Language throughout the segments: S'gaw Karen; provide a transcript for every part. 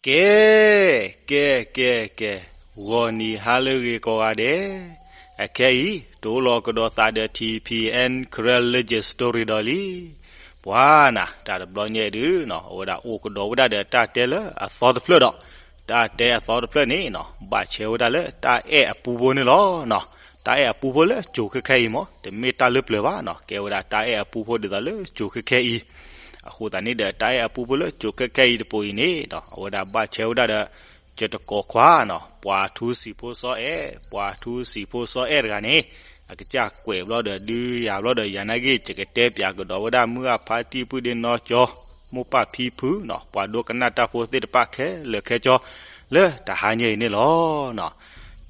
ကဲ, ကဲ, ကဲ, ကဲ, ဂီၤနံၤဟါလၢအဂ့ၤကိးဂၤဒဲး, အခဲအံၤ တအိၣ်လီၤကဒီးသးဒီး ထံၣ်ဖံၣ်အဲၣ် Karen Legend Story ဒီးလံ. ပှၤနၤ တၢ်တဘျီညါအံၤဒုးနီၤ အဝဲဒၣ်အိၣ်ကဒီးဝဲဒၣ်ဒီးတၢ်တဲလၢအသီတဖျၢၣ်ဒီး တၢ်တဲအသီတဖျၢၣ်န့ၣ်နီၤ ဘၣ်ဆဲးဝဲဒၣ်လၢတၢ်အဲၣ်အပူဖိန့ၣ်လီၤနီၤ. တၢ်အဲၣ်အပူဖိလၢကၠိခဲခဲအံၤမ့ၢ် တမ့ၢ်တၢ်လၢပျၢၤဘၣ်နီၤ ကဲဝဲဒၣ်တၢ်အဲၣ်အပူဖိဒ်သိးလၢကၠိခဲခဲအံၤ. အဃိသတးန့ၣ်ဒီး တၢ်အဲၣ်အပူဖိလၢကၠိခဲခဲအံၤတပိၤအံၤန့ၣ်နီၤ အဝဲဒၣ်ဘၣ်ဆဲးဝဲဒၣ်ဒီး ကၠၢတကိးခွါနီၤ ပှၤထူစံာ်ဖိစီအဲၣ်, ပှၤထူစံာ်ဖိစီအဲၣ်တဂၤန့ၣ် အကစၢ်ကွဲးဘျီဒီးဒုးယၤဘျီဒီး ယၤနာ်က့ ယကတဲပၠးကဒီးဝဲဒၣ် မုၢ်ဂၢ်ဖါတံၢ် ပုၢ်ဒ့နီၢ်ကၠီ မိၢ်ပၢ်ဖံဖုနီၤ ပှၤဒိကနၣ်တၢ်ဖိသ့ၣ်တဖၣ်ခဲလၢာ်ခဲဆ့ လၢတဟါညါအံၤန့ၣ်လီၤ.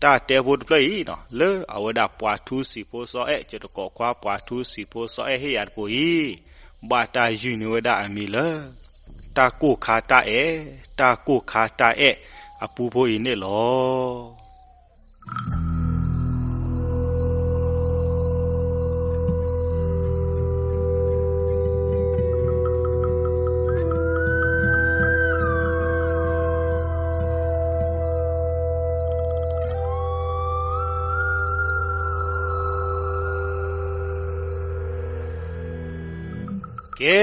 တၢ်တဲဖိတဖျၢၣ်အံၤနီၤ လၢအဝဲဒၣ်ပှၤထူစံာ်ဖိစီအဲၣ် ကၠၢတကိးခွါ ပှၤထူစံာ်ဖိစီအဲၣ်ဟ့ၣ်ယၤတပိၤအံၤ ဘၣ်တၢ်ယုၢ်န့ၢ်ဝဲဒၣ်အမံၤလၢ တၢ်ကိၢ်ခါတၢ်အဲၣ်, တၢ်ကိၢ်ခါတၢ်အဲၣ်အပူဖိအံၤန့ၣ်လီၤ. ကဲ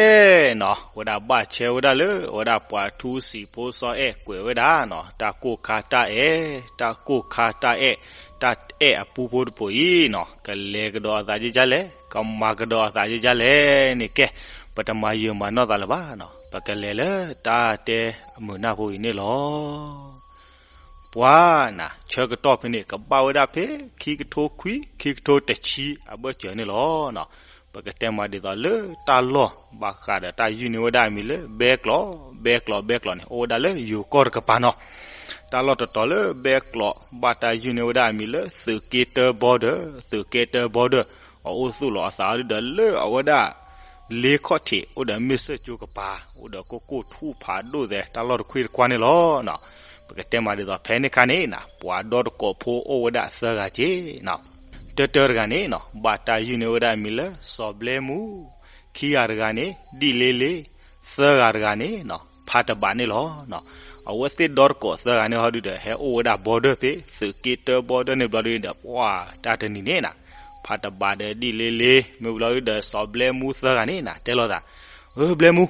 နီၤ ဝဲဒၣ်ဘၣ်ဆဲးဝဲဒၣ်လၢ အဝဲဒၣ်ပှၤထူစံာ်ဖိစီအဲၣ်ကွဲးဝဲဒၣ်နီၤ တၢ်ကိၢ်ခါတၢ်အဲၣ်, တၢ်ကိၢ်ခါတၢ်အဲၣ်, တၢ်အဲၣ်အပူဖိတပိၤအံၤနီၤ ကလဲၤကဒီးအသးဒ်လဲၣ်, ကမၤကဒီးအသးဒ်လဲၣ်န့ၣ် ကဲ ပတမၤယၢၤမၤနီၢ်သးလၢၤဘၣ်နီၤ ပကလဲၤလၢတၢ်တဲအမုာ်နၢ်ဖိအံၤန့ၣ်လီၤ. ပှၤနၤ ဆၢကတီၢ်ဖဲန့ၣ် ကဘၣ်ဝဲဒၣ်ဖဲ ခံကထိခွံ ခံကထိတဆံအဘၢၣ်စၢၤန့ၣ်လီၤ. ပကတဲမးဒ်သိးလၢတၢ်လီၢ် ဘၣ်ဃးဒီးတၢ်ယုၢ်န့ၢ်ဝဲဒၣ်အမံၤလၢ ဘဲကျိး, ဘဲကျိး, ဘဲကျိးန့ၣ် အိၣ်ဝဲဒၣ်လၢယိၤကီၢ်တကပၤနီၤ. တၢ်လီၢ်တတီၤလၢဘဲကျိး ဘၣ်တၢ်ယုၢ်န့ၢ်ဝဲဒၣ်အမံၤလၢ သုးက့တၢဘီဒၢ, သုးက့တၢဘီဒၢ, အအိၣ်သူၣ်လီၤအသးဒုဒီးလၢအဝဲဒၣ် လ့ခီၣ်ထံး အိၣ်ဒီးမ့ၢ်စၢၣ်ကၠိကပၤ, အိၣ်ဒီးကိၢ်ကိၢ်ထူၣ်ဖးဒိၣ်သဲး တၢ်လီၢ်တခွ့ၣ်တခွါန့ၣ်လီၤ. ပကတဲမးဒ်သိးဖဲန့ၣ်ခါန့ၣ်နၤ ပှၤဒီတကိးဖိအိၣ်ဝဲဒၣ်သၢဂၤက့နီၤ. တၢတၢတဂၤန့ၣ်နီၤ ဘၣ်တၢ်ယုၢ်န့ၢ်ဝဲဒၣ်အမံၤလၢ စီၤဘျဲမူ, ခံဂၤတဂၤန့ၣ် ဒံၣ်လ့လ့, သၢဂၤတဂၤန့ၣ်နီၤ ဖးတဘးန့ၣ်လီၤ. အဝဲသ့ၣ်ဒီတကိးသၢဂၤန့ၣ်ဟီဒုဒီး ဟဲအိၣ်ဝဲဒၣ်ဘီဒၢဖဲ သုးက့တၢဘီဒၢန့ၣ်ဘျီဒုဒီး ပှၤတၢ်တနံၤန့ၣ်နၤ ဖးတဘးဒီးဒံၣ်လ့လ့ မ့ၢ်ဘျီဒုဒီး စီၤဘျဲမူသၢဂၤန့ၣ်နၤ တဲလိာ်သး, အၢ ဘျဲမူ,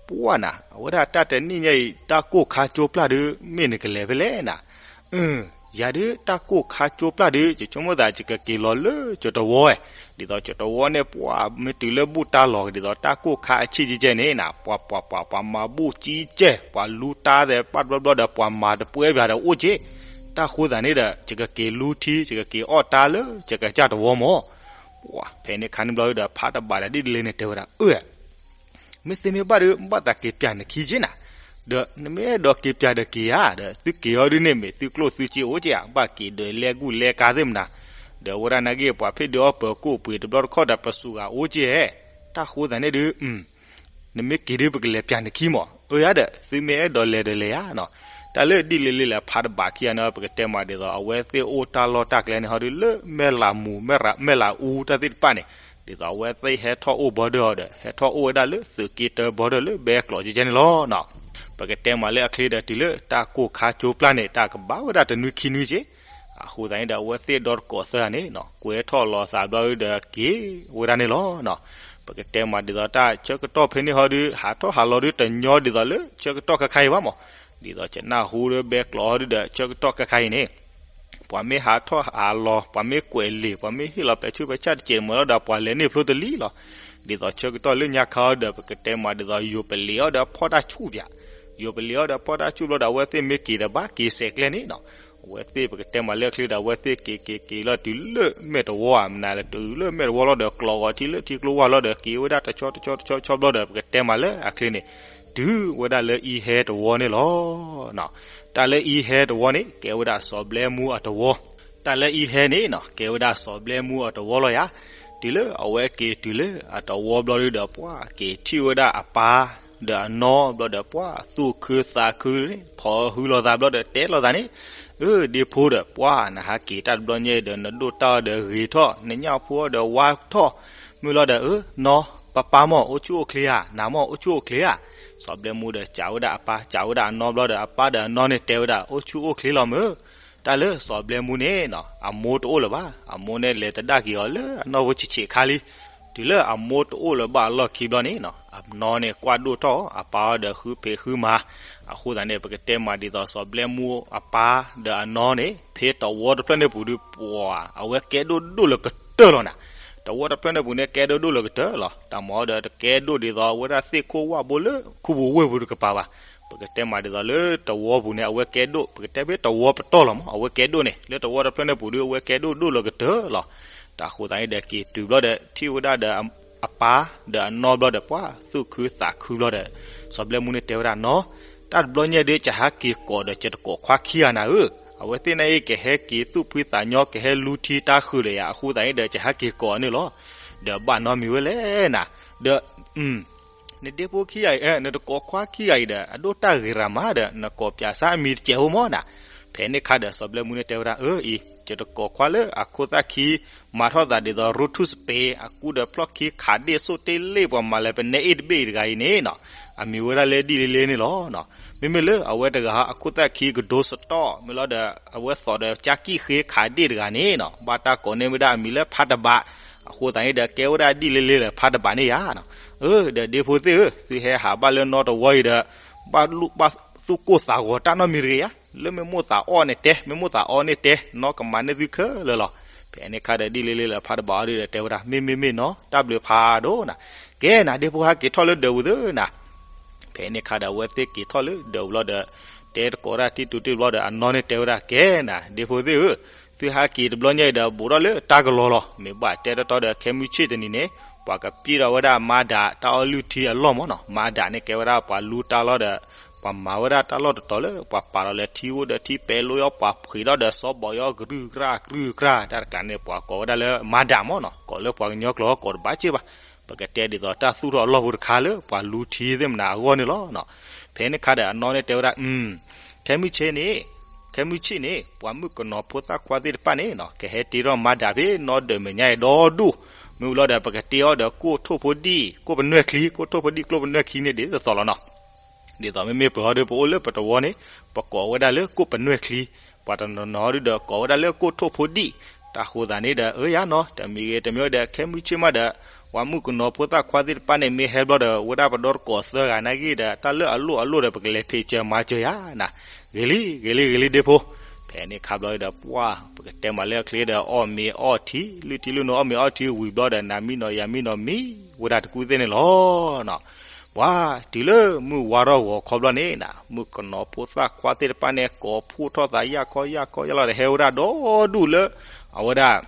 ပှၤနၤ အဝဲဒၣ်တၢ်တနံၣ်ညါအံၤ တၢ်ကိၢ်ခါကၠိပျၢ်ဒု မ့ၢ်နကလဲၤဖဲလဲၣ်နၤ. အၢ ယၤဒုတၢ်ကိၢ်ခါကၠိပျၢ်ဒု ယဆိကမိၣ်သး ယကက့ၤလီၤလၢကၠိတဝီဝဲ, ဒ်သိးကၠိတဝီန့ၣ် ပှၤမ့ၢ်တုၤလၢဘူၣ်တၢ်လီၢ် ဒ်သိးတၢ်ကိၢ်ခါအဆံၣ်ကဲကဲန့ၣ်နၤ ပှၤပှၤပှၤပှၤမၤဘူၣ်ကံကဲ ပှၤလူတၢ်သဲးပာ်ဘျီဘျီဒီး ပှၤမၤတပှဲဘၣ်ဒီးအိၣ်က့, တၢ်ဃိသးန့ၣ်ဒီး ယကက့ၤလူထံ ယကက့ၤအီၣ်တၢ်လၢ ယကစၢ်တဝီမး. ပှၤဖဲန့ၣ်ခါန့ၣ်ဘျီဒုဒီး ဖးတဘးဒီးဒံၣ်လ့လ့န့ၣ်တဲဝဲဒၣ် အၢ မ့ၢ်သ့မ့ၢ်ဘၣ်ဒီး ဘၣ်သးက့ၤပၠးနခံက့နၤ, ဒီးနမ့ၢ်အဲၣ်ဒိးက့ၤပၠးဒီးက့ၤဧါ, ဒီးသုက့ၤအီၤဒုန့ၣ် မ့ၢ်သုကျိၣ်သုစ့အိၣ်က့ဧါ, ဘၣ်က့ၤဒိးလဲၢ်ဂုၢ်လဲၢ်ကါသ့ၣ်မနၤ, ဒီးဝဲဒၣ်နာ်က့ ပှၤဖ့ၣ်ဒုးအီၣ်ပၢၤကိၣ်ပှ့ၤတဘျီတခီၣ်ဒီး ပစူးဂၤအိၣ်က့ဧါ, တၢ်ဃိသးန့ၣ်ဒု နမ့ၢ်က့ၤဒု ပကလဲၤပၠးနခံမး, အၢယၤဒီး သုမ့ၢ်အဲၣ်ဒိးလဲၤဒီးလဲၤဧါနီၤ. တၢ်လၢဒ်လဲၣ်လဲၣ်လၢဖးတဘးခံဂၤန့ၣ် ပကတဲမးဒ်သိး အဝဲသ့ၣ်အိၣ်တၢ်လီၢ်တၢ်ကျဲန့ၣ်ဟီဒု လၢမဲၢ်လးမူ မဲၢ်လးအူတၢ်သ့ၣ်တဖၣ်န့ၣ်, ဒ်သိးအဝဲသ့ၣ်ဟဲထီၣ်အိၣ်ဘီဒၢအီၤဒီး ဟဲထီၣ်အိၣ်ဝဲဒၣ်လၢသုးက့တၢဘီဒၢလၢဘဲကျိးကဲကဲန့ၣ်လီၤနီၤ. ပကတဲမးလၢအချ့ဒီးတုၤလၢတၢ်ကိၢ်ခါကၠိပျၢ်န့ၣ် တၢ်ကဘၣ်ဝဲဒၣ်တနွံခံနွံက့ အဃိသတးန့ၣ်ဒီး အဝဲသ့ၣ်ဒီတကိးသၢဂၤန့ၣ်နီၤ ကွဲးထီၣ်လီၤသးဘျီဒုဒီးက့ၤဝဲဒၣ်န့ၣ်လီၤနီၤ. ပကတဲမးဒ်သိးတၢ်ဆၢကတီၢ်ဖဲန့ၣ်ဟီဒု ဟးထီၣ်ဟးလီၤဒုတညီဒ်သိးလၢဆၢကတီၢ်ခဲခါအံၤဘၣ်မး, ဒ်သိးယနၢ်ဟူလၢဘဲကျိးဟီဒုဒီးဆၢကတီၢ်ခဲခါအံၤန့ၣ် ပှၤမ့ၢ်ဟးထီၣ်ဟးလီၤ ပှၤမ့ၢ်ကွဲးလံာ် ပှၤမ့ၢ်ဟ့ၣ်လီၤပဲာ်ဆူးပဲာ်ဆၣ်တစဲးတမှဲၤလီၤဒီး ပှၤလဲၤန့ၢ်ဖျိတလံလီၤ. ဒ်သိးဆၢကတီၢ်လၢညါခါအီၤဒီး ပကတဲမးဒ်သိးယိၤပလံၤအီၤဒီးဖီၣ်တၢ်ဆူၣ်ပၠး, ယိၤပလံၤအီၤဒီးဖီၣ်တၢ်ဆူၣ်ဘျီဒီး အဝဲသ့ၣ်မ့ၢ်က့ၤဒီးဘၣ်က့ၤစဲးကျဲန့ၣ်နီၤ. အဝဲသ့ၣ်ပကတဲမးလၢအချ့ဒီး အဝဲသ့ၣ်က့ၤက့ၤက့ၤလီၤတုၤလၢမဲာ်တဝီဧါ မနုၤလဲၣ် တုၤလၢမဲာ်တဝီလီၤဒီး ကျိးဂီၤထံလၢထံကျိဝၢ်လီၤဒီး က့ၤဝဲဒၣ်တဆီတဆီတဆီဆီဘျီဒီး ပကတဲမးလၢအချ့န့ၣ် တုၤဝဲဒၣ်လၢအံဟဲတဝီန့ၣ်လီၤ. တၢ်လၢအံဟဲတဝီန့ၣ် ကဲဝဲဒၣ်စီၤဘျဲမူအတဝီ, တၢ်လၢအံဟဲန့ၣ်နီၤ ကဲဝဲဒၣ်စီၤဘျဲမူအတဝီလီၤယၤ. တုၤလၢအဝဲက့ၤတုၤလၢအတဝီဘျီဒုဒီး ပှၤက့ၤထံၣ်ဝဲဒၣ်အပၢ် ဒီးအနီၢ်ဘျီဒီး ပှၤသူၣ်ခုသးခုန့ၣ် ဖီၣ်ဟုလီၤသးဘျီဒီး တဲလိာ်သးန့ၣ်, အၢ ဒ့ဖိဒီး ပှၤနဟးက့ၤတၢ်တဘျီညါအံၤဒီး နဒိၣ်တၢ်အီၤဒီးဂ့ၤထီၣ် နညၣ်ဖိအီၤဒီးဝါထီၣ်, မုၢ်လီၤဒီး အၢ နီၢ် ပၢ်ပၢ်မၢ် အိၣ်ဆူၣ်အိၣ်ချ့ဧါ, နၤမၢ် အိၣ်ဆူၣ်အိၣ်ချ့ဧါ. စီၤဘျဲမူဒီး ကးဝဲဒၣ်အပၢ် ကးဝဲဒၣ်အနီဘျီဒီး အပၢ်ဒီးအနီန့ၣ်တဲဝဲဒၣ် အိၣ်ဆူၣ်အိၣ်ချ့လီၤမၢ်. တၢ်လၢစီၤဘျဲမူန့ၣ်နီၤ အမိၢ်တအိၣ်လၢၤဘၣ်. အမိၢ်န့ၣ်လဲၤတဒၣ်က့ၤအီၤလၢအနီၢ်ဖိဆံးဆံးခါလံ. တုၤလၢအမိၢ်တအိၣ်လၢၤဘၣ်အလီၢ်ခံဘျီန့ၣ်နီၤ အနီၢ်န့ၣ်ကွၢ်ဒိၣ်ထီၣ်အီၤ, အပၢ်အီၤဒီးဃုဖံးဃုမၤ. အဃိသတးန့ၣ် ပကတဲမးဒ်သိး စီၤဘျဲမူအပၢ်ဒီးအနီၢ်န့ၣ် ဖဲတဝီတဖျၢၣ်န့ၣ်ပူၤဒီး ပှၤအဝဲကဲဒိၣ်ဒိၣ်လၢကတၢၢ်လီၤနၤ. တဝီတဖျၢၣ်န့ၣ်ပူၤန့ၣ်ကဲဒိၣ်ဒိၣ်လၢကတၢၢ်လီၤ. တၢ်မၤအီၤဒီးတကဲဒိၣ်ဒ်သိး အဝဲဒၣ်သ့ၣ်ခိၣ်ဝၣ်ဘိလၢခူပူၤဝ့ၢ်ပူၤတကပၤဘၣ်. ပကတဲမးဒ်သိးလၢတဝီပူၤန့ၣ် အဝဲကဲဒိၣ်, ပကတဲဖဲတဝီပတီၢ်လီၤမၢ်, အဝဲကဲဒိၣ်န့ၣ် လၢတဝီတဖျၢၣ်န့ၣ်ပူၤဒီး အဝဲကဲဒိၣ်ဒိၣ်လၢကတၢၢ်လီၤ. တၢ်အဃိသတးန့ၣ်ဒီး က့ၤတုၤဘျီဒီး ထံၣ်ဝဲဒၣ်ဒီးအပၢ်ဒီးအနီၢ်ဘျီဒီး ပှၤသူၣ်ခုသးခုဘျီဒီး စီၤဘျဲမူန့ၣ်တဲဝဲဒၣ်နီၤ, တၢ်တဘျီညါဒီး ကဟဲက့ၤကိးဒီး ကတကိးခွါခံဂၤနၤဧၢ, အဝဲသ့ၣ်န့ၣ်အံၤ ကဟဲက့ၤသူၣ်ဖှံသးညီ ကဟဲလူထံတၢ်ဃုာ်ဒီးယၤ အဃိသတးန့ၣ်ဒီး ကဟဲက့ၤကိးအီၤန့ၣ်လီၤ. ဒီးဘၣ်နီတမံၤဝဲလဲၣ်နၤ, ဒီး နဒ့ဖိခံဂၤအံၤ, နတကိးခွါခံဂၤအံၤဒီး အဒိၣ်တၢ်ဂ့ၤရၤမးဒီး နကိးပၠးစၢ်အမံၤတစဲးဖိမၢ်နၤ. ဖဲန့ၣ်ခါဒီး စီၤဘျဲမူန့ၣ်တဲဝဲဒၣ် အၢ အံၤ ယတကိးခွါလၢအခိၣ်သၣ်ခံ မၤထီၣ်သးဒ်သိး ရူထူၣ်စပ့ၤ အကူဒီးဖျီၣ်ခံခးဒ့ၣ်စိၣ်တ့လ့ၣ် ပှၤမၤလၢပနဲအ့ၣ်တဘ့ၣ်အံၤတဂၤအံၤန့ၣ်နီၤ, အမံၤဝဲဒၣ်လၢဒ်လဲၣ်လဲၣ်န့ၣ်လီၤ. မ့မ့ၢ်လၢအဝဲတဂၤအခိၣ်သၣ်ခံကဒိစတီၣ် မ့ၢ်လီၤဒီး အဝဲသိးဒီးကၠါကံၣ်ဃ့ခးဒ့ၣ်တဂၤန့ၣ်နီၤ ဘၣ်တၢ်ကိးန့ၢ်ဝဲဒၣ်အမံၤလၢဖးတဘး, အဃိသတးန့ၣ်ဒီး ကဲဝဲဒၣ်ဒ်လဲၣ်လဲၣ်လၢဖးတဘးန့ၣ်ယါနီၤ. အၢ ဒီးဒ့ဖိသ့ၣ်ဧၢ, သုဟဲဟးဘၣ်လၢနီတဝီအံၤဒီး ဘၣ်လူၣ်ဘၣ်သူၣ်ကိၢ်သးဂီၤတၢ်နီတမံၤတဂ့ၤယါ, လၢမ့ၢ်မိၣ်သးအီၣ်န့ၣ်တဲ, မ့ၢ်မိၣ်သးအီန့ၣ်တဲ, နီၢ်ကမၤန့ၢ်သုခဲလၢာ်လီၤ. ဖဲန့ၣ်ခါဒီးဒ်လဲၣ်လဲၣ်လၢဖးတဘးအီၤဒီးတဲဝဲဒၣ် မ့ၢ်မ့ၢ်မ့ၢ်နီၤ, တၢ်ဘျုးဖးဒိၣ်နၤ, ကဲနၤဒ့ဖိဟဲက့ၤထီၣ်လၢဒၢးပူၤသ့ၣ်နၤ. ဖဲန့ၣ်ခါဒီး အဝဲသ့ၣ်က့ၤထီၣ်လၢဒၢးပူၤလီၤဒီး တဲတကိးဒၣ်တံၢ်တူတံၢ်ဘျီဒီး အနီၢ်န့ၣ်တဲဝဲဒၣ် ကဲနၤ ဒ့ဖိသ့ၣ်ဧၢ, သုဟဲက့ၤတဘျီညါအံၤဒီး ဘူးထီၣ်လၢတၢ်ကလီလီၤ. မ့ၢ်ဘၣ်တဲတီတီဒီး ခဲမုၢ်ဆ့ၣ်တနံၤန့ၣ် ပှၤကပျ့ၢ်ထီၣ်ဝဲဒၣ်မၤဒးတၢ်အီၣ်လုၢ်ထံအလီၢ်မၢ်နီၤ. မၤဒးန့ၣ်ကဲဝဲဒၣ်ပှၤလူတၢ်လီၢ်ဒီး ပှၤမၤဝဲဒၣ်တၢ်လီၢ်တတီၤလၢ ပှၤပာ်လီၤလၢထံအိၣ်ဒီးထံပဲလိအီၤ ပှၤဖှ့းထီၣ်ဒီးစီၤဘီးယီၤ ကရုၢ်ကရၢ်ကရုၢ်ကရၢ် တၢ်တကျါန့ၣ် ပှၤကိးဝဲဒၣ်လၢမၤဒးမၢ်နီၤ. ကိးလၢပှၤကညီကျိာ်ကိးတဘၣ်စ့ၢ်ဘၣ်. ပကတဲဒ်သိးတၢ်သူၣ်ထီၣ်အလီၢ်ဖိတခါလၢ ပှၤလူထံသ့ၣ်မနၤအဂီၢ်န့ၣ်လီၤ. ဖဲန့ၣ်ခါဒီးအနီၢ်န့ၣ်တဲဝဲဒၣ် ခဲမုၢ်ဆ့ၣ်န့ၣ်, ခဲမုၢ်ဆ့ၣ်န့ၣ် ပှၤမုၣ်ကနီၤဖိသၣ်ခွါသ့ၣ်တဖၣ်န့ၣ်နီၤ ကဟဲတ့ထီၣ်မၤဒးဖဲနီၢ်ဒၢးမဲာ်ညါအံၤဒီဒူၣ်, မ့ၢ်လီၤဒီး ပကတ့အီၤဒီးကိၣ်ထိၣ်ဖိဒံၣ် ကိၣ်ပနွဲၣ်ချံ, ကိၣ်ထိၣ်ဖိဒံၣ် ကျိၣ်ပနွဲၣ်ချံန့ၣ် ဒ်သိးသိးလီၤနီၤ. ဒ်သိးမ့မ့ၢ်ပှၤဟီဒီး ပအိၣ်လၢပတဝီန့ၣ် ပကိးဝဲဒၣ်လၢကိၣ်ပနွဲၣ်ချံ, ပှၤတနီၤနီၤဒီးကိးဝဲဒၣ်လၢကိၣ်ထိၣ်ဖိဒံၣ်. တၢ်ဃိသးန့ၣ်ဒီး အၢယါနီၤ တမံၤဂ့ၤတမံၤဒီး ခဲမုၢ်ဆ့ၣ်မးဒီး ပှၤမုၣ်ကနီၤဖိသၣ်ခွါသ့ၣ်တဖၣ်န့ၣ် မ့ၢ်ဟဲဘျီဒီး ဝဲဒၣ်ပဒီတကိးသၢဂၤနာ်က့ဒီး တၢ်လၢအလိၣ်အလိၣ်ဒီး ပကလဲၤဖံးစၢၤမၤစၢၤယါနၤ. ဂ့ၤလံ ဂ့ၤလံ ဂ့ၤလံဒ့ဖိ. ဖဲန့ၣ်ခါဘျီဒီး ပှၤ ပကတဲမးလၢအချ့ဒီး အီၣ်မ့ၤအီၣ်ထံ လုၢ်ထံလုၢ်နိအီၣ်မ့ၤအီၣ်ထံဝံၤဘျီဒီး နၤမံနီၤယၤမံနီၤ မံဝဲဒၣ်တကူၣ်သ့ၣ်န့ၣ်လီၤ. ပှၤ တုၤလၢမုၢ်ဝါထီၣ်ဂီၤခီဘျီန့ၣ်နၤ မုၣ်ကနီၤဖိသၣ်ခွါသ့ၣ်တဖၣ်န့ၣ် ကိးဖှိၣ်ထီၣ်သးယၢ်ခီယၢ်ခီယၢ်လီၤဒီး ဟဲဝဲဒၣ်ဒီဒူၣ်လၢ အဝဲဒၣ်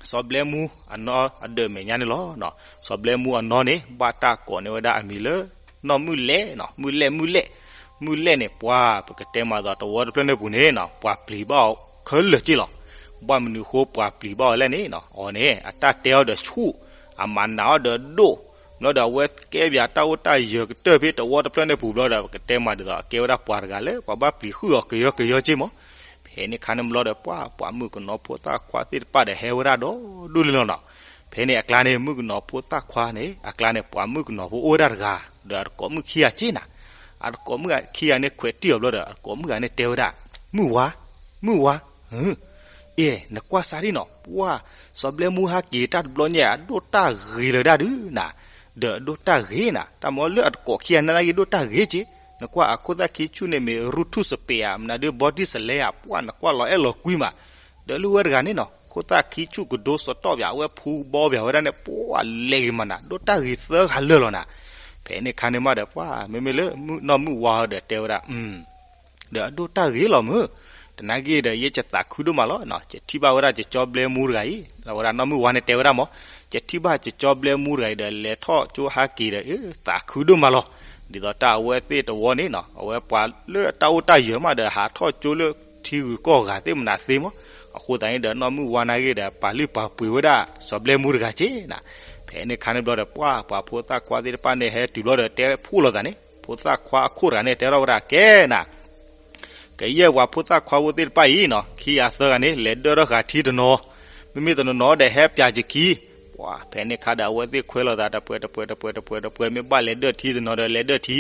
စီၤဘျဲမူအနီၢ်အဒၢးမဲာ်ညါန့ၣ်လီၤ. စီၤဘျဲမူအနီၢ်န့ၣ် ဘၣ်တၢ်ကိးန့ၢ်ဝဲဒၣ်အမံၤလၢ နီၢ်မုၢ်လဲၣ်နီၤ, မုၢ်လဲၣ် မုၢ်လဲၣ်, မုၢ်လဲၣ်န့ၣ် ပှၤ ပကတဲမးသိးတဝီတဖျၢၣ်န့ၣ်ပူၤန့ၣ်နီၤ ပှၤပျံၤဘၣ်အီၤခဲလၢာ်က့လီၤ. ဘၣ်မနုၤဃိပှၤပျံၤဘၣ်အီၤလဲၣ်န့ၣ်နီၤ အီၤန့ၣ် အတၢ်တဲအီၤဒီးဆူၣ်, အမၤနးအီၤဒီးဒိၣ်, ဘျီဒီးအဝဲကဲဘၣ်တၢ်အိၣ်တၢ်ယၢၤကတၢၢ်ဖဲတဝီတဖျၢၣ်န့ၣ်ပူၤဘျီဒီး ပကတဲမးဒ်သိး အကဲဝဲဒၣ်ပှၤတဂၤလၢ ပှၤဘၣ်ပျံၤဃုာ်အီၤကယီကယီက့မး. ဖဲန့ၣ်ခါန့ၣ်ဘျီဒီး ပှၤမုၣ်ကနီၤဖိသၣ်ခွါသ့ၣ်တဖၣ်ဒီး ဟဲဝဲဒၣ်ဒီဒူၣ်လံလီၤနီၤ. ဖဲန့ၣ်အကျါန့ၣ် မုၣ်ကနီၤဖိသၣ်ခွါန့ၣ် အကျါန့ၣ် ပှၤမုၣ်ကနီၤဖိအိၣ်ဝဲဒၣ်တဂၤ ဒီးအတကိးမုၣ်ခံဂၤက့နၤ. အတကိးမုၣ်ခံဂၤန့ၣ် ခွဲးတံၢ်အီၤဘျီဒီး အတကိးမုၣ်ဂၤန့ၣ်တဲဝဲဒၣ် မုၣ်ဝါ, မုၣ်ဝါ, အ့ နကွၢ်စၢ်ဒ်နီၤ ပှၤ စီၤဘျဲမူဟဲက့ၤတၢ်တဘျီညါ အဒိၣ်တၢ်ဂ့ၤလၢၤဒၣ်ဒုးနၤ, ဒီးအဒိၣ်တၢ်ဂ့ၤနၤ တၢ်မ့ၢ်လၢအတကိးခံဂၤနာ်က့ ဒိၣ်တၢ်ဂ့ၤက့, နကွၢ်အခိၣ်သၣ်ခံဆူၣ်န့ၣ်မ့ၢ် ရူထူၣ်စပ့းဧါ မနုၤဒုး ဘီဒံၣ်စလဲဧါ ပှၤ နကွၢ်လီၤအဲၣ်လီၤကွံမး, ဒီးလၢဝဲတဂၤန့ၣ်နီၤ ခိၣ်သၣ်ခံဆူၣ်ကဒိစတီၣ်ဘၣ် အဝဲဖူဘီဘၣ်ဝဲဒၣ်န့ၣ် ပှၤလဲၤဂ့ၤမးနၤ ဒိၣ်တၢ်ဂ့ၤသၢဂၤလၢာ်လီၤနၤ. ဖဲန့ၣ်ခါန့ၣ်မးဒီး ပှၤ မ့မ့ၢ်လၢနီၢ်မုၢ်ဝါဒီးတဲဝဲဒၣ် ဒီးအဒိၣ်တၢ်ဂ့ၤလီၤမုၢ်, တနာ်က့ဒီး ယဲယသးခုဒိၣ်မးလီၤ, ယထံၣ်ဘၣ်ဝဲဒၣ်ယကၠီဘျဲမူတဂၤအံၤ, ဝဲဒၣ်နီၢ်မုၢ်ဝါန့ၣ်တဲဝဲဒၣ်မး, ယထံၣ်ဘၣ်ယကၠီဘျဲမူတဂၤအံၤဒီး လဲၤထီၣ်ကၠိဟးက့ၤဒီး သးခုဒိၣ်မးလီၤ. ဒ်သိးတၢ်အဝဲသ့ၣ်တဝီန့ၣ်နီၤ အဝဲပှၤလၢအတၢ်အိၣ်တၢ်ယၢၤမးဒီး ဟးထီၣ်ကၠိလၢထံဂုၤကီၢ်ဂၤသ့ၣ်မနၤသ့မး, အဃိသတးန့ၣ်ဒီး နီၢ်မုၢ်ဝါနာ်က့ဒီး ပာ်လုၢ်ပာ်ပှ့ၤဝဲဒၣ် စီၤဘျဲမူတဂၤက့နၤ. ဖဲန့ၣ်ခါန့ၣ်ဘျီဒီး ပှၤ ပှၤဖိသၣ်ခွါသ့ၣ်တဖၣ်န့ၣ် ဟဲတုၤဘျီဒီး တဲဖှိၣ်လိာ်သးန့ၣ် ဖိသၣ်ခွါအခိၣ်တဂၤန့ၣ် တဲထီၣ်ဝဲဒၣ် ကဲနၤ ကယဲၢ်ပှၤဖိသၣ်ခွါဖိသ့ၣ်တဖၣ်အံၤနီၤ ခံဂၤသၢဂၤန့ၣ် လဲၤဒၢထီၣ်ဃာ်ထံတနီၤ, မ့မ့ၢ်တနီၤနီၤဒီး ဟဲပၠးယခံ, ပ ဖဲန့ၣ်ခါဒီး အဝဲသ့ၣ်ခွဲးလိာ်သးတပှဲၤတပှဲၤတပှဲၤတပှဲၤတပှဲၤ, မ့ၢ်ဘၣ်လဲၤဒၢၣ်ထံတနီၤဒီးလဲၤဒၢၣ်ထံ,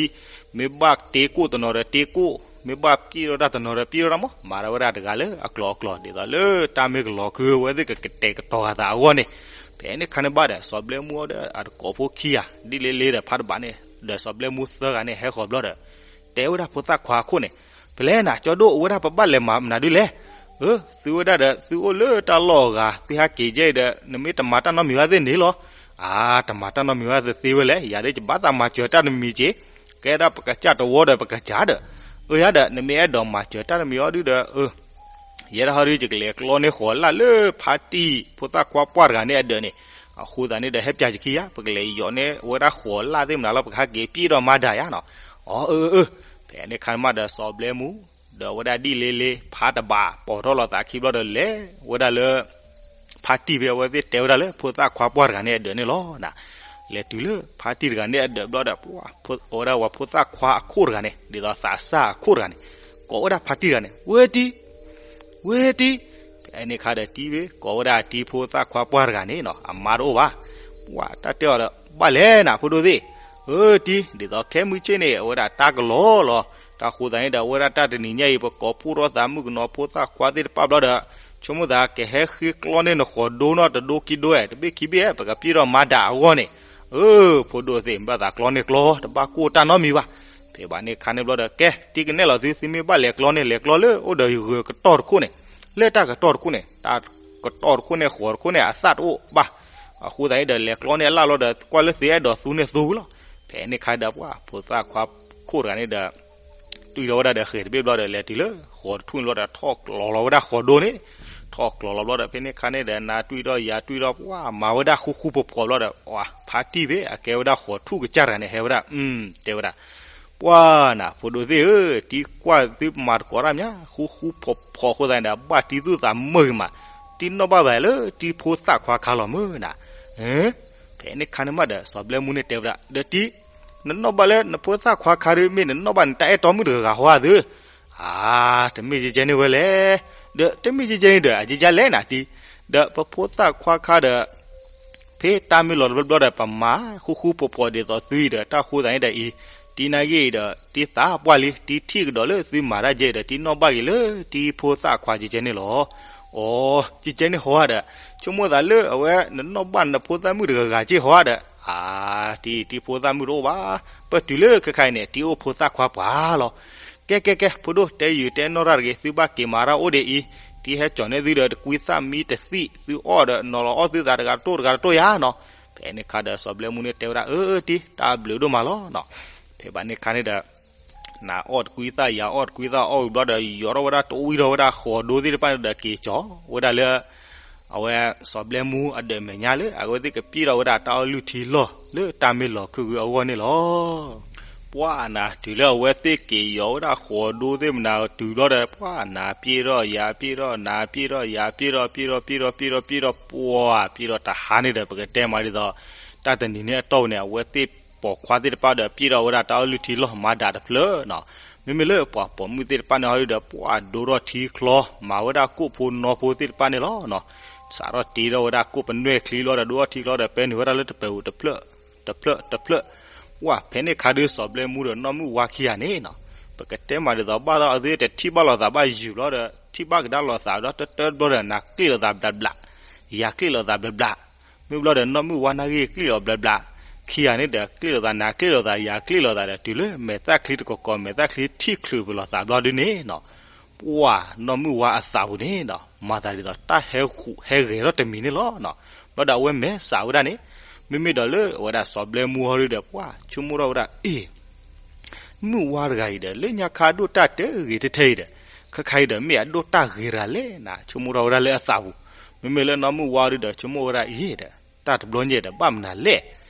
မ့ၢ်ဘၣ်တ့ကိၣ်တနီၤဒီးတ့ကိၣ်, မ့ၢ်ဘၣ်ပျဲၢ်ထီၣ်တၢ်တနီၤဒီးပျဲၢ်ထီၣ်တၢ်မး, မၤထီၣ်ဝဲဒၣ်တဂၤလၢအကျိၤအကျိၤ ဒ်သိးလၢတၢ်မ့ၢ်ကလီၤကဝဲသ့ၣ်ကကတဲာ်ကတီၤဂၤသးအဂီၢ်န့ၣ်, ဖဲန့ၣ်ခါန့ၣ်ဘၣ်ဒီး စီၤဘျဲမူဒီးအတကိးဖိခံဂၤ ဒ်လဲၣ်လဲၣ်ဒီးဖးတဘးန့ၣ်, ဒီးစီၤဘျဲမူသၢဂၤန့ၣ် ဟဲဃီၤဘျီဒီး တဲဝဲဒၣ်ဖိသၣ်ခွါအခိၣ်န့ၣ်, ပလဲၤနၤ ကၠီဒိၣ် အိၣ်ဝဲဒၣ် ပဘၣ်လဲၤမၤမနုၤဒုလဲၣ်. အၢ သုဝဲဒၣ်ဒီး သုအိၣ်လၢတၢ်လီၢ်အဂၤ သုဟဲက့ၤကဲအံၤဒီး နမ့ၢ်တမၤတၢ်နီတမံၤဘၣ်သ့ၣ်န့ၣ်လီၤ. အါ တမၤတၢ်နီတမံၤဘၣ်သ့ၣ်သ့ဝဲလဲၣ်, ယၤဒ်ယဘၣ်သးမၤစၢၤတၢ်တမံၤက့ၤ, ကဲဒၣ်ပကစၢ်တဝီဒီးပကစၢ်ဒီး, အၢ ယၤဒီး နမ့ၢ်အဲၣ်ဒိးမၤစၢၤတၢ်တမံၤအီၤဒုဒီး အၢ ယဲဒၣ်ဟီဒု ယကလဲၤကျီန့ၢ်ဃိးလၢ်လၢဖါတံၢ်ဖိသၣ်ခွါပှၢ်တဂၤန့ၣ်အဒၢးန့ၣ်, အဃိသတးန့ၣ်ဒီး ဟဲပၠးယခံယါ, ပကလဲၤယီၤန့ၢ်ဝဲဒၣ်ဃိးလၢ်သ့ၣ်မနုၤလီၤ, ပကဟဲက့ၤပျဲၢ်ဒီးမၤဒၣ်ယါနီၤ. အီ အၢ အၢ ဖဲန့ၣ်ခါန့ၣ်မးဒီး စီၤဘျဲမူ ဒီးဝဲဒၣ်ဒ်လဲၣ်လဲၣ် ဖးတဘး ပိာ်ထီၣ်လိာ်သးခံဘျီဒီး လဲၤဝဲဒၣ်လၢ ဖါတံၢ်ဖဲအဝဲသ့ၣ်တဲဝဲဒၣ်လၢ ဖိသၣ်ခွါပှၢ်တဂၤန့ၣ်အဒၢးန့ၣ်လီၤ. လဲၤတုၤလၢဖါတံၢ်တဂၤန့ၣ်အဒၢးဘျီဒီး ပှၤ ဝဲဒၣ်ဝဲဖိသၣ်ခွါအခိၣ်တဂၤန့ၣ် ဒ်သိးသးစၢ်အခိၣ်တဂၤန့ၣ် ကိးဝဲဒၣ်ဖါတံၢ်တဂၤန့ၣ် ဝဲတံၢ် ဝဲတံၢ်, ဖဲန့ၣ်ခါဒီးတံၢ်ဝဲ ကိးဝဲဒၣ်တံၢ်ဖိသၣ်ခွါပှၢ်တဂၤန့ၣ်နီၤ, အမါတအိၣ်ဘၣ်. ပှၤတၢ်တဲအီၤဒီး ဘၣ်လဲၣ်နၤ ဖိဒိၣ်သ့ၣ်, အၢ တံၢ် ဒ်သိးခဲမုၢ်ဆ့ၣ်န့ၣ် အဝဲဒၣ်တၢ်ကလီလီၤ. တၢ်ဃိသးန့ၣ်ဒီး အဝဲဒၣ်တၢ်တနံၤညါအံၤ ပကိးဖှိၣ်ထီၣ်သးမုၣ်ကနီၤဖိသၣ်ခွါသ့ၣ်တဖၣ်ဘျီဒီး ဆိကမိၣ်သးကဟဲဃ့ကျီန့ၢ်နဃိးဒိနီၤ တဒိခံဒိ တဘ့ၣ်ခံဘ့ၣ် ပကပျဲၢ်ဒီးမၤဒၣ်အဂီၢ်န့ၣ်, အၢ ဖိဒိၣ်သ့ၣ် ဘၣ်သးကျီန့ၢ်ကျီ တဘၣ်ကိၢ်တၢ်နီတမံၤဘၣ်. ဖဲဘၣ်န့ၣ်ခါန့ၣ်ဘျီဒီး ကဲ တံၢ်ကနဲၣ်လီၤသု သုမ့ၢ်ဘၣ်လဲၤကျီန့ၣ် လဲၤကျီလၢအိၣ်ဒီးယဂၢၤကတီၢ်တခိၣ်န့ၣ်, လၢတၢ်ကတီၢ်တခိၣ်န့ၣ် တၢ်ကတီၢ်တခိၣ်န့ၣ် ဃိးတခိၣ်န့ၣ် အသၣ်တအိၣ်ဘၣ်. အဃိသတးန့ၣ်ဒီး လဲၤကျီန့ၢ်အလၣ်လီၤဒီး ကွၢ်လၢသုအဲၣ်ဒိးသူန့ၣ်သူလီၤ. ဖဲန့ၣ်ခါဒီး ပှၤ ဖိသၣ်ခွါခိၣ်တဂၤန့ၣ်ဒီး တွံၢ်ထီၣ်ဝဲဒၣ်ဒီးဃဲၤတဘ့ၣ်ဘျီဒီး လဲၤတုၤလၢဃိးတထူၣ်န့ၣ်ဘျီဒီး ထီၣ်ကျိၤလီၤဝဲဒၣ်ဃိးဒိန့ၣ်, ထီၣ်ကျိၤလီၤဘျီဒီး ဖဲန့ၣ်ခါန့ၣ်ဒီး နၤတွံၢ်ထီၣ်ယၤတွံၢ်ထီၣ် ပှၤမၤဝဲဒၣ်ဃူဃူဖိးဖိးဘျီဒီး ဖါတံၢ်ဖဲအကဲဝဲဒၣ်ဃိးထူၣ်ကစၢ်တဂၤန့ၣ် ဟဲဝဲဒၣ် တဲဝဲဒၣ် ပှၤနၤ ဖိဒိၣ်သ့ၣ်ဧၢ, တံၢ်ကွၢ်သုမၤတကိးတၢ်မး ဃူဃူဖိးဖိးအဃိသတးန့ၣ်ဒီး ဘၣ်တံၢ်သူၣ်သးမုာ်ဂ့ၤမး, တံၢ်နီၣ်ဘၣ်ဝဲလၢတံၢ်ဖိသၣ်ခွါခါလီၤမုၢ်နၤ. ဖဲန့ၣ်ခါန့ၣ်မးဒီး စီၤဘျဲမူန့ၣ်တဲဝဲဒၣ် ဒီးတံၢ် နနီၣ်ဘၣ်လၢနဖိသၣ်ခွါခါဒု မ့ၢ်နနီၣ်ဘၣ်နတၢ်အဲၣ်တီမုၣ်တဂၤဂၤဟီဧါသု. အါ တမ့ၢ်ကဲကဲန့ၣ်ဝဲလဲၣ်. ဒီးတမ့ၢ်ကဲကဲန့ၣ်ဒီး အကဲကဲလဲၣ်နၤတံၢ်, ဒီးပဖိသၣ်ခွါခါဒီး ဖဲတၢ်မ့ၢ်လီၤတဘျီဘျီဒီး ပမၤဃူဃူဖိးဖိးဒ်သိးသုအံၤဒီး တၢ်ဃိသတးန့ၣ်ဒီးအံၤ, တံၢ်နာ်ဂ့ၢ်အံၤဒီး တံၢ်သးပှၢ်လံ တံၢ်ထံၣ်ကဒီးလၢသုမၤတၢ်ကဲဒီး တံၢ်နီၣ်ဘၣ်က့ၤလၢတံၢ်ဖိသၣ်ခွါကဲကဲန့ၣ်လီၤ. အိ ကဲကဲန့ၣ်ဟီဧါဒီး ဆိကမိၣ်သးလၢအဝဲ နနီၣ်ဘၣ်နဖိသၣ်မုၣ်တဂၤဂၤကဲဟီဧါဒီး အါ တံၢ် တံၢ်ဖိသၣ်မုၣ်တအိၣ်ဘၣ်. ပတုၤလၢခဲခါအံၤန့ၣ် တံၢ်အိၣ်ဖိသၣ်ခွါပှၤလီၤ. ကဲ ကဲ ကဲ ဖိဒိၣ် တဲယုာ်တဲနီၢ်တၢ်တဂ့ၤ သုဘၣ်က့ၤမၤတၢ်အိၣ်ဒံးအံၤ, တံၢ်ဟဲကၠီၤန့ၢ်သုဒီး တကွံသၣ်မံတသံၣ် သုအီၣ်ဒီး နီၤလီၤအီၣ်သုသးတဂၤတတိၢ်တဂၤတတိၢ်ယါနီၤ. ဖဲန့ၣ်ခါဒီး စီၤဘျဲမူန့ၣ်တဲဝဲဒၣ် အၢ တံၢ် တၢ်ဘျုးဒိၣ်မးလီၤနီၤ. ဖဲဘၣ်န့ၣ်ခါန့ၣ်ဒီး နၤအီၣ်တကွံသၣ် ယၤအီၣ်တကွံသၣ် အီၣ်ဝံၤဘျီဒီး ယီၤထီၣ်ဝဲဒၣ်တဝံထီၣ်ဝဲဒၣ်ဃိးဒိသ့ၣ်တဖၣ်န့ၣ်ဒီး က့ၤကၠီၤဝဲဒၣ်လၢ အဝဲ စီၤဘျဲမူအဒၢးမဲာ်ညါလၢ အဝဲသ့ၣ်ကပျဲၢ်ထီၣ်ဝဲဒၣ်တၢ်အီလုၢ်ထံလီၢ် လၢတၢ်မ့ၢ်လီၤခုၣ်ဂုအဂီၢ်န့ၣ်လီၤ. ပှၤနၤ တုၤလၢအဝဲသ့ၣ်က့ၤယီၤဝဲဒၣ်ဃိးဒိသ့ၣ်မနၤတုၤဘျီဒီး ပှၤနၤပျဲၢ်ထီၣ်ယၤပျဲၢ်ထီၣ် နၤပျဲၢ်ထီၣ်ယၤပျဲၢ်ထီၣ် ပျဲၢ်ထီၣ် ပျဲၢ်ထီၣ် ပျဲၢ်ထီၣ် ပျဲၢ်ထီၣ် ပျဲၢ်ထီၣ် ပှၤ ပျဲၢ်ထီၣ်တဟါန့ၣ်ဒီး ပကတဲမးဒ်သိး တၢ်တနံၤန့ၣ်အတီၢ်ပူၤန့ၣ် အဝဲသ့ၣ်ပိာ်ခွါသ့ၣ်တဖၣ်ဒီး ပျဲၢ်ထီၣ်ဝဲဒၣ်တၢ်အီလုၢ်ထံလီၢ်မၤဒၣ်တဖျၢၣ်နီၤ. မ့မ့ၢ်လၢပှၤပိာ်မုၣ်သ့ၣ်တဖၣ်န့ၣ်ဟီဒုဒီး ပှၤဒိထီၣ်ထံချီ မၤဝဲဒၣ်ကိၣ်ဖိနီဖိသ့ၣ်တဖၣ်န့ၣ်လီၤနီၤ. စးထီၣ်တ့ထီၣ်ဝဲဒၣ်ကိၣ်ပနွဲၢ်ချံလီၤဒီး ဒိထီၣ်ထံချီဒီး ပဲနုာ်ဝဲဒၣ်လၢတပၢၤပူၤတဖျၢၣ် တဖျၢၣ် တဖျၢၣ်. ပှၤဖဲန့ၣ်ခါဒု စီၤဘျဲမူဒီးနီၢ်မုၣ်ဝါခံဂၤန့ၣ်နီၤ, ပကတဲမးဒ်သိး ဘၣ်သးအသုတထံၣ်ဘၣ်လိာ်သးဘၣ်ယုာ်ဘျီဒီး ထံၣ်ဘၣ်ကဒါလိာ်သးဒီး တၢတၢတဘျီဒီး နၤကျ့ၣ်လိာ်သးဘျးဘျး, ယၤကျ့ၣ်လိာ်သးဘျးဘျး. မ့ၢ်ဘျီဒီး နီၢ်မုၣ်ဝါနာ်ဂ့ၢ်ကျ့ၣ်လိာ်ဘျးဘျး, ခံဂၤန့ၣ်ဒီး ကျ့ၣ်လိာ်သး နၤကျ့ၣ်လိာ်သး ယၤကျ့ၣ်လိာ်သးဒီး တုၤလၢမဲာ်သၣ်ချံတကီၢ်ကီၢ် မဲာ်သၣ်ချံထံၣ်ချုးပလိာ်သးဘျီဒုန့ၣ်နီၤ, ပှၤနီၢ်မုၣ်ဝါအသးပူၤန့ၣ်နီၤ မၤသးဒ်သိးတၢ်ဟဲဃူးဟဲဂဲၤထီၣ်တမံၤန့ၣ်လီၤနီၤ. ဘျီဒီးအဝဲမဲာ်စးဝဲဒၣ်န့ၣ်, မ့မ့ၢ်ဒီးလၢအဝဲဒၣ်စီၤဘျဲမူဟီဒုဒီး ပှၤဆိကမိၣ်ထီၣ်ဝဲဒၣ် အ့ၣ် မုၣ်ဝါတဂၤအံၤဒီး လၢညါခါအဒိၣ်တၢ်တဂ့ၤထဲထဲအံၤဒီး ခဲခါအံၤဒီး မ့ၢ်အဒိၣ်တၢ်ဂ့ၤတဂၤလဲၣ်နၤ ဆိကမိၣ်ထီၣ်ဝဲဒၣ်လၢအသးပူၤ. မ့မ့ၢ်လၢနီၢ်မုၣ်ဝါဒုဒီး ဆိကမိၣ်ဝဲဒၣ်အံၤဒီး တၢ်တဘျီညါဒီး ဘၣ်မနုၤလဲၣ်,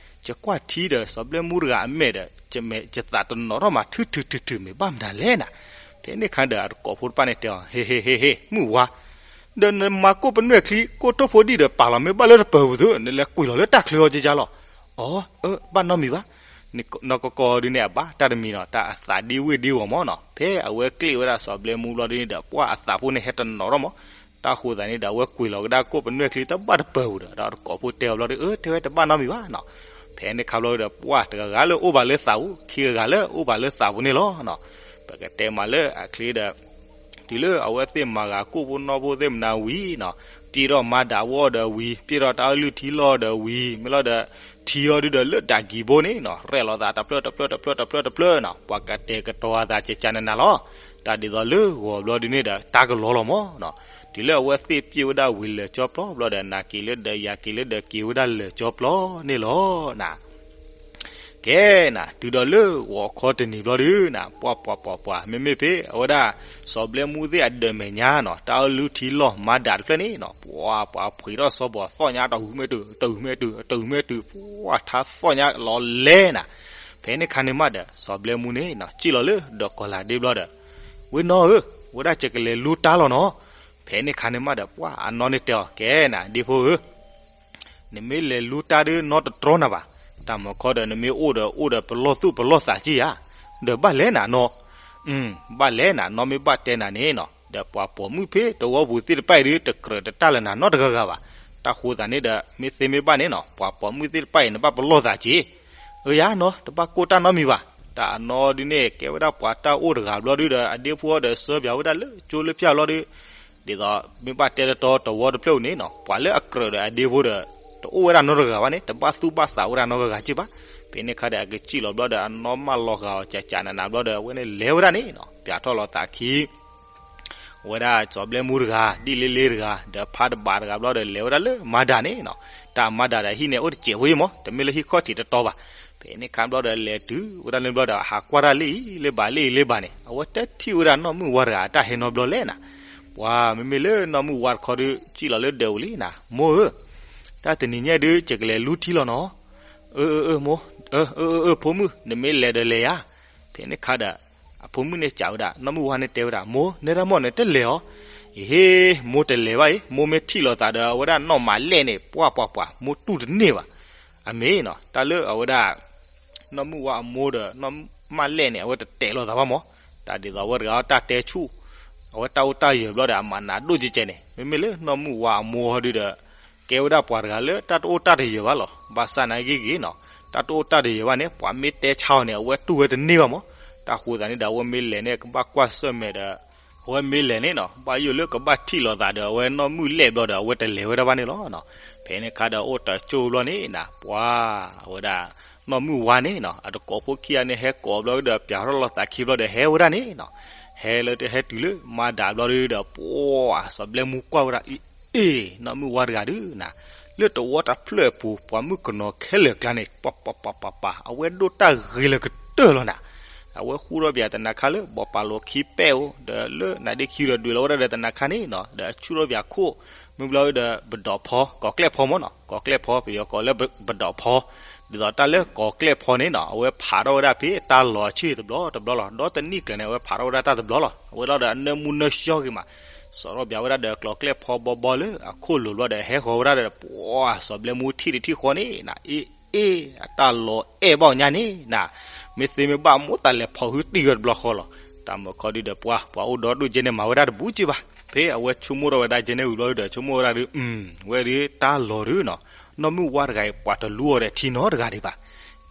ယကွၢ်ထံဒီး စီၤဘျဲမူတဂၤအမဲာ်ဒီး ယမဲာ်ယသးတနီၤထီၣ်မး ထုထုထုထု မ့ၢ်ဘၣ်မနုၤလဲၣ်နၤ. ဖဲန့ၣ်ခါဒီး အတကိးဖိတဖၣ်န့ၣ်တဲအီၤ ဟ့ၣ်ဟ့ၣ်ဟ့ၣ်ဟ့ၣ် မုၣ်ဝါ ဒီးနမၤကိၣ်ပနွဲၢ်ချံ ကိၣ်ထိၣ်ဖိဒံၣ်ဒီး ပာ်လီၤမ့ၢ်ဘၣ်လၢတပၢၤပူၤသု နလဲၤကွံာ်လီၤလၢတၢ်ချၢအီၤကကလီၤ. အီ အၢ ဘၣ်နီတမံၤဘၣ်. နီၢ်ကီၢ်ကီၢ်ဒုန့ၣ် အဘၣ်တၢ်တမံၤနီၤ တၢ်အသးဒ့ဝ့ၢ်ဒ့ဝီၤမးနီၤ. ဖဲအဝဲကျ့ၣ်ဝဲဒၣ်စီၤဘျဲမူဘျီဒုန့ၣ်ဒီး ပှၤအသးဖိန့ၣ်ဟဲတနီၤထီၣ်မး တၢ်ဃိသးန့ၣ်ဒီး အဝဲကွံာ်လီၤကဒါကိၣ်ပနွဲၢ်ချံတဘၣ်တပၢၤပူၤဒီး ဒီးတကိးဖိတဲအီၤဘျီဒီး အၢ တဲဝဲတဘၣ်နီတမံၤဘၣ်နီၤ. ဖဲန့ၣ်ခါဘျီဒီး ပှၢ်တဂၤဂၤလၢအိၣ်ဘၣ်လၢသးပူၤ ခံဂၤဂၤလၢအိၣ်ဘၣ်လၢသးပူၤန့ၣ်လီၤနီၤ. ပကတဲမးလၢအချ့ဒီး တုၤလၢအဝဲသ့ၣ်မၤဂၤကိၣ်ဖိနီၣ်ဖိသ့ၣ်မနၤဝံၤနီၤ, ပျဲဒီးမၤဒၣ်ဝီဒီးဝံၤ, ပျဲဒီးတၢ်အလုၢ်ထံလီၢ်ဒီးဝံၤ, မ့ၢ်လီၤဒီး ထံအီၤဒုဒီးလၢဒၣ်ကံၤဘိန့ၣ်နီၤ, ရဲၣ်လီၤသးတဖျၢၣ်တဖျၢၣ်တဖျၢၣ်တဖျၢၣ်တဖျၢၣ်နီၤ, ပှၤကတဲာ်ကတီၤအသးကကနနၤလီၤ. တၢ်ဒ်သိးလၢဂီၤဘျီဒုန့ၣ်ဒီး တၢ်ကလီၤလီၤမးနီၤ. တုၤလၢအဝဲသ့ၣ်ပျဲဝဲဒၣ်ဝံၤလၢာ်ကၠီပျီဘျီဒီး နၤက့ၤလၢဒၢးယၤက့ၤလၢဒၢးက့ၤဝဲဒၣ်လၢာ်ကၠီပျီန့ၣ်လီၤနၤ. ကဲနၤ, တုၤဒီးလၢဂီၤခီတနံၤဘျီဒုနၤ, ပှၤပှၤပှၤပှၤ မ့မ့ၢ်ဖဲအဝဲဒၣ် စီၤဘျဲမူသ့ၣ်အဒၢးမဲာ်ညါနီၤ, တၢ်အလုၢ်ထံလီၢ်မၤဒၣ်တဖျၢၣ်န့ၣ်နီၤ, ပှၤပှၤဖှံးထီၣ်စီၤဘီၣ်သီၣ်ညါ တၢ်ဟူးမဲာ်တုၤ တၢ်ဟူးမဲာ်တုၤ တၢ်ဟူးမဲာ်တုၤ ပှၤထါသီၣ်ညါလီၤလဲနၤ. ဖဲန့ၣ်ခါန့ၣ်မးဒီး စီၤဘျဲမူန့ၣ်နီၤ စံၣ်လီၤလၢဒီးကီၤလၤဒ့ဘျီဒီး ဝဲနီၢ်ဧၢ, ဝဲဒၣ်ယကလဲၤလူတၢ်လီၤနီၤ. ဖဲန့ၣ်ခါန့ၣ်မးဒီး ပှၤအနီၢ်န့ၣ်တဲအီၤ ကဲနၤ ဒ့ဖိဧၢ, နမ့ၢ်လဲၤလူတၢ်ဒီးနီတတြီနၤဘၣ်. တၢ်မၤခီဒီး နမ့ၢ်အိၣ်ဒီးအိၣ်ဒီးပလီၢ်သူၣ်ပလီၢ်သးက့ဧါ, ဒီးဘၣ်လဲၣ်နၤနီၢ်. ဘၣ်လဲၣ်နၤ, နီၢ်မ့ၢ်ဘၣ်တဲနၤန့ၣ်နီၤ, ဒီးပှၤပိာ်မုၣ်ဖဲတဝီပူၤသ့ၣ်တဖၣ်အံၤဒီး တကြၢးတတၢ်လၢနၤနီတဂၤဂၤဘၣ်. တၢ်ဃိသးန့ၣ်ဒီး မ့ၢ်သ့မ့ၢ်ဘၣ်န့ၣ်နီၤ, ပှၤပိာ်မုၣ်သ့ၣ်တဖၣ်အံၤ နဘၣ်ပလီၢ်သးက့ အၢယၤနီၤ, တဘၣ်ကိၢ်တၢ်နီတမံၤဘၣ်. တၢ်အနီၢ်ဒုန့ၣ် ကဲဝဲဒၣ်ပှၤတၢ်အိၣ်တဂၤဘျီဒုဒီး အဒ့ဖိဒီးစၢဘၣ်ဝဲဒၣ်လၢကၠိလၢဖၠၣ်ဘျီဒု, ဒ်သိးမ့ၢ်ဘၣ်တဲတတီတဝီတဖျၢၣ်န့ၣ်နီၤ, ပှၤလၢအကြၢးဒီးအဒ့ဖိဒီး တအိၣ်ဝဲဒၣ်နီတဂၤဘၣ်န့ၣ် တဘၣ်သူၣ်ဘၣ်သးဝဲဒၣ်နီတဂၤဂၤက့ဘၣ်. ဖဲန့ၣ်ခါဒီး အကစံၣ်လီၤဘျီဒီး အနီၢ်မၢလီၤဂာ်အီၤကကနနၤဘျီဒီး အဝဲန့ၣ်လဲၤဝဲဒၣ်န့ၣ်နီၤ, ပျးထီၣ်လီၤသးခံ ဝဲဒၣ်စီၤဘျဲမူတဂၤ ဒ်လ့လ့တဂၤ ဒီးဖးတဘးတဂၤဘျီဒီး လဲၤဝဲဒၣ်လၢမၤဒၣ်န့ၣ်နီၤ. တၢ်မၤဒၣ်ဒီးဟံၣ်န့ၣ် အိၣ်တစဲးဖိအံၤမး, တမ့ၢ်လၢဟံၣ်ခီၣ်ထံးတတီဘၣ်. ဖဲန့ၣ်ခါဘျီဒီး လဲၤတုၤဝဲဒၣ်န့ၣ်ဘျီဒီး ဟးကွၢ်တၢ်လၢအံၤလၢဘၣ်လၢအံၤလၢဘၣ်န့ၣ် အဝဲတထံၣ်ဝဲဒၣ်နီၢ်မုၢ်ဝါတဂၤအတၢ်ဟဲနီတဘျီလဲၣ်နၤ. ပှၤမ့မ့ၢ်လၢနီၢ်မုၢ်ဝါတခီဒု စံၣ်လီၤလၢဒၢးပူၤလံနၤ, မိၢ်ဧၢ, တၢ်တနံၤညါဒု ယကလဲၤလူထံလီၤနီၤ. အၢ အၢ အၢ မိၢ်, အၢ အၢ အၢ ဖိမုၣ် နမ့ၢ်လဲၤဒီးလဲၤယၤ. ဖဲန့ၣ်ခါဒီး အဖိမုၣ်န့ၣ်စံးဝဲဒၣ် နီၢ်မုၢ်ဝါန့ၣ်တဲဝဲဒၣ် မိၢ် နဲဒၣ်မိၢ်န့ၣ်တလဲၤအီၤ. အ့ မိၢ်တလဲၤဘၣ်အံၤ, မိၢ်မ့ၢ်ထံၣ်လိာ်သးဒီး အဝဲဒၣ်နီၢ်မးလဲၣ်န့ၣ် ပှၢ်ပှၢ်ပှၢ် မိၢ်တူၢ်တန့ၢ်ဘၣ်. အမ့ၢ်နီၤ တၢ်လၢအဝဲဒၣ် နီၢ်မုၢ်ဝါအမိၢ်ဒီး နီၢ်မးလဲၣ်န့ၣ် အဝဲတတဲာ်လိာ်သးဘၣ်မး, တၢ်ဒ်သိးအဝဲတဂၤတၢ်တဲဆူၣ်, အဝဲတၢ်အိၣ်တၢ်ယၢၤဘျီဒီး အမၤနးဒိၣ်ကဲကဲန့ၣ် မ့မ့ၢ်လၢနီၢ်မုၢ်ဝါအမိၢ်ဟီဒုဒီး ကဲဝဲဒၣ်ပှၤတဂၤလၢတၢ်တအိၣ်တၢ်တယၢၤဘၣ်လီၤ. ဘၣ်ဆၣ်နာ်ဂ့ၤဂ့ၤနီၤ တၢ်တအိၣ်တၢ်တယၢၤဘၣ်န့ၣ် ပှၤမ့ၢ်တဲဆါအီၤန့ၣ် အဝဲတူၢ်ဝဲတန့ၢ်ဘၣ်မး. တၢ်ဃိသးန့ၣ်ဒီး အဝဲမ့ၢ်လဲၤန့ၣ် ကဘၣ်ကွၢ်ဆၢၣ်မဲာ်ဒီး အဝဲမ့ၢ်လဲၤန့ၣ်နီၤ ဘၣ်ယိၣ်လၢကဘၣ်ထံၣ်လိာ်သးဒီး အဝဲနီၢ်မုၢ်လဲၣ်ဘျီဒီး အဝဲတလဲၤဝဲဒၣ်ဘၣ်န့ၣ်လီၤ. ဖဲန့ၣ်ခါဒီးအိၣ်တၢ်ကၠိဘျီန့ၣ်နၤ ပှၤအဝဲဒၣ် နီၢ်မုၢ်ဝါန့ၣ်နီၤ အတကိးဖိခံဂၤန့ၣ် ဟဲကိးဘျီဒီး ပျးထီၣ်လိာ်သးခံဘျီဒီး ဟဲဝဲဒၣ်န့ၣ်နီၤ. ဟဲလၢတဟဲတုၤလၢမၤဒၣ်ဘျီဒီး ပှၤစီၤဘျဲမူကွၢ်ဝဲဒၣ် အ့ အ့ နီၢ်မုၢ်ဝါတဂၤဒုနၤ လၢတဝီတဖျၢၣ်အပူၤ ပှၤမုၣ်ကနီၤခဲလၢာ်ကျါန့ၣ် ပှၤပှၤပှၤပှၤပှၤ အဝဲဒိၣ်တၢ်ဂ့ၤလၢကတၢၢ်လီၤနၤ. အဝဲဃူထီၣ်ပၠးသနၤခါလၢ ဘီးပာ်လိာ်ခံပဲၣ်ဧိၤ ဒီးလၢနါဒ့ခံဒီး ဒွဲၣ်လီၤဝဲဒၣ်ဒီးသနၤခါန့ၣ်နီၤ ဒီးဆူၣ်ထီၣ်ပၠးခိၣ် မ့ၢ်ဘျီဒီး ပဒီးဖီ ကီၤကျဲၣ်ဖီမ့ၢ်နီၤ ကီၤကျဲၣ်ဖီ ပယီၤကိးလၢပဒီးဖီ ဒ်သိးတၢ်လၢကီၤကျဲၣ်ဖီန့ၣ်နီၤ အဝဲဖးထီၣ်ဝဲဒၣ်ဖဲတၢ်လီၤဆံၣ်တဘျီတဘျီလီၤ. ဒီတနံၣ်ကျၢၤန့ၣ် အဝဲဖးထီၣ်ဝဲဒၣ်တၢ်တဘျီလီၤ. အဝဲလီၤဒီးအနၢမူနၢဆှီဂ့ၤမး စိာ်ထီၣ်ပၠးဝဲဒၣ်ဒီးကျီၤကျဲၣ်ဖီဘီဘီလၢအခိၣ်လိၤဘျီဒီး ဟဲဃီၤဝဲဒၣ်ဒီး ပှၤစီၤဘျဲမူထံၣ်တထံၣ်ဃီန့ၣ်နၤ အ့ အ့ အတၢ်လီၤအဲၣ်ဘၣ်အီၤညါန့ၣ်နၤ မ့ၢ်သ့မ့ၢ်ဘၣ်မိၣ်သးလဲၤဖီၣ်ဟုတံၢ်ဝဲတဘျီဃီလီၤ. တၢ်မၢခီဒုဒီးပှၤ ပှၤအိၣ်ဒီဒူၣ်ကဲန့ၣ် မၤဝဲဒၣ်တဘူးကဲဘၣ်. ဖဲအဝဲဆိကမိၣ်ထီၣ်ဝဲဒၣ်ကဲန့ၣ်ဝံၤဘျီဒီး ဆိကမိၣ်ဝဲဒၣ်ဒု ဝဲဒုတၢ်လီၤဒုနီၤ နီၢ်မုၢ်ဝါတဂၤအံၤ ပှၤတလူအီၤဒီးထံနီတဂၤဒံးဘၣ်.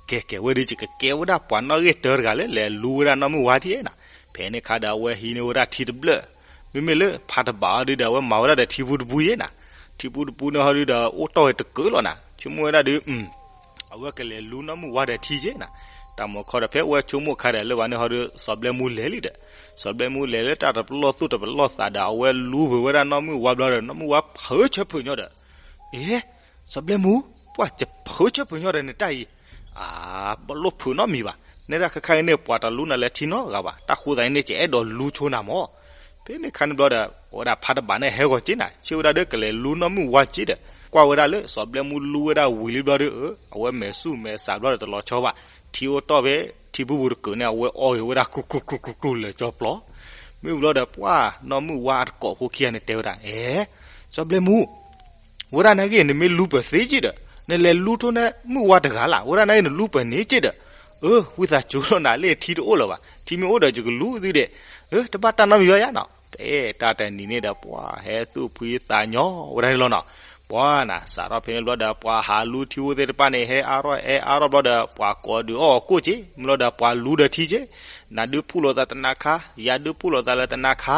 ကဲကဲဝဲဒု ယကကဲဝဲဒၣ်ပှၤနီၣ်ဂံၢ်တၢတဂၤလၢလဲၤလူဝဲဒၣ်နီၢ်မုၢ်ဝါထံဧါနၤ. ဖဲန့ၣ်ခါဒီး အဝဲဟံးန့ၢ်ဝဲဒၣ်ထံတဘျၢၣ် မ့မ့ၢ်လၢဖးတဘးအီၤဒုဒီး အဝဲမၤဝဲဒၣ်ဒီးထံပူတပူယဲနၤ. ထံပူတပူန့ၣ်ဟီဒုဒီး အိၣ်တီၢ်ဝဲတကၢလီၤနၤ ဆိကမိၣ်ဝဲဒၣ်ဒု အဝဲကလဲၤလူနီၢ်မုၢ်ဝါဒီးထံက့နၤ. တၢ်မၢခီဒီး ဖဲအဝဲဆိကမိၣ်ခါဒီးလၢဝဲန့ၣ်ဟီဒု စီၤဘျဲမူလဲၤလံဒီး စီၤဘျဲမူလဲၤလၢတၢ်တပလီၢ်သူၣ်တပလီၢ်သးဒီး အဝဲလူပှဲၤဝဲဒၣ်နီၢ်မုၢ်ဝါဘျီဒီး နီၢ်မုၢ်ဝါဖုးဆၢဖုးညီဒီး အ့ စီၤဘျဲမူ ပှၤယဖုးဆၢဖုးညီဒီးနတၢ်အံၤ အါ ပလိၣ်ဖုးနီတမံၤဘၣ်. နဲဒၣ်ခဲခါအံၤန့ၣ် ပှၤတလူနၤလၢထံနီတဂၤဘၣ်. တၢ်ဃိသးအံၤန့ၣ် ယအဲၣ်ဒိးလူဆိနၤမး. ဖဲန့ၣ်ခါန့ၣ်ဘျီဒီး အဝဲဒၣ်ဖးတဘးန့ၣ်ဟဲဂီၤက့နၤ ဆ့ၣ်ဝဲဒၣ်ဒီးကလဲၤလူနီၢ်မုၢ်ဝါက့ဒီး ကွၢ်ဝဲဒၣ်လၢစီၤဘျဲမူလူဝဲဒၣ်ဝံၤလံဘျီဒီး အဝဲမဲာ်ဆူၣ်မဲာ်ဆးဘျီဒီးတလီၤဆီဘၣ်. ထံအိၣ်တီၢ်ဖဲ ထံပူပူၤတကၢန့ၣ် အဝဲအီဂ့ၤဝဲဒၣ်ကျူကျူကျူကျူကျူလၢာ်ကၠီပျီ. မ့ၢ်ဘျီဒီးပှၤနီၢ်မုၢ်ဝါအတကိးဖိခံဂၤန့ၣ်တဲဝဲဒၣ် အဲ စီၤဘျဲမူ ဝဲဒၣ်နာ်က့ နမ့ၢ်လူပၢၤသ့က့ဒီး နလဲၤလူထီၣ်န့ၢ်မုၢ်ဝါတဂၤလၢ် ဝဲဒၣ်နာ်က့ နလူပၢၤန့ၣ်က့ဒီး အၢ ဝံသးစူၤလီၤနၤလၢထံတအိၣ်လၢၤဘၣ် ထံမ့ၢ်အိၣ်ဒီးယကလူသုဒဲး အၢ တဘၣ်တၢ်နီတမံၤဘၣ်ယါနီၤ. ဖဲတၢ်တနံၤန့ၣ်ဒီး ပှၤဟဲသူၣ်ဖှံသးညီဝဲဒၣ်န့ၣ်လီၤနီၤ. ပှၤနၤ စးထီၣ်ဖဲန့ၣ်ဘျီဒီး ပှၤဟးလူထံအိၣ်သ့ၣ်တဖၣ်န့ၣ် ဟဲအါထီၣ်ဟဲအါထီၣ်ဘျီဒီး ပှၤကိးဒုးအီၣ်အကိၣ်က့ၤ မ့ၢ်လီၤဒီးပှၤလူဒီးထံက့ၤ, နဒုးဖှူလိာ်သးတနၤခါ ယၤဒုးဖှူလိာ်သးလၢတနၤခါ,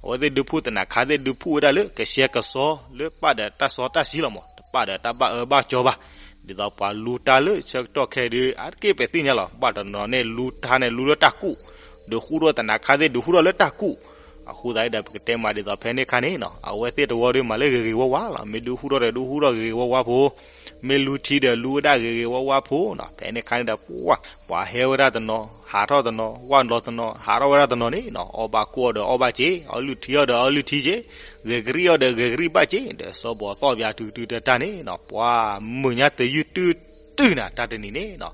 အဝဲသ့ၣ်ဒုးဖှူတနၤခါသ့ၣ် ဒုးဖှူဝဲဒၣ်လၢ ကဆှဲကစီလၢပာ်ဒီးတၢ်စီတၢ်ဆှံလီၤ မး တပာ်ဒီးတၢ်ဘၣ်အၢဘၣ်ကၠီဘၣ်. ဒ်သိးပှၤလူတၢ်လၢဆၢကတီၢ်ခဲအံၤဒီး အါတက့ၢ်ပသ့ၣ်ညါလီၤ ဘၣ်တနီၤန့ၣ်လူတၢ်န့ၣ် လူလၢတၢ်ကူၣ်, ဒုးဃူထီၣ်တနၤခါသ့ၣ် ဒုးဃူထီၣ်လၢတၢ်ကူၣ်. အဃိသတးန့ၣ်ဒီး ပကတဲမးဒ်သိးဖဲန့ၣ်ခါန့ၣ်နီၤ အဝဲသ့ၣ်တဝီဒီးမၤလၢဂ့ၤဂ့ၤဝါဝါလီၤ. မ့ၢ်ဒုးဃူထီၣ်ဒီး ဒုးဃူထီၣ်ဂ့ၤဂ့ၤဝါဝါဖိ, မ့ၢ်လူထံဒီး လူဝဲဒၣ်ဂ့ၤဂ့ၤဝါဝါဖိနီၤ. ဖဲန့ၣ်ခါန့ၣ်ဒီး ပှၤ ပှၤဟဲဝဲဒၣ်တနီၤ ဟးထီၣ်တနီၤ ဝၣ်လီၤတနီၤ ဟးထီၣ်ဝဲဒၣ်တနီၤန့ၣ်နီၤ အီၣ်ဘၣ်ကိၣ်အီၣ်ဒီးအီၣ်ဘၣ်က့ၤ, အီလုၢ်ထံအီၣ်ဒီးအီလုၢ်ထံက့ၤ, ဂဲၤကရံၣ်အီၣ်ဒီးဂဲၤကရံၣ်ဘၣ်က့ၤ ဒီးစီၤဘီၣ်သီၣ်ဘၣ်တုၤတုၤတၢ်တၢ်န့ၣ်နီၤ ပှၤမုာ်ညါတယုၢ်တုၢ်တုၢ်နၤ တၢ်တနံၤန့ၣ်နီၤ.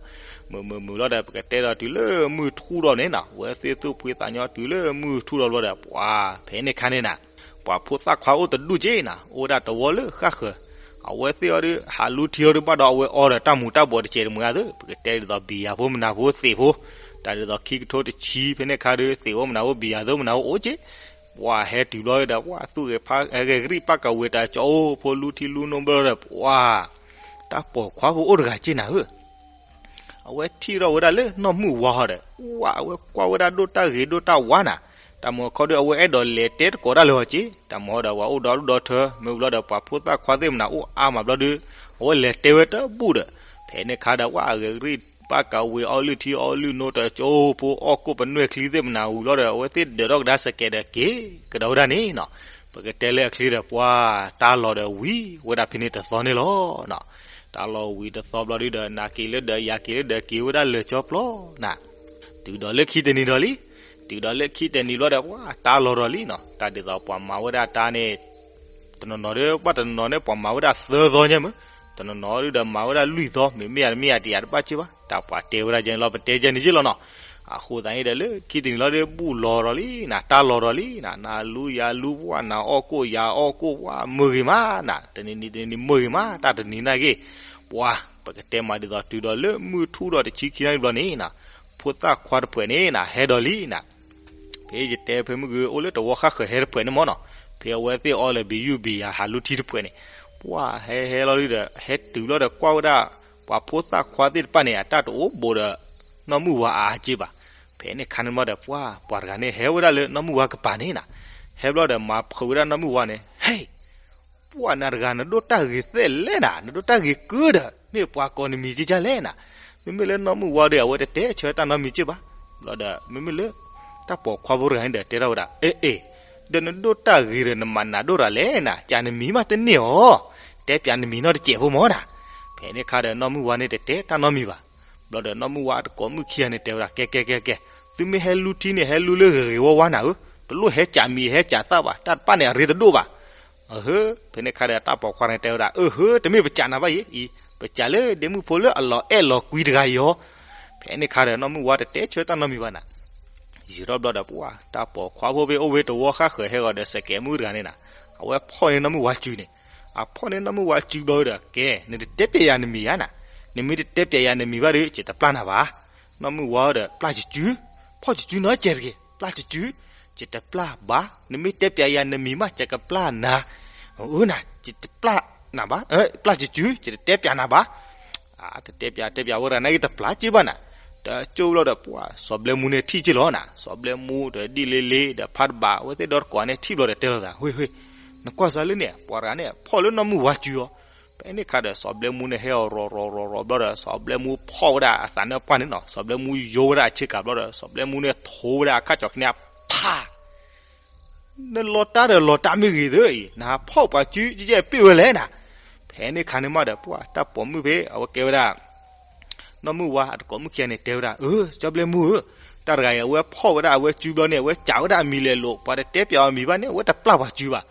မုာ်မုာ်မုာ်လီၤဒီး ပကတဲဒီးတုၤလၢမုၢ်ထူၣ်ဒီးန့ၣ်နီၤ အဝဲသ့ၣ်သူၣ်ဖှံသးညီတုၤလၢမုၢ်ထူၣ်ဒီးဘျီဒီး ပှၤဖဲန့ၣ်ခါန့ၣ်နၤ ပှၤဖိသၣ်ခွါအိၣ်တဒူၣ်က့ၤနၤ အိၣ်ဝဲဒၣ်တဝီလၢဃၣ်ဃၢၤ, အဝဲသ့ၣ်အီၤဒီး ဟးလူထံအီၤဒီးဘၣ်ဒီး အဝဲအီဒီးတၢ်မူၤတၢ်ဘှီးတစဲးတမှဲၤအသိး ပကတဲဒ်သိးဘံယၤဖိမနၤဖိသ့ၣ်ဖိ, တၢ်ဒ်သိးခံကထိတဆံဖဲန့ၣ်ခါဒီး သ့ၣ်အိၣ်မနၤဖိဘံယၤသိမနၤဖိအိၣ်က့ၤ. ပှၤဟဲတုၤဘျီဒီး ပှၤသူၣ်ဂဲၤဖး ဂဲၤကရံၣ်ပာ်ကဝ့ၤတၢ်ကၠီအိၣ်ဖိ လူထံလူနိဘျီဒီး ပှၤ တၢ်ပိာ်ခွါဖိအိၣ်တဂၤက့ၤနၤဧၢ အဝဲထံၣ်ထီၣ်ဝဲဒၣ်လၢနီၢ်မုၢ်ဝါဟီဒီး ဝဲ အဝဲကွၢ်ဝဲဒၣ်ဒိၣ်တၢ်ဂ့ၤဒိၣ်တၢ်ဝါနၤ, တၢ်မုၢ်ခီဒီး အဝဲအဲၣ်ဒိးလဲၤတဲတကိးတၢ်လၢဟီက့ၤ, တၢ်မုၢ်ဟီဒီး ပှၤအိၣ်ဒီဒူၣ်ဒီထၢ မ့ၢ်ဘျီဒီး ပှၤဖိသၣ်ခွါသ့ၣ်မနၤအိၣ်အါမးဘျီဒီး အဝဲလဲၤတဲဝဲတဘူၣ်ဒီး ဖဲန့ၣ်ခါဒီး ဝဲအဂဲၤကရံၣ်ပာ်ကဝ့ၤ အီလုၢ်ထံအီလုၢ်နိတၢ်ကၠိဖိ အီၣ်ကိၣ်ပနွဲၢ်ချံသ့ၣ်မနၤဝံၤလီၤဒီး အဝဲသ့ၣ်ဒၢးထီၣ်ကဒါစကဲးဒီးက့ၤကဒီးဝဲဒၣ်န့ၣ်နီၤ, ပကတဲလၢအချံဒီး ပှၤ တၢ်လီၤဒီးဝံၤဝဲဒၣ်ဖဲန့ၣ်တသီန့ၣ်လီၤ. တၢ်လီၤဝံၤတသီဘျီဒီး နၤက့ၤလၢဒၢးယၤက့ၤလၢဒၢးက့ၤဝဲဒၣ်လၢာ်ကၠီပျီနၤ, တုၤဒီးလၢခံတနံၤဒီးလံ, တုၤဒီးလၢခံတနံၤဘျီဒီး ပှၤ တၢ်လီၤဒီးလံနီၤ, တၢ်ဒ်သိးပှၤမၤဝဲဒၣ်တၢ်န့ၣ် တနီၤနီၤဒီး ဘၣ်တနီၤနီၤန့ၣ် ပှၤမၤဝဲဒၣ်သၢသီညါမး, တနီၤနီၤဒီးမၤဝဲဒၣ်လွံၢ်သီ မ့မ့ၢ်ယၤတမ့ၢ်ယၤတယၤတဘၣ်က့ၤဘၣ်, တၢ်ပှၤတဲဝဲဒၣ်ကဲန့ၣ်လီၤ ပတဲကဲန့ၣ်က့ၤလီၤနီၤ. အဃိသတးန့ၣ်ဒီး လၢခံတနံၤလီၤဒီး ဘူၣ်လီၤဒီးလံနၤ, တၢ်လီၤဒီးလံနၤ, နၤလူယၤလူ ပှၤနၤအီၣ်ကိၣ်ယၤအီၣ်ကိၣ် ပှၤမုာ်ဂ့ၤမးနၤ, တနံၤနံၤတနံၤနံၤမုာ်ဂ့ၤမး တၢ်တနံၤနာ်က့ၤ, ပှၤ ပကတဲမးဒ်သိးတုၤဒီးလၢမုၢ်ထူၣ်ဒီးတဆံခံနၣ်ရံၣ်ဘျီန့ၣ်နၤ, ဖိသၣ်ခွါတဖှဲးန့ၣ်နၤ ဟဲဒီးလံနၤ ဖဲယတဲဖဲမုၢ်ဂုၤအိၣ်လၢတဝီဃၣ်ဃၢၤဟဲတဖှဲးန့ၣ်မ့ၢ်နီၤ, ဖဲအဝဲသ့ၣ်အီလၢဘံယူၢ်ဘံယၤဟးလူထံတဖှဲးန့ၣ်, ပှၤဟဲဟဲလီၤဒီး ဟဲတုၤဘျီဒီးကွၢ်ဝဲဒၣ် ပှၤဖိသၣ်ခွါသ့ၣ်တဖၣ်န့ၣ် အတၢ်တအိၣ်ဘူးဒီး နီၢ်မုၢ်ဝါအါက့ၤဘၣ်. ဖဲန့ၣ်ခါန့ၣ်မ့ၢ်ဒီး ပှၤ ပှၤတဂၤန့ၣ် ဟဲဝဲဒၣ်လၢနီၢ်မုၢ်ဝါကပၤန့ၣ်နၤ, ဟဲဘျီဒီးမၤဖုးဝဲဒၣ်နီၢ်မုၢ်ဝါန့ၣ် ဟဲ ပှၤနၤတဂၤ နဒိၣ်တၢ်ဂ့ၤသဲလဲၣ်နၤ, နဒိၣ်တၢ်ဂ့ၤကၢဒီး မ့ၢ်ပှၤကိးနမံၤကကလဲၣ်နၤ. မ့မ့ၢ်လၢနီၢ်မုၢ်ဝါဒီး အဝဲတတဲဆၢတၢ်နီတမံၤက့ၤဘၣ်. ဘျီဒီး မ့မ့ၢ်လၢ တၢ်ပိာ်ခွါဖိတဂၤန့ၣ်ဒီး တဲထီၣ်ဝဲဒၣ် အ့ အ့ ဒီးနဒိၣ်တၢ်ဂ့ၤဒီး နမၤနၤဒိၣ်တၢ်လဲၣ်နၤ, ကးနမံၤမးတန့ၢ်အီၤ, တဲပျးနမံၤနီတစဲးဖိမ့ၢ်နၤ. ဖဲန့ၣ်ခါဒီး နီၢ်မုၢ်ဝါန့ၣ်တတဲတၢ်နီတမံၤဘၣ်. ဘျီဒီး နီၢ်မုၢ်ဝါတကိးမုၣ်ခံဂၤန့ၣ် တဲဝဲဒၣ် ကဲ ကဲ ကဲ ကဲ, သုမ့ၢ်ဟဲလူထံန့ၣ် ဟဲလူလၢဂ့ၤဂ့ၤဝါဝါနၤဧၢ, တလိၣ်ဟဲကးမံၤဟဲကးသၣ်ဘၣ်, တၢ်တဖၣ်န့ၣ် အရ့တဒိၣ်ဘၣ်. အဟၢ ဖဲန့ၣ်ခါဒီး တၢ်ပိာ်ခွါန့ၣ်တဲဝဲဒၣ် အဟၢ တမ့ၢ်ပကးနၤဘၣ်အံၤ, ပကးလၢဒ့မုၣ်ဖိလၢအလီၤအဲၣ်လီၤကွံတဂၤအံၤအီၤ. ဖဲန့ၣ်ခါဒီး နီၢ်မုၢ်ဝါတတဲဆၢတၢ်နီတမံၤဘၣ်နၤ. ယံာ်ထီၣ်ဘျီဒီး ပှၤ တၢ်ပိာ်ခွါဖိဖဲအိၣ်ဖဲတဝီဃၣ်ဃၢၤဟဲဂီၤဒီး စကဲးမုၣ်တဂၤန့ၣ်နၤ, အဝဲဖီၣ်န့ၢ်နီၢ်မုၢ်ဝါစုန့ၣ်, အဖီၣ်န့ၢ်နီၢ်မုၢ်ဝါစုဘျီဒီး ကဲ နတတဲပျးယၤနမံၤဧါနၤ, နမ့ၢ်တတဲပျးယၤနမံၤဘၣ်ဒီး ယတပျၢ်နၤဘၣ်. နီၢ်မုၢ်ဝါဒီး ပျၢ်စုစု, ဖီၣ်စုစုနီတစဲးတဂ့ၤ, ပျၢ်စုစု, ယတပျၢ်ဘၣ်, နမ့ၢ်တဲပျးယၤနမံၤမး ယကပျၢ်နၤ, အၢနၤ, ယတပျၢ်နၤဘၣ်, ပျၢ်စုစု, ယတတဲပျးနၤဘၣ်. တတဲပျးတဲပျးဝဲတဂၤန့ၣ်ဂ့ၤ တပျၢ်က့ၤဘၣ်နၤ. တကၠိဘျီဒီး ပှၤ စီၤဘျဲမူန့ၣ်ထံၣ်က့ၤလီၤနၤ, စီၤဘျဲမူဒီးဒ်လ့လ့ဒီး ဖးတဘးဝဲသ့ၣ်ဒီတကိးန့ၣ်ထံၣ်ဘျီဒီးတဲလိာ်သး ဝ့ၢ်ဝ့ၢ်, နကွၢ်စၢ်လၢန့ၣ် ပှၤတဂၤန့ၣ် ဖီၣ်လၢနီၢ်မုၢ်ဝါစုအီၤ. ဖဲန့ၣ်ခါဒီး စီၤဘျဲမူန့ၣ်ဟဲအီၤရီၤရီၤရီၤရီၤဘျီဒီး စီၤဘျဲမူဖီၣ်ဝဲဒၣ်အသးန့ၣ်ပှၢ်န့ၣ်နီၤ, စီၤဘျဲမူယိဝဲဒၣ်အဆ့ကၤဘျီဒီး စီၤဘျဲမူန့ၣ်ထိဝဲဒၣ်အခါကၠီၤခံန့ၣ် ဖး နလီၤတၢ်ဒီးလီၤတၢ်မ့ၢ်ဂ့ၤသၢအံၤ, နဟးဖီၣ်ပှၤစုကဲပ့ၢ်ဝဲလဲၣ်နၤ. ဖဲန့ၣ်ခါန့ၣ်မးဒီး ပှၤတၢ်ပိာ်မုၣ်ဖဲအဝဲကဲဝဲဒၣ် နီၢ်မုၢ်ဝါအတကိးမုၣ်ခံဂၤန့ၣ်တဲဝဲဒၣ် အၢ စီၤဘျဲမူဧၢ, တၢ်တဂၤအံၤ အဝဲဖီၣ်ဝဲဒၣ်အဝဲစုဘျီန့ၣ် အဝဲကးဝဲဒၣ်အမံၤလဲၤလိာ် ပှၤတတဲပျးအီၤမံၤဘၣ်န့ၣ် အဝဲတပျၢ်ပှၤစုဘၣ်.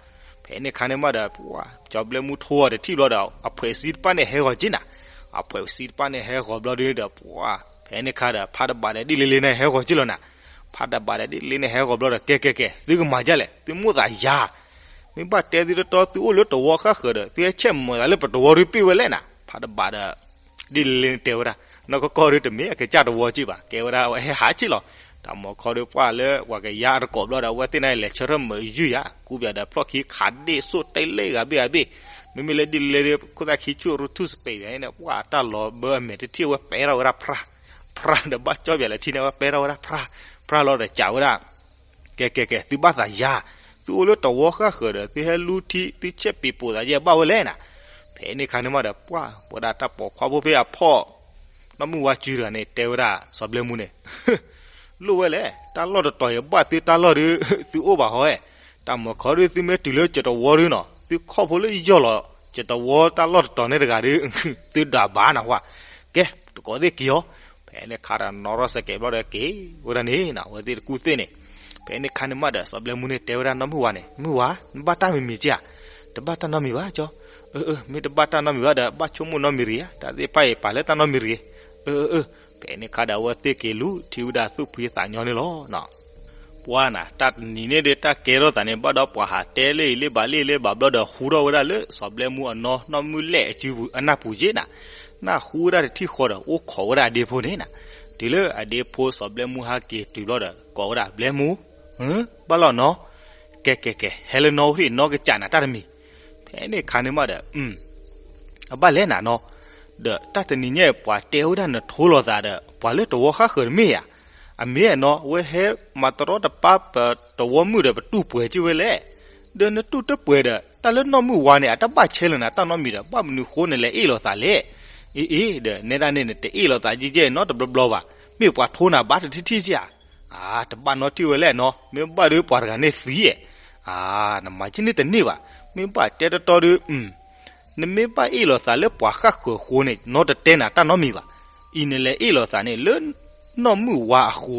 ဖဲန့ၣ်ခါန့ၣ်မးဒီး ပှၤ စီၤဘျဲမူထိအီၤတထံၣ်ဘျီဒီး အဖှဲးစံတဖၣ်န့ၣ်ဟဲဂီၤက့ၤနၤ, အဖှဲးစံတဖၣ်န့ၣ်ဟဲဂီၤဘျီဒီး ပှၤ ဖဲန့ၣ်ခါဒီး ဖးတဘးဒီးဒ်လ့လ့န့ၣ်ဟဲဂီၤက့ၤလီၤနၤ. ဖးတဘးဒီးဒ်လ့လ့န့ၣ်ဟဲဂီၤဘျီဒီး ကဲကဲကဲ သုကမၤဒ်လဲၣ် သုမိၣ်သးယၤ မ့ၢ်ဘၣ်တဲသုတီတီ သုအိၣ်လၢတဝီဃၣ်ဃၢၤဒီး သုဟဲဆဲးမၤသးလၢပတဝီဒုးပ့ၢ်ဝဲလဲၣ်နၤ. ဖးတဘးဒီး ဒ်လ့လ့န့ၣ်တဲဝဲဒၣ် နီၢ်ကီၢ်ကီၢ်ဒုးတမ့ၢ်အကစၢ်တဝီက့ၤဘၣ်, ကဲဝဲဒၣ်အဝဲဟဲဟးက့ၤလီၤ. တၢ်မၤခီဒုးပှၢ်လၢပှၤကယါအတကိးဘျီဒီး အဝဲသ့ၣ်န့ၣ်လဲၤဆၢထၢၣ်မုာ်ယုၢ်ယၤ ကူပၠးဒီးဖျီၣ်ခံခးဒ့ၣ်စိၣ်တဲလ့ၣ်ဂၤဘ့ၣ်ဂၤဘ့ၣ်, မ့မ့ၢ်လၢဒ်လဲၣ်ဒီး ခိၣ်သၣ်ခံဆူၣ်ရူၢ်ထူၣ်စပံးယၤန့ၣ် ပှၢ်တၢ်လီၤဘၢအမဲာ်တထံၣ် အဝဲပဲထီၣ်ဝဲဒၣ်ဖြါ, ဖြါဒီးဘၣ်ကၠီပၠးလၢထံန့ၣ် အဝဲပဲထီၣ်ဝဲဒၣ်ဖြါ, ဖြါလီၤဒီးကးဝဲဒၣ် ကဲကဲကဲ သုဘၣ်သးယၤ, သုအိၣ်လၢတဝီဃၣ်ဃၢၤဒီး သုဟဲလူထံ သုဆဲးပ့ၤပိာ်သးယဲၢ်ဘၣ်ဝဲလဲၣ်နၤ. ဖဲန့ၣ်ခါန့ၣ်မးဒီး ပှၢ်ဝဲဒၣ်တၢ်ပိာ်ခွါဖိဖဲအဖီၣ် နီၢ်မုၢ်ဝါစုတဂၤန့ၣ် တဲဝဲဒၣ်စီၤဘျဲမူန့ၣ်, လိၣ်ဝဲလဲၣ်, တၢ်လီၢ်တတီၤအံၤဘၣ်သုတၢ်လီၢ်ဒီး သုအိၣ်ဘၣ်ဟီဧဲ, တၢ်မၤခီဒုးသုမ့ၢ်တုၤလၢကၠီတဝီဒုးနီၤ သုခီၣ်ဖိလၢယီၢ်လီၤ ကၠီတဝီတၢ်လီၢ်တတီၤန့ၣ်တဂၤဒီး သုဒၣ်ဘၣ်နၤဝဲ, ကဲ တကိးသ့ၣ်က့ၤအီၤ. ဖဲန့ၣ်ခါဒီးနီၢ်ရီၣ်စဲးကဲးဘျီဒီးက့ၤဝဲဒၣ်န့ၣ်နီၤ အဝဲသ့ၣ်တကူၣ်သ့ၣ်န့ၣ်, ဖဲန့ၣ်ခါန့ၣ်မးဒီး စီၤဘျဲမူန့ၣ်တဲဝဲဒၣ်နီၢ်မုၢ်ဝါန့ၣ် မုၢ်ဝါ နဘၣ်တၢ်မံၤမံၤက့ဧါ, တဘၣ်တၢ်နီတမံၤဘၣ်ကၠီ, အၢ အၢ မ့ၢ်တဘၣ်တၢ်နီတမံၤဘၣ်ဒီး ဘၣ်ဆိကမိၣ်နီတမံၤတဂ့ၤဧါ, တၢ်သ့ၣ်တဖၣ်အံၤပာ်လၢတၢ်နီတမံၤတဂ့ၤ, အၢ အၢ အၢ, ဖဲန့ၣ်ခါဒီးအဝဲသ့ၣ်က့ၤလူၤ ထံၣ်ဝဲဒၣ်သူၣ်ဖှံသးညီန့ၣ်လီၤ. ပှၢ်နၤ တၢ်တနံၤန့ၣ်ဒီး တၢ်ကဲထီၣ်သးန့ၣ် ဘၣ်ဒီးပှၤဟးတဲလၢအံၤလၢဘၣ်လၢအံၤလၢဘၣ်ဘျီဒီး ဟူထီၣ်ဝဲဒၣ်လၢစီၤဘျဲမူအနီၢ် နီၢ်မုၢ်လဲၣ်အစုပူၤ အနၢ်ပူၤက့နၤ, နၢ်ဟူဝဲဒၣ်တထံၣ်ဃီဒီး အိၣ်ခိးဝဲဒၣ်အဒ့ဖိန့ၣ်နၤ, တုၤလၢအဒ့ဖိစီၤဘျဲမူဟဲက့ၤတုၤဘျီဒီး ကိးဝဲဒၣ်ဘျဲမူ, ဘၣ်လီၤနီၢ်, ကဲကဲကဲ ဟဲလၢနီၢ်အိၣ်ထံၣ် နီၢ်ကစၢ်နၤတၢ်တမံၤ, ဖဲန့ၣ်ခါန့ၣ်မးဒီး အဘၣ်လဲၣ်နၤနီၢ်, ဒီးတၢ်တနံၤညါအံၤ ပှၤတဲဝဲဒၣ်နထိလိာ်သးဒီး ပှၤလၢတဝီဃၣ်ဃၢၤတမ့ၢ်ဧါ, အမ့ၢ်နီၢ် အဝဲဟဲမၤတရီတပါပတဝီမုၣ်ဒီး ပတူၢ်ပှဲၤက့ဝဲလဲၣ်, ဒီးနတူၢ်တပှဲၤဒီး တၢ်လၢနီၢ်မုၢ်ဝါန့ၣ် အတဘၣ်ဆဲးလၢနၤတၢ်နီတမံၤဒီး ဘၣ်မနုၤဃိနလဲၤအ့ၣ်လိာ်သးလဲၣ်, အ့အ့ ဒီးနဲဒၣ်န့ၣ် နတအ့ၣ်လိာ်သးကဲကဲနီတဘျီဘျီဘၣ်, မ့ၢ်ပှၤထိနၤဘၣ်တထံၣ်ထံၣ်ဧါ အါ တဘၣ်နီတထံၣ်ဝဲလဲၣ်နီၢ်, မ့ၢ်ဘၣ်ဒီးပှၤတဂၤန့ၣ်သံဧါ, အါ နမၤကန့ၢ်တန့ၢ်ဘၣ်, မ့ၢ်ဘၣ်တဲတီတီဒီး နမ့ၢ်ဘၣ်အ့ၣ်လိာ်သးလၢပှၤဃၣ်ဃၢၤအဃိန့ၣ် နီတတဲနၤတၢ်နီတမံၤဘၣ်, အံၤနလဲၤအ့ၣ်လိာ်သးန့ၣ်လၢ နီၢ်မုၢ်ဝါအဃိ,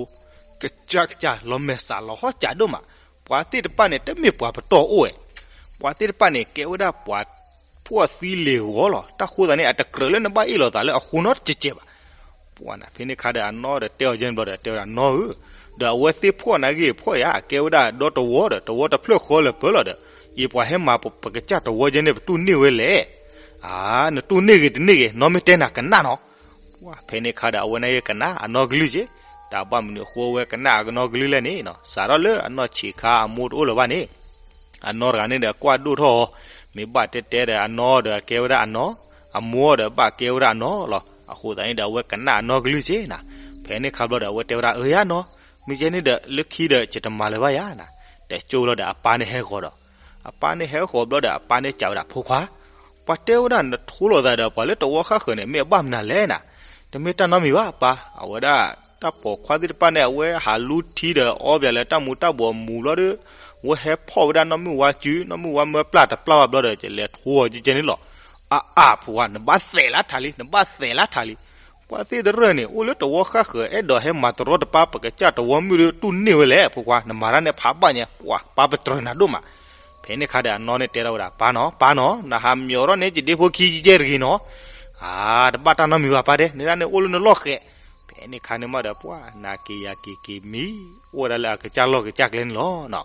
ကစၢ်ကစၢ် လီၤမဲာ်ဆှးလီၤဟီၣ်စးဒိၣ်မး, ပှၤသ့ၣ်တဖၣ်န့ၣ် တမ့ၢ်ပှၤပတီၢ်အိၣ်ဝဲ, ပှၤသ့ၣ်တဖၣ်န့ၣ် ကဲဝဲဒၣ်ပှၤဖှီၣ်သံလ့ၤဂီၤလီၤ, တၢ်ဃိသးန့ၣ် အတကြၢးလၢနဘၣ်အ့ၣ်လိာ်သးလၢအဃိနီတစဲးစဲးဘၣ် ပှၢ်နၤ ဖဲန့ၣ်ခါဒီးအနီၢ်ဒီးတဲအီၤယဲန့ၣ်ဘျီဒီး တဲဝဲဒၣ်နီၢ်ဧၢ, ဒီးအဝဲသ့ၣ်ဖှီၣ်နာ်က့ဖှီၣ်ယၤ ကဲဝဲဒၣ်ဒီတဝီဒီး တဝီတဖျၢၣ်ဃီလၢပၢလီၤဒီး ယပှၤဟဲမၤပကစၢ်တဝီယဲန့ၣ် ပတူၢ်န့ၢ်ဝဲလဲၣ်, အါ နတူၢ်န့ၢ်ဂ့ၤတန့ၢ်ဂ့ၤ နီၢ်မ့ၢ်တဲနၤကနၣ်နီၤ, ပှၢ်ဖဲန့ၣ်ခါဒီး အဝဲန့ၣ်ကနၣ်အနီၢ်ကလုၢ်က့, တၢ်ဘၣ်မနုၤအဃိအဝဲကနၣ်အနီၢ်ကလုၢ်လဲၣ်န့ၣ်, စးထီၣ်လၢအနီၢ်ဆံးခါအမိၢ်တအိၣ်လၢၤဘၣ်န့ၣ် အနီၢ်တဂၤန့ၣ်ဒီးကွၢ်ဒိၣ်ထီၣ်အီၤ, မ့ၢ်ဘၣ်တဲတဲဒီးအနီၢ်ဒီးကဲဝဲဒၣ်အနီၢ်, အမိၢ်ဒီးဘၣ်ကဲဝဲဒၣ်အနီၢ်လီၤ, အဃိသတးန့ၣ်ဒီး အဝဲကနၣ်အနီၢ်ကလုၢ်က့နၤ, ဖဲန့ၣ်ခါဘျီဒီး အဝဲတဲဝဲဒၣ်အၢယါနီၢ်, မ့ၢ်ယဲန့ၣ်ဒီး လၢခံဒီးယတမၤလၢၤဘၣ်ယၤနၤ, တကၠိလီၤဒီးအပၢ်န့ၣ်ဟဲဂီၤဒီး, အပၢ်န့ၣ်ဟဲဂီၤဘျီဒီး အပၢ်န့ၣ်စံးဝဲဒၣ်ဖိခွါ, ပှၤတဲဝဲဒၣ်နထိလိာ်သးဒီးပှၤလၢတဝီဃၣ်ဃၢၤန့ၣ် မ့ၢ်အဘၣ်မနုၤလဲၣ်နၤ, တမ့ၢ်တၢ်နီတမံၤဘၣ်ပၢ်, အဝဲဒၣ်တၢ်ပိာ်ခွါသ့ၣ်တဖၣ်န့ၣ် အဝဲဟးလူထံဒီးအီပၠးလၢတၢ်မူၤတၢ်ဘှီးမူၤဘျီဒီး, အဝဲဟဲဖီၣ်ဝဲဒၣ်နီၢ်မုၢ်ဝါစု, နီၢ်မုၢ်ဝါမၢပျၢ်တပျၢ်ဘၣ်ဘျီဒီး ယလဲၤထိအီၤကဲကဲန့ၣ်လီၤ, အါအါ ဖိခွါ နဘၣ်သဲးလၢထးလံ နဘၣ်သဲးလၢထးလံ ပှၤသ့ၣ်တရၢၢ်န့ၣ် အိၣ်လၢတဝီဃၣ်ဃၢၤ အဲၣ်ဒိးဟဲမၤတရီတပါပကစၢ်တဝီမုၣ်ဒီး တူၢ်န့ၢ်ဝဲလဲၣ် ဖိခွါ နမၤတၢ်န့ၣ်ဖးဘၣ်ညါ ပှၤပၢ်ပတြၢၤနၤဒိၣ်မး, ဖဲန့ၣ်ခါဒီးအနီၢ်န့ၣ်တဲထီၣ်ဝဲဒၣ် ပၢ်နီၤ ပၢ်နီၤ နဟးမၠိးထီၣ်န့ၢ်ယဒ့ဖိခံယဲၢ်တဂ့ၤနီၤ, အါ တဘၣ်တၢ်နီတမံၤဘၣ်ပၢ်တဲ နဲဒၣ်န့ၣ်အိၣ်လၢနလီၢ်ဃဲး, ဖဲန့ၣ်ခါန့ၣ်မးဒီး ပှၤနၤက့ၤယၤက့ၤက့ၤမံ အိၣ်ဝဲဒၣ်လၢအကစၢ်လီၢ်ကစၢ်ကျဲန့ၣ်လီၤ.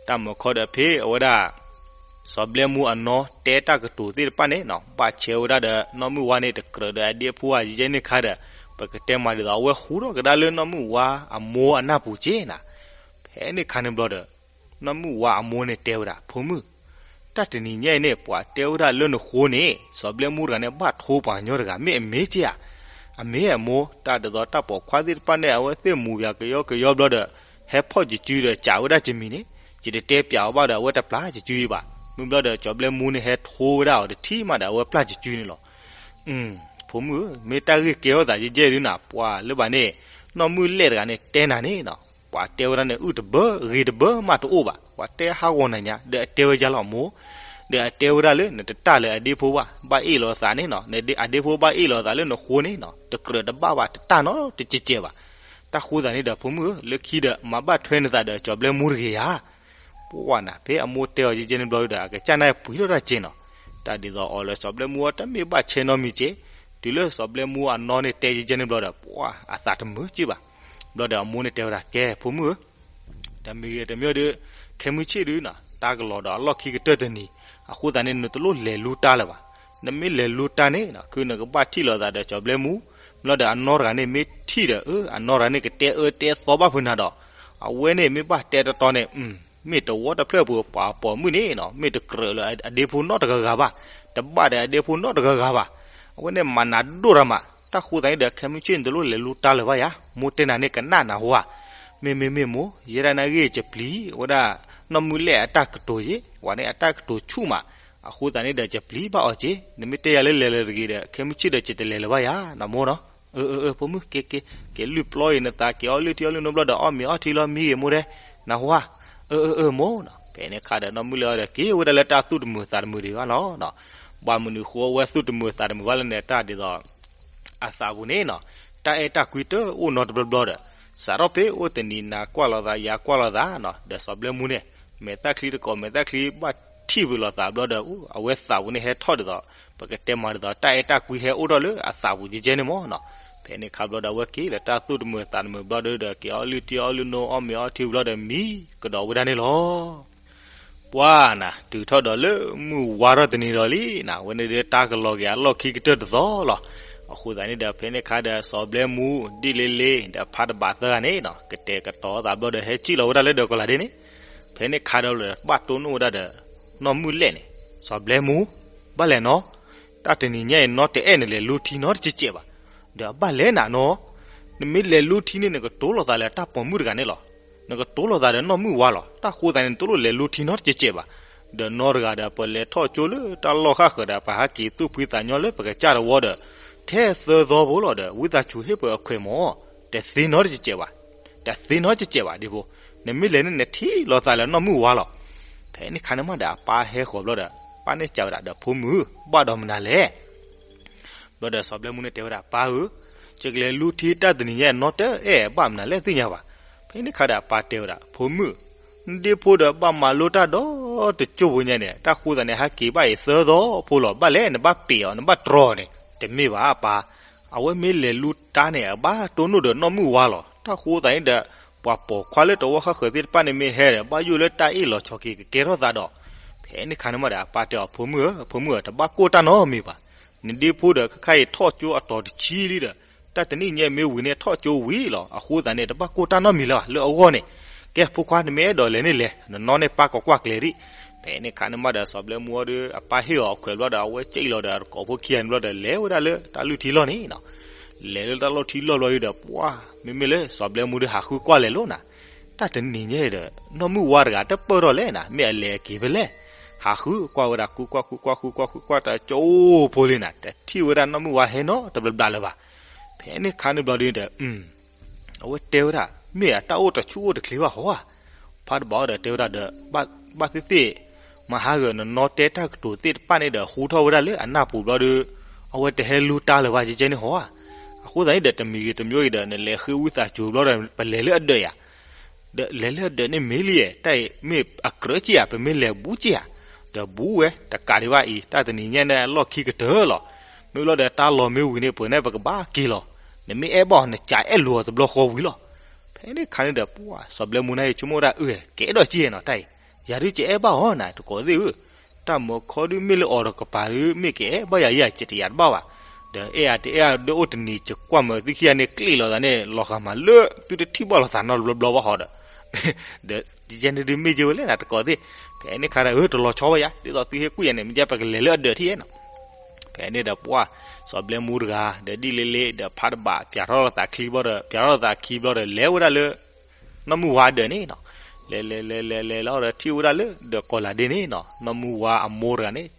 တၢ်မၤခီဒီးဖဲအဝဲဒၣ် စီၤဘျဲမူအနီၢ်တဲတၢ်ကတိၤသ့ၣ်တဖၣ်န့ၣ် ဘၣ်ဆဲးဝဲဒၣ်ဒီးနီၢ်မုၢ်ဝါန့ၣ် တကြၢးဒီးအဒ့ဖိဧါ ယဲန့ၣ်ခါဒီး ပကတဲမးဒ်သိး အဝဲဟူထီၣ်ကဒါလၢနီၢ်မုၢ်ဝါအမိၢ်အနၢ်ပူၤက့နၤ, ဖဲန့ၣ်ခါန့ၣ်ဘျီဒီး နီၢ်မုၢ်ဝါအမိၢ်န့ၣ်တဲဝဲဒၣ် ဖိမုၣ်, တၢ်တနံၤညါအံၤန့ၣ် ပှၤတဲဝဲဒၣ်လၢနဃိန့ၣ် စီၤဘျဲမူတဂၤန့ၣ် ဘၣ်ထိပှၤကညီတဂၤ မ့ၢ်အမ့ၢ်က့ဧါ, အမ့ၢ်အမိၢ် တၢ်ဒ်သိးတၢ်ပိာ်ခွါသ့ၣ်တဖၣ်န့ၣ် အဝဲသ့ၣ်မူၤပၠးကယီကယီဘျီဒီး ဟဲဖီၣ်ယစုဒီးစံးဝဲဒၣ်ယမံၤန့ၣ် ယတတဲပၠးအီၤဘၣ်ဒီး အဝဲတပျၢ်ယစုအံၤဘၣ်, မ့ၢ်ဘျီဒီး စီၤဘျဲမူန့ၣ်ဟဲထိဝဲဒၣ်အီၤတထံၣ်မးဒီး အဝဲပျၢ်ယစုန့ၣ်လီၤ. ဖိမုၣ်ဧၢ, မ့ၢ်တၢ်ဂ့ၢ်ကဲထီၣ်သးယဲယဲဒုးနၤ ပှၤလၢဘၣ်န့ၣ် နီၢ်မုၢ်လဲၣ်တဂၤန့ၣ်တဲနၤန့ၣ် ပှၤတဲဝဲဒၣ်န့ၣ် အုၣ်တဘၢဂ့ၤတဘၢမးတအိၣ်ဘၣ်, ပှၤတဲဟးဂီၤနၤညါ ဒီးအတဲဝဲယါလီၤမိၢ်, ဒီးအတဲဝဲဒၣ်လၢနတတၢ်လၢအဒ့ဖိဘၣ်, ဘၣ်အ့ၣ်လိာ်သးန့ၣ်နီၤ, နဒ့- အဒ့ဖိဘၣ်အ့ၣ်လိာ်သးလၢနဃိန့ၣ်နီၤ, တကြၢးတဘၣ်ဘၣ် တတၢ်နီတစဲးစဲးဘၣ်. တၢ်ဃိသတးန့ၣ်ဒီး ဖိမုၣ်ဧၢ, လၢခံဒီး မၤဘၣ်ထွဲနသးဒီး စီၤဘျဲမူတဂ့ၤဧါ. ပှၢ်နၤ ဖဲအမိၢ်တဲအီၤယဲယဲန့ၣ်ဘျီဒီး အကစၢ်န့ၣ်ပှ့ၤထီၣ်တၢ်ကဲနီၤ, တၢ်ဒ်သိးအီၤလၢစီၤဘျဲမူအတမ့ၢ်ဘၣ်ဆဲးနီတမံၤကဲ, တုၤလၢစီၤဘျဲမူအနီၢ်န့ၣ်တဲယဲယဲန့ၣ်ဘျီဒီး ပှၢ်အသးတမုာ်က့ဘၣ်. ဘျီဒီးအမိၢ်န့ၣ်တဲဝဲဒၣ် ကဲ ဖိမုၣ်ဧၢ, တမံၤဂ့ၤတမံၤဒီး ခဲမုၢ်ဆ့ၣ်ဒုးနီၤ တၢ်ကလီၤဒီးအလီၢ်ခံကတၢၢ်တနံၤ, အဃိသတးန့ၣ် နတလိၣ်လဲၤလူတၢ်လၢၤဘၣ်. နမ့ၢ်လဲၤလူတၢ်န့ၣ်နီၤ ခုနကဘၣ်ထံၣ်လိာ်သးဒီးစီၤဘျဲမူ, ဘျီဒီးအနီၢ်တဂၤန့ၣ်မ့ၢ်ထံၣ်ဒီး အနီၢ်တဂၤန့ၣ်ကတဲအၢတဲသီဘၣ်ဖုးနၤဒီး အဝဲန့ၣ်မ့ၢ်ဘၣ်တဲတတီန့ၣ် မ့ၢ်တဝီတဖျၢၣ်ပူၤပှၤပိာ်မုၣ်န့ၣ်နီၤ မ့ၢ်တကြၢးလၢအဒ့ဖိနီတဂၤဂၤဘၣ်, တဘၣ်ဒီးအဒ့ဖိနီတဂၤဂၤဘၣ်. အဝဲန့ၣ်မၤနၤဒိၣ်တၢ်မး, တၢ်ဃိသးန့ၣ်ဒီး ခဲမုၢ်ဆ့ၣ်နတလိၣ်လဲၤလူတၢ်လၢၤဘၣ်ယၤ, မိၢ်တဲနၤန့ၣ်ကနၣ်နၢ်ဟူဧါ. မ့မ့မ့ၢ်မိၢ်, ယဲဒၣ်နဂ့ၢ်ယပျံၤ, အဝဲဒၣ် နီၢ်မုၢ်လဲၢ်အတၢ်ကတိၤယ့ၣ်, ဝဲန့ၣ်အတၢ်ကတိၤဆူၣ်မး, အဃိသးန့ၣ်ဒီးယပျံၤဘၣ်အီၤက့ၤ, နမ့ၢ်တဲယၤလၢလဲၤလၢၤတဂ့ၤဒီး ခဲမုၢ်ဆ့ၣ်ဒီးယတလဲၤလၢၤဘၣ်ယၤ, နီၢ်မိၢ်နီၤ. အၢ အၢ အၢ ဖိမုၣ် က့ၤ က့ၤ က့ၤလုၢ်ပျီအံၤနသး က့ၤအီၣ်လုၢ်ထံအီလုၢ်နိဘျီဒီး အီၣ်မ့ၤအီထံလီၤ မံဂ့ၤမိၢ်ဒဲး, နၢ်ဟူဧါ. အၢ အၢ အၢ မိၢ်နီၤ. ဖဲန့ၣ်ခါဒီးနီၢ်မုၢ်လဲၢ်အီၤဒီး က့ၤဝဲဒၣ်လၢတၢ်သူၣ်တမုာ်သးတမုာ်ဒံးဘၣ်လီၤ. ဘၣ်မနုၤဃိအဝဲသူၣ်တမုာ်သးတမုာ်ဘၣ်လဲၣ်န့ၣ် တၢ်ဒ်သိး အသးပူၤန့ၣ်နီၤ, တၢ်အဲၣ်တၢ်ကွံတအိၣ်နီတဘျီဘျီဒီး, စးထီၣ်ဖဲအိၣ်တနံၤနၤကွၢ်လိာ်သးယၤကွၢ်လိာ်သးနီၤ, ဒီးစီၤဘျဲမူန့ၣ် မဲာ်သၣ်ချံတကိး မဲာ်သၣ်ချံဘၣ်ထံၣ်ဝံၤလိာ်သးဘျီဒီး အဝဲသးပူၤန့ၣ်ဟဲထီၣ်ဒ်သိး ပကတဲမၤဒ်သိး တၢ်အဲၣ်တၢ်ကွံဟဲအိၣ်ထီၣ်လၢအသးပူၤကဲကဲန့ၣ်မ့ၢ်နီၤ. ဖဲန့ၣ်ခါဘျီဒီး အဝဲက့ၤလၢတၢ်သူၣ်တမုာ်သးတမုာ်ဘျီဒီး က့ၤအီၣ်လုၢ်ထံအီလုၢ်နိ အီၣ်မ့ၤအီထံဘျီဒီး မံကဒီးဝဲဒၣ်န့ၣ်လီၤ. ပှၤနၤ တုၤထီၣ်ဒီးလၢမုၢ်ဝါထီၣ်တနံၤဒီးလံနၤ, အဝဲန့ၣ်ဒီးတၢ်ကလီၤက့ၤအလီၢ်ခံကတၢၢ်တသီလီၤ. အဃိသတးန့ၣ်ဒီး ဖဲန့ၣ်ခါဒီး စီၤဘျဲမူ ဒ်လ့လ့ ဒီးဖးတဘးသၢဂၤန့ၣ်နီၤ ကတဲာ်ကတီၤသးဘျီဒီး ဟဲစံၣ်လီၤဝဲဒၣ်လၢဒီးကီၤလၤဒ့န့ၣ်. ဖဲန့ၣ်ခါဒီး ဘၣ်တိၢ်နီၣ်ဝဲဒၣ်ဒီး နီၢ်မုၢ်လဲၢ်န့ၣ်, စီၤဘျဲမူ ဘၣ်လဲၣ်နီၤ, တၢ်တနံၤညါအံၤ နီၢ်တအဲၣ်နလဲၤလူထံနီတစဲးဘၣ်. ဒီးဘၣ်လဲၣ်နၤနီၤ, နမ့ၢ်လဲၤလူထံန့ၣ် နကတိၤလိာ်သးလၢတၢ်ပိာ်မုၣ်တဂၤန့ၣ်လီၤ. နကတိၤလိာ်သးဒီးနီၢ်မုၢ်ဝါလီၤ. တၢ်ဃိသတးန့ၣ် နတလိၣ်လဲၤလူထံနီတစဲးဘၣ်. ဒီးနီၢ်တဂၤဒီး ပလဲၤထီၣ်ကၠိလၢတၢ်လီၢ်ဃၣ်ဃၢၤဒီး ပဟးက့ၤသူၣ်ဖှံသးညီလၢပကစၢ်တဝီဒီး ထဲသၢသီဖိလီၤဒီး ဝံသးစူၤဟ့ၣ်ပှၤအခွဲးမး, တသ့နီတစဲးဘၣ်, တသ့နီတစဲးဘၣ်ဒ်ဖိ, နမ့ၢ်လဲၤန့ၣ် နထံၣ်လိာ်သးလၢနီၢ်မုၢ်ဝါလီၤ. ဖဲန့ၣ်ခါန့ၣ်မးဒီး အပၢ်ဟဲဃီၤဘျီဒီး ပၢ်န့ၣ်စံးဝဲဒၣ်ဒီး ဖိမုၣ် ဘၣ်ဒီးမနုၤလဲၣ်. ဘျီဒီးစီၤဘျဲမူန့ၣ်တဲဝဲဒၣ် ပၢ်ဧၢ, ယကလဲၤလူထံတၢ်တနံၤညါ နီၢ်တအဲၣ်ဘၣ်မနုၤလဲၣ်သ့ၣ်ညါဘၣ်. ဖဲန့ၣ်ခါဒီးအပၢ်တဲဝဲဒၣ် ဖိမုၣ်, နဒ့ဖိဒီးဘၣ်မၤလိတၢ်ဒီးတကၠိၢ်ဖိညါန့ၣ် တၢ်ဃိသတးန့ၣ် ဟဲက့ၤဘၣ်အံၤသၢသီဖိလီၤ. ဘၣ်လဲၣ် နဘၣ်ပ့ၤအီၤ နဘၣ်တြီအီၤန့ၣ် တမ့ၢ်ဘၣ်ပၢ်, အဝဲမ့ၢ်လဲၤလူတၢ်န့ၣ် အဘၣ်တိၢ်နီၣ်ဒီးနီၢ်မုၢ်ဝါလီၤ. တၢ်ဃိသတးန့ၣ်ဒီး ပှၤပိာ်ခွါလၢတဝီဃၣ်ဃၢၤသ့ၣ်တဖၣ်န့ၣ်မ့ၢ်ဟဲဒီး ဘၣ်ယိၣ်လၢတၢ်အ့ၣ်လီၤဆီက့ၤကကဲထီၣ်သးဒီး. ဖဲန့ၣ်ခါန့ၣ်မးဒီး အပၢ်တဲအီၤ ဖိမုၣ်ဧၢ, ဖိမုၣ်ဧၢ, တဘၣ်ကိၢ်တၢ်နီတမံၤဘၣ်. နဒ့ဖိဒီး ခဲခါအံၤထီၣ်ကၠိအတီၤတဆံလံဒီး တၢ်တနံၤညါမ့ၢ်ဝံၤန့ၣ် ထီၣ်ကၠိဝံၤလီၤ. အဃိသတးန့ၣ် တဘၣ်ကိၢ်တၢ်နီတမံၤလၢၤဘၣ် လၢအဂီၢ်န့ၣ်. ကဲ ဖိခွါ နမ့ၢ်အဲၣ်ဒိးလဲၤန့ၣ်လဲၤ, နနီၢ်န့ၣ်ပၢ်ကကွၢ်ကျဲၤဒံး. ဖဲန့ၣ်ခါန့ၣ်မးဒီး စီၤဘျဲမူအီၤဒီး အပၢ်ဟ့ၣ်အီၤအခွဲးဘျီဒီး အဝဲစံၣ်လီၤဒီးအတကိးဖိခံဂၤန့ၣ်ဘျီဒီး လဲၤဝဲဒၣ်လၢတၢ်လုၢ်ထံလီၢ်န့ၣ်နီၤ. လဲၤလၢတၢ်လုၢ်ထံလီၢ်ဘျီဒီး ပှၢ် မ့မ့ၢ်လၢစီၤဘျဲမူဒီး ဟးဃုကွၢ်လဲၤလိာ်နၤ တၢ်တနံၤညါအံၤဒီး နီၢ်မုၢ်ဝါတဂၤတပၢၢ်ထီၣ်လဲၣ်နၤ, မ့ၢ်အလဲၤအက့ၤဖဲလဲၣ်. ဟးဃုကွၢ်ဝဲဒၣ် ဃုကွၢ် ဃုကွၢ် ဃုကွၢ် ဃုကွၢ်တၢ်ကၠိဖိလံနၤ, တထံၣ်ဝဲဒၣ်နီၢ်မုၢ်ဝါဟဲနီတဘျီဘျီလၢၤဘၣ်. ဖဲန့ၣ်ခါန့ၣ်ဘျီဒီး အဝဲတဲဝဲဒၣ် မ့ၢ်အတၢ်အိၣ်တဆူၣ်အိၣ်တချ့ဘၣ်ဟီဧါ. ဖးတဘၣ်အီၤဒီးတဲဝဲဒၣ်ဒီး ဘၣ်သ့ၣ်သ့ၣ် မဟါဂၤနနီၢ်တဲတၢ်ကတိၤသ့ၣ်တဖၣ်န့ၣ်ဒီး ဟူထီၣ်ဝဲဒၣ်လၢအနၢ်ပူၤဘျီဒီး အဝဲတဟဲလူတၢ်လၢၤဘၣ်ကဲကဲန့ၣ်ဟီဧါ. အဃိသတးန့ၣ်ဒီး တမံၤဂ့ၤတမံၤဂ့ၤဒီး နလဲၤဃ့ဝံသးစူၤဘျီဒီး ပလဲၤလၢအဒၢးယၤ ဒီးလဲၤလၢအဒၢးန့ၣ်မ့ၢ်လံ, တၢ်အံၤမ့ၢ်အကြၢးက့ဧါ, ပမ့ၢ်လဲၤဘူးက့ဧါ. ဒီးဘူးဝဲ တကးဒံးဘၣ်အံၤ တၢ်တနံၤညါန့ၣ် အလီၢ်ခံကတၢၢ်လီၤ. မ့ၢ်ဘျီဒီးတၢ်လီၤမ့ၢ်ဝံၤန့ၣ် ပှၤန့ၣ်ပကဘၣ်က့ၤလီၤ. နမ့ၢ်အဲၣ်ဘၣ်အီၤ နကအဲၣ်လိာ်အီၤတဘျီဃီဝံၤလီၤ. ဖဲန့ၣ်ခါန့ၣ်ဒီး ပှၢ် စီၤဘျဲမူန့ၣ် ဆိကမိၣ်ဝဲဒၣ် အၢ ကအဲၣ်ဒိးက့နီၤ တၢ်အံၤ ယၤဒုးကအဲၣ်ဘၣ်အီၤနၤ တကိးသ့ၣ်ဧၢ. တၢ်မုာ်ခီဒုးမ့ၢ်လၢအီၤတကပၤဒုး မ့ၢ်ကအဲၣ်ဘၣ်ယၤယၤ ကတယၤတဘၣ်ဘၣ်. ဒီးအဲၣ်ယၤတအဲၣ်ယၤဒုးအိၣ်တနံၤ ကကွၢ်မၤသံခံဂၤန့ၣ် ကျ့လိာ်သးန့ၣ် လီၤဂာ်မးလၢသုတထံၣ်ဘၣ်လိာ်သးနီတဘျီဘျီဘၣ်ဟီဒီး ဒီးယဲန့ၣ်ဒုးမ့ၢ်က့ဝဲလဲၣ်နၤ တကိးသ့ၣ်. ဖဲန့ၣ်ခါဒီး အၢ တလီၤဆီဘၣ်ယၤ ဒ်သိးသုဟ့ၣ်ကူၣ်ယၤန့ၣ် မ့ၢ်ကဲပကလဲၤလၢအဒၢးထံၣ်နီၤ. ဖဲန့ၣ်ဒီးပှၢ် စီၤဘျဲမူတဂၤ ဒီးဒ်လ့လ့ဒီးဖးတဘၣ် ပၠးထီၣ်လိာ်သးချံဘျီဒီး ပၠးထီၣ်လိာ်သးခံဘျီဒီး လဲၤဝဲဒၣ်လၢ နီၢ်မုၢ်ဝါအဒၢးန့ၣ်နီၤ. လဲၤလဲၤလဲၤလဲၤလဲၤလီၤဒီးထံၣ်ဝဲဒၣ်လၢဒီးကီၤလၤဒ့န့ၣ်နီၤ နီၢ်မုၢ်ဝါအမိၢ်တဂၤန့ၣ်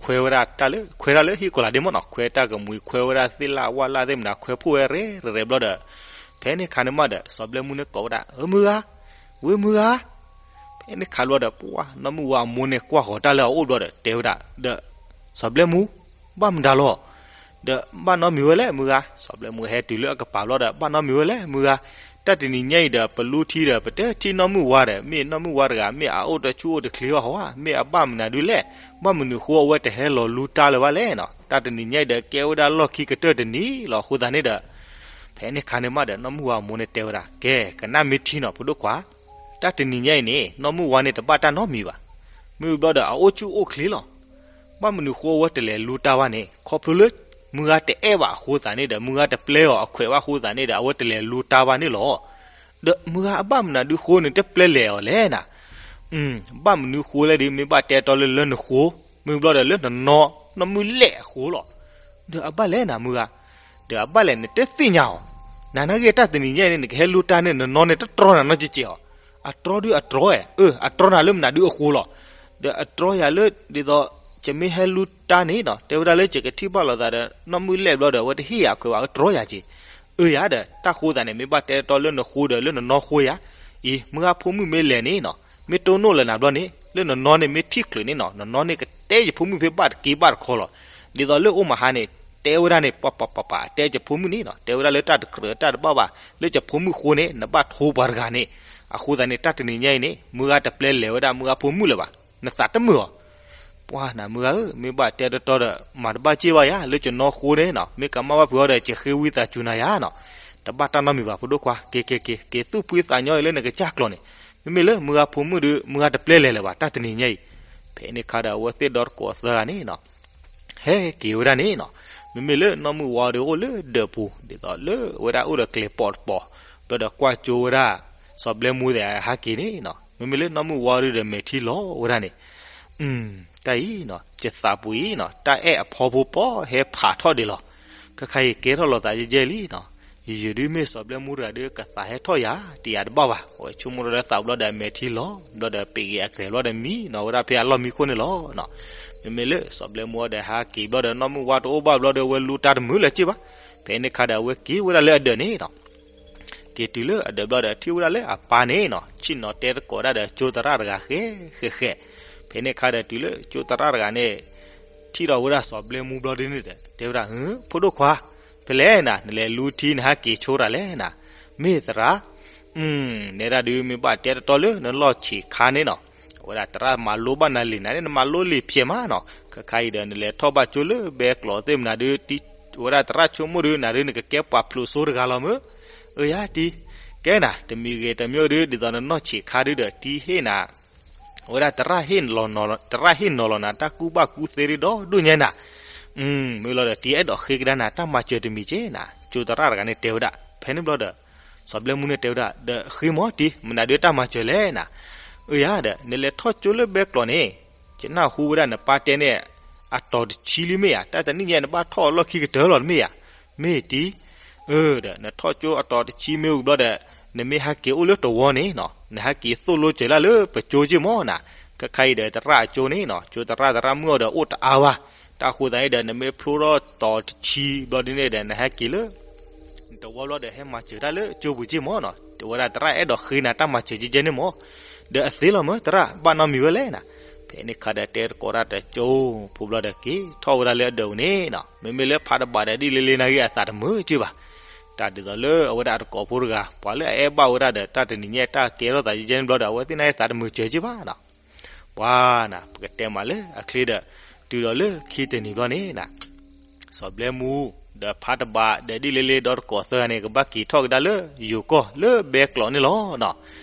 ခွဲဝဲဒၣ်တၢ်လၢ ခွဲတၢ်လၢဟံၣ်ကီၤလၤဒ့မ့ၢ်နီၤ ခွဲတၢ်ကမှံၤ ခွဲဝဲဒၣ်သ့ၣ်လၣ်ဝၣ်လၣ်သ့ၣ်မနုၤ ခွဲဖှိၣ်ဝဲရဲၣ်ရဲၣ်ဘျီဒီး ဖဲန့ၣ်ခါန့ၣ်မးဒီး စီၤဘျဲမူန့ၣ်ကိးဝဲဒၣ် ဧၢ မုၢ်ဂၤ ဝ့ၢ်မုၢ်ဂၤ ဖဲန့ၣ်ခါဘျီဒီး ပှၢ် နီၢ်မုၢ်ဝါအမိၢ်န့ၣ် ကွၢ်ဃီၤတၢ်လၢအအိၣ်ဘျီဒီး တဲဝဲဒၣ် ဒီး စီၤဘျဲမူ ဘၣ်မတၤလီၤ ဒီးဘၣ်နီတမံၤဝဲလဲၣ် မုၢ်ဂၤ. စီၤဘျဲမူဟဲတုၤလၢအကပၤဘျီဒီး ဘၣ်နီတမံၤဝဲလဲၣ် မုၢ်ဂၤ. တၢ်တနံၤညါအံၤဒီး ပလူထံဒီး ပတထံၣ်နီၢ်မုၢ်ဝါဒီး မ့ၢ်နီၢ်မုၢ်ဝါတဂၤ မ့ၢ်အအိၣ်တဆူၣ်အိၣ်တချ့ဘၣ်ဟီဧါ, မ့ၢ်အဘၣ်မနုၤဒုးလဲၣ်. ဘၣ်မနုၤဃိအဝဲတဟဲလီၤလူတၢ်လၢၤဘၣ်လဲၣ်နီၤ. တၢ်တနံၤညါအံၤဒီး ကဲဝဲဒၣ်လီၢ်ခံကတၢၢ်တနံၤလီၤ. အဃိသတးန့ၣ်ဒီး ဖဲန့ၣ်ခါန့ၣ်မးဒီး နီၢ်မုၢ်ဝါအမိၢ်န့ၣ်တဲဝဲဒၣ် ကဲ ကနၣ်မ့ၢ်ထံနီၤ ဖိဒိၣ်ခွါ တၢ်တနံၤညါအံၤန့ၣ် နီၢ်မုၢ်ဝါန့ၣ် တဘၣ်တၢ်နီတမံၤဘၣ်. မ့ၢ်ဘျီဒီး အအိၣ်ဆူၣ်အိၣ်ချ့လီၤ. ဘၣ်မနုၤဃိအဝဲတလဲၤလူတၢ်ဘၣ်န့ၣ် ခီဖျိလၢ မုၢ်ဂၤတအဲၣ်ဘၣ်အဃိသးန့ၣ်ဒီး မုၢ်ဂၤတပျဲအီၤအခွဲးဘၣ်အဃိသးန့ၣ်ဒီး အဝဲတလဲၤလူတၢ်ဘၣ်န့ၣ်လီၤ. ဒီးမုၢ်ဂၤအဘၣ်မနုၤဒုးဃိန့ၣ် တပျဲလဲၤအီၤလဲၣ်နၤ. ဘၣ်မနုၤဃိလဲၣ်ဒီး မ့ၢ်ဘၣ်တဲတီလၢလၢနဃိ, မ့ၢ်ဘျီဒီးလၢနနီၢ်, နီၢ်မုၢ်လဲၣ်အဃိလီၤ. ဒီးအဘၣ်လဲၣ်နၤမုၢ်ဂၤ, ဒီးအဘၣ်လဲၣ်နတသ့ၣ်ညါအီၤ, နၤနာ်ဂ့ၤတၢ်တနံၤညါအံၤန့ၣ် နကဟဲလူတၢ်န့ၣ် နနီၢ်န့ၣ်တတြီနၤနီတစဲးစဲးအီၤ, အတြီဒုးအတြီ, အတြီနၤလၢမနုၤဒုးအဃိလီၤ. ဒီးအတြီယၤလၢ ဒ်သိး ယမ့ၢ်ဟဲလူတၢ်န့ၣ်နီၤ တဲဝဲဒၣ်လၢယကထံၣ်ဘၣ်လိာ်သးဒီး နီၢ်မုၢ်လဲၣ်ဘျီဒီး အဝဲတဟ့ၣ်ယၤအခွဲးဘၣ် အတြီယၤက့ၤ. အၢယၤဒီး တၢ်ဃိသးန့ၣ် မ့ၢ်ဘၣ်တဲတီလၢနဃိဒီးလၢနနီၢ်ဃိယၤ, အံၤ မုၢ်ဂၤဖိမုၣ်မ့ၢ်လဲၤန့ၣ်နီၤ မ့ၢ်တိၢ်နီၣ်လၢနၤဘျီန့ၣ် လၢနနီၢ်န့ၣ်မ့ၢ်ထံၣ်ချုးန့ၣ်နီၤ နနီၢ်န့ၣ်ကတဲယဖိမုၣ်ဖဲဘၣ်တက့ၢ်ဘၣ်တခီလီၤ. ဒ်သိးလၢအိၣ်မဟါန့ၣ် တဲဝဲဒၣ်န့ၣ် ပှၤပှၤပှၤပှၤတဲယဖိမုၣ်န့ၣ်နီၤ တဲဝဲဒၣ်လၢတၢ်တကြၢးတၢ်တဘၣ်ဘၣ် လၢယဖိမုၣ်ဃိန့ၣ် နဘၣ်ထိပှၤတဂၤန့ၣ်. အဃိသတးန့ၣ် တၢ်တနံၤညါအံၤန့ၣ် မုၢ်ဂၤတပျဲလဲၤဝဲဒၣ်မုၢ်ဂၤဖိမုၣ်လၢၤဘၣ်, နသးတမုာ်အီၤ. ပှၤနၤမုၢ်ဂၤဧၢ, မ့ၢ်ဘၣ်တဲတီတီဒီး မၤတဘၣ်စ့ၢ်ဘၣ်ယၤ လၢယနီၢ်ဃိန့ၣ်နီၤ မ့ၢ်ကမၣ်ဘၣ်ဖုးအီၤဒီး ယဃ့ဝံသးစူၤနၤယၤနီၤ, တဘၣ်တၢ်နီတမံၤဘၣ် ဖိဒိၣ်ခွါ, က့ၤက့ၤက့ၤ က့ၤသူၣ်ဖှံသးညီအံၤလၢနကစၢ်ကျိာ်န့ၣ်. မ့မ့ၢ်လၢမုၢ်ဂၤဖိမုၣ်ဒီး မုၢ်ဂၤတပျဲလဲၤလၢၤဘၣ် တၢ်တနံၤညါအံၤ. ဖဲန့ၣ်ခါဒီး အဝဲသ့ၣ်ဒီတကိးသၢဂၤန့ၣ်နီၤ ဟဲက့ၤဝဲဒၣ်န့ၣ်နီၤ. မ့မ့ၢ်လၢနီၢ်မုၢ်ဝါဒီးအိၣ်လၢဒၢးပူၤ ဒ်သိးလၢဝဲဒၣ်အိၣ်ဒီးကျဲၤပိာ်တပိာ်, ဘျီဒီးကွၢ်ကၠိဝဲဒၣ် စီၤဘျဲမူသ့ၣ်ဟဲက့ၤန့ၣ်နီၤ. မ့မ့ၢ်လၢနီၢ်မုၢ်ဝါဒီးမဲာ်ထံလီၤဝဲဒၣ်န့ၣ်, တၢ်အံၤနီၤ ယသးပူၤအံၤနီၤ တၢ်အဲၣ်အဖီဖိပီၢ်ဟဲဖးထီၣ်ဒံးလီၤ. ခဲခါအံၤကဲထီၣ်လိာ်သးယဲၢ်ယဲၢ်လံနီၤ. ယယုၢ်ဒုးမ့ၢ်စီၤဘျဲမူတဂၤဒီး ကသးဟဲထီၣ်ယၤ တယၤတဘၣ်ဘၣ်. အဝဲဆိကမိၣ်ထီၣ်လၢသးဘျီဒီးအမဲာ်ထံလီၤ, ဘျီဒီးပ့ၤဂ့ၤအကျဲၤဘျီဒီးမံနီၤဝဲဒၣ်ဖဲအလီၢ်မံခိၣ်န့ၣ်လီၤ. မ့မ့ၢ်လၢစီၤဘျဲမူဒီးဟဲက့ၤဘျီဒီး နီၢ်မုၢ်ဝါတအိၣ်ဘၣ်ဘျီဒီး အဝဲလူတၢ်တမုာ်လၢၤစ့ၢ်ဘၣ်. ဖဲန့ၣ်ခါဒီးအဝဲက့ၤဝဲဒၣ်လၢအဒၢးန့ၣ်နီၤ က့ၤတုၤလၢအဒၢးဘျီဒီး ထံၣ်ဝဲဒၣ်လၢအပၢ်န့ၣ်နီၤ ဆ့ၣ်နီၤတဲသကိးဒၣ်ဒီးကၠိသရၣ်တဂၤဃဲဃဲဃဲ. ဖဲန့ၣ်ခါဒီးတုၤလၢကၠိသရၣ်တဂၤန့ၣ် ထံၣ်ဒီးဝဲဒၣ်စီၤဘျဲမူဘျီဒုန့ၣ်ဒီး တဲဝဲဒၣ် ဖိဒိၣ်ခွါ, ဖဲလဲၣ်နၤ နလဲၤလူထံနဟဲက့ၤဆိတၢ်လဲၣ်နၤ. မ့ၢ်သရၣ်, နဲဒၣ်ဒုးမ့ၢ်ဘၣ်တဲတတီလၢနလီၢ်ဆံးခါန့ၣ်နီၤ အဝဲဒၣ်သရၣ်မၤလိဘၣ်နၤလံာ်နၤန့ၣ် နမၤလိလံာ်ဖျဲးမးနီၤ. ခဲခါအံၤဒီး နလဲၤထီၣ်ဘၣ်ကၠိလၢဘဲကျိးသ့ၣ်မနၤဒုး အဝဲဒၣ်သရၣ်ဆိကမိၣ်ဒုး နၤဒုးနကကဲပှၤဖျိးစိတဂၤလီၤမ့ၢ်. အၢယၤတံၤ, ကဲနၤ တမံၤဂ့ၤတမံၤဒုး ဒ်သိးနနီၢ်ဆံးခါဒုးဒီး တံၤဟ့ၣ်နၤ အဝဲဒၣ်သရၣ်ဟ့ၣ်နီၤလီၤနၤ တၢ်ကူၣ်ဘၣ်ကူၣ်သ့ဒ်ဒီဒူၣ်ညါနၤ. မ့ၢ်လီၤဒီးတံၤအဲၣ်ဒိးဃ့ကဒါနၤ တၢ်မၤစၢၤတမံၤက့နၤ ကၠိသရၣ်တဂၤန့ၣ်တဲဝဲဒၣ်. ဖဲန့ၣ်ဘျီဒီး စီၤဘျဲမူန့ၣ်တဲဝဲဒၣ် ဒီးဃ့မီၤတံၤ မနုၤဒုးတၢ်မၤစၢၤလဲၣ်နၤ. အၢယၤဒီး နလဲၤထီၣ်ကၠိလၢဘဲကျိးန့ၣ် ယနၢ်ဟူဝဲဒၣ်နပၢ်တဲန့ၣ် အတီၤတဆံလံမ့ၢ်ဧါ တၢ်တနံၣ်ညါနဘၣ်ထီၣ်အလီၢ်ခံကတၢၢ်လီၤတမ့ၢ်ဧါ. မ့ၢ်တံၤ, အၢဒီး နထီၣ်ကၠိအတီၤတဆံမ့ၢ်ဝံၤဘျီဒီး နမ့ၢ်ဟဲက့ၤအိၣ်လၢတဝီန့ၣ်နီၤ နဟဲက့ၤသိၣ်လိစၢၤလၢ်လၢပကၠိက့မီၤနၤ. ခဲခါအံၤဒီးသရၣ်အကၠိန့ၣ်နီၤ ကၠိသရၣ်သရၣ်မုၣ်အီၤဒီးအိၣ်တအါဘၣ်. တၢ်ဃိသတးန့ၣ်ဒီး နမ့ၢ်ဖျိထီၣ်တီၤတဆံဘျီဒ်န့ၣ်ဒီး နဟဲက့ၤလၢ တဝီဘျီဒီး ဟဲမၤစၢၤတၢ်လၢကၠိပူၤက့မီၤနီၤ. တဲဝဲဒၣ်သရၣ်အဲၣ်ဒိးဃ့နၤတၢ်မၤစၢၤကဲကဲန့ၣ်မီၤ. ဒီးအသ့လီၤမၢ် သရၣ် ဘၣ်နီတမံၤဝဲလဲၣ်နၤ. ဖဲန့ၣ်ခါဒီးတဲသကိးတၢ်တကၠိဖိဘျီဒီးက့ၤထီၣ်ဝဲဒၣ်လၢအဒၢးပူၤန့ၣ်နီၤ. မ့မ့ၢ်လၢဖးတဘးဒီးဒ်လဲၣ်လဲၣ်နာ်ဂ့ၤအသးတမုာ်က့ဘၣ်. တၢ်ဒ်သိးလၢအဝဲဒၣ်အတကိးဖိတဂၤ ပှၤလၢအအဲၣ်ဘၣ်ဝဲဒၣ်ဒီး တၢ်တနံၤညါတၢ်ကဲထီၣ်သးကဲကဲန့ၣ်ဘျီဒီး အဝဲသ့ၣ်နာ်ဂ့ၤသးတမုာ်စၢၤက့ဘၣ်နီၤ. ပှၤနၤ ပကတဲမးလၢအချ့ဒီး တုၤဒီးလၢခံတနံၤဘျီန့ၣ်နၤ စီၤဘျဲမူ ဒီးဖးတဘး ဒီးဒ်လဲၣ်လဲၣ်ဒီးတကိးသၢဂၤန့ၣ် ကဘၣ်က့ၤထီၣ်ကဒါလၢယိၤကီၢ်လၢဘဲကျိးန့ၣ်လီၤနီၤ.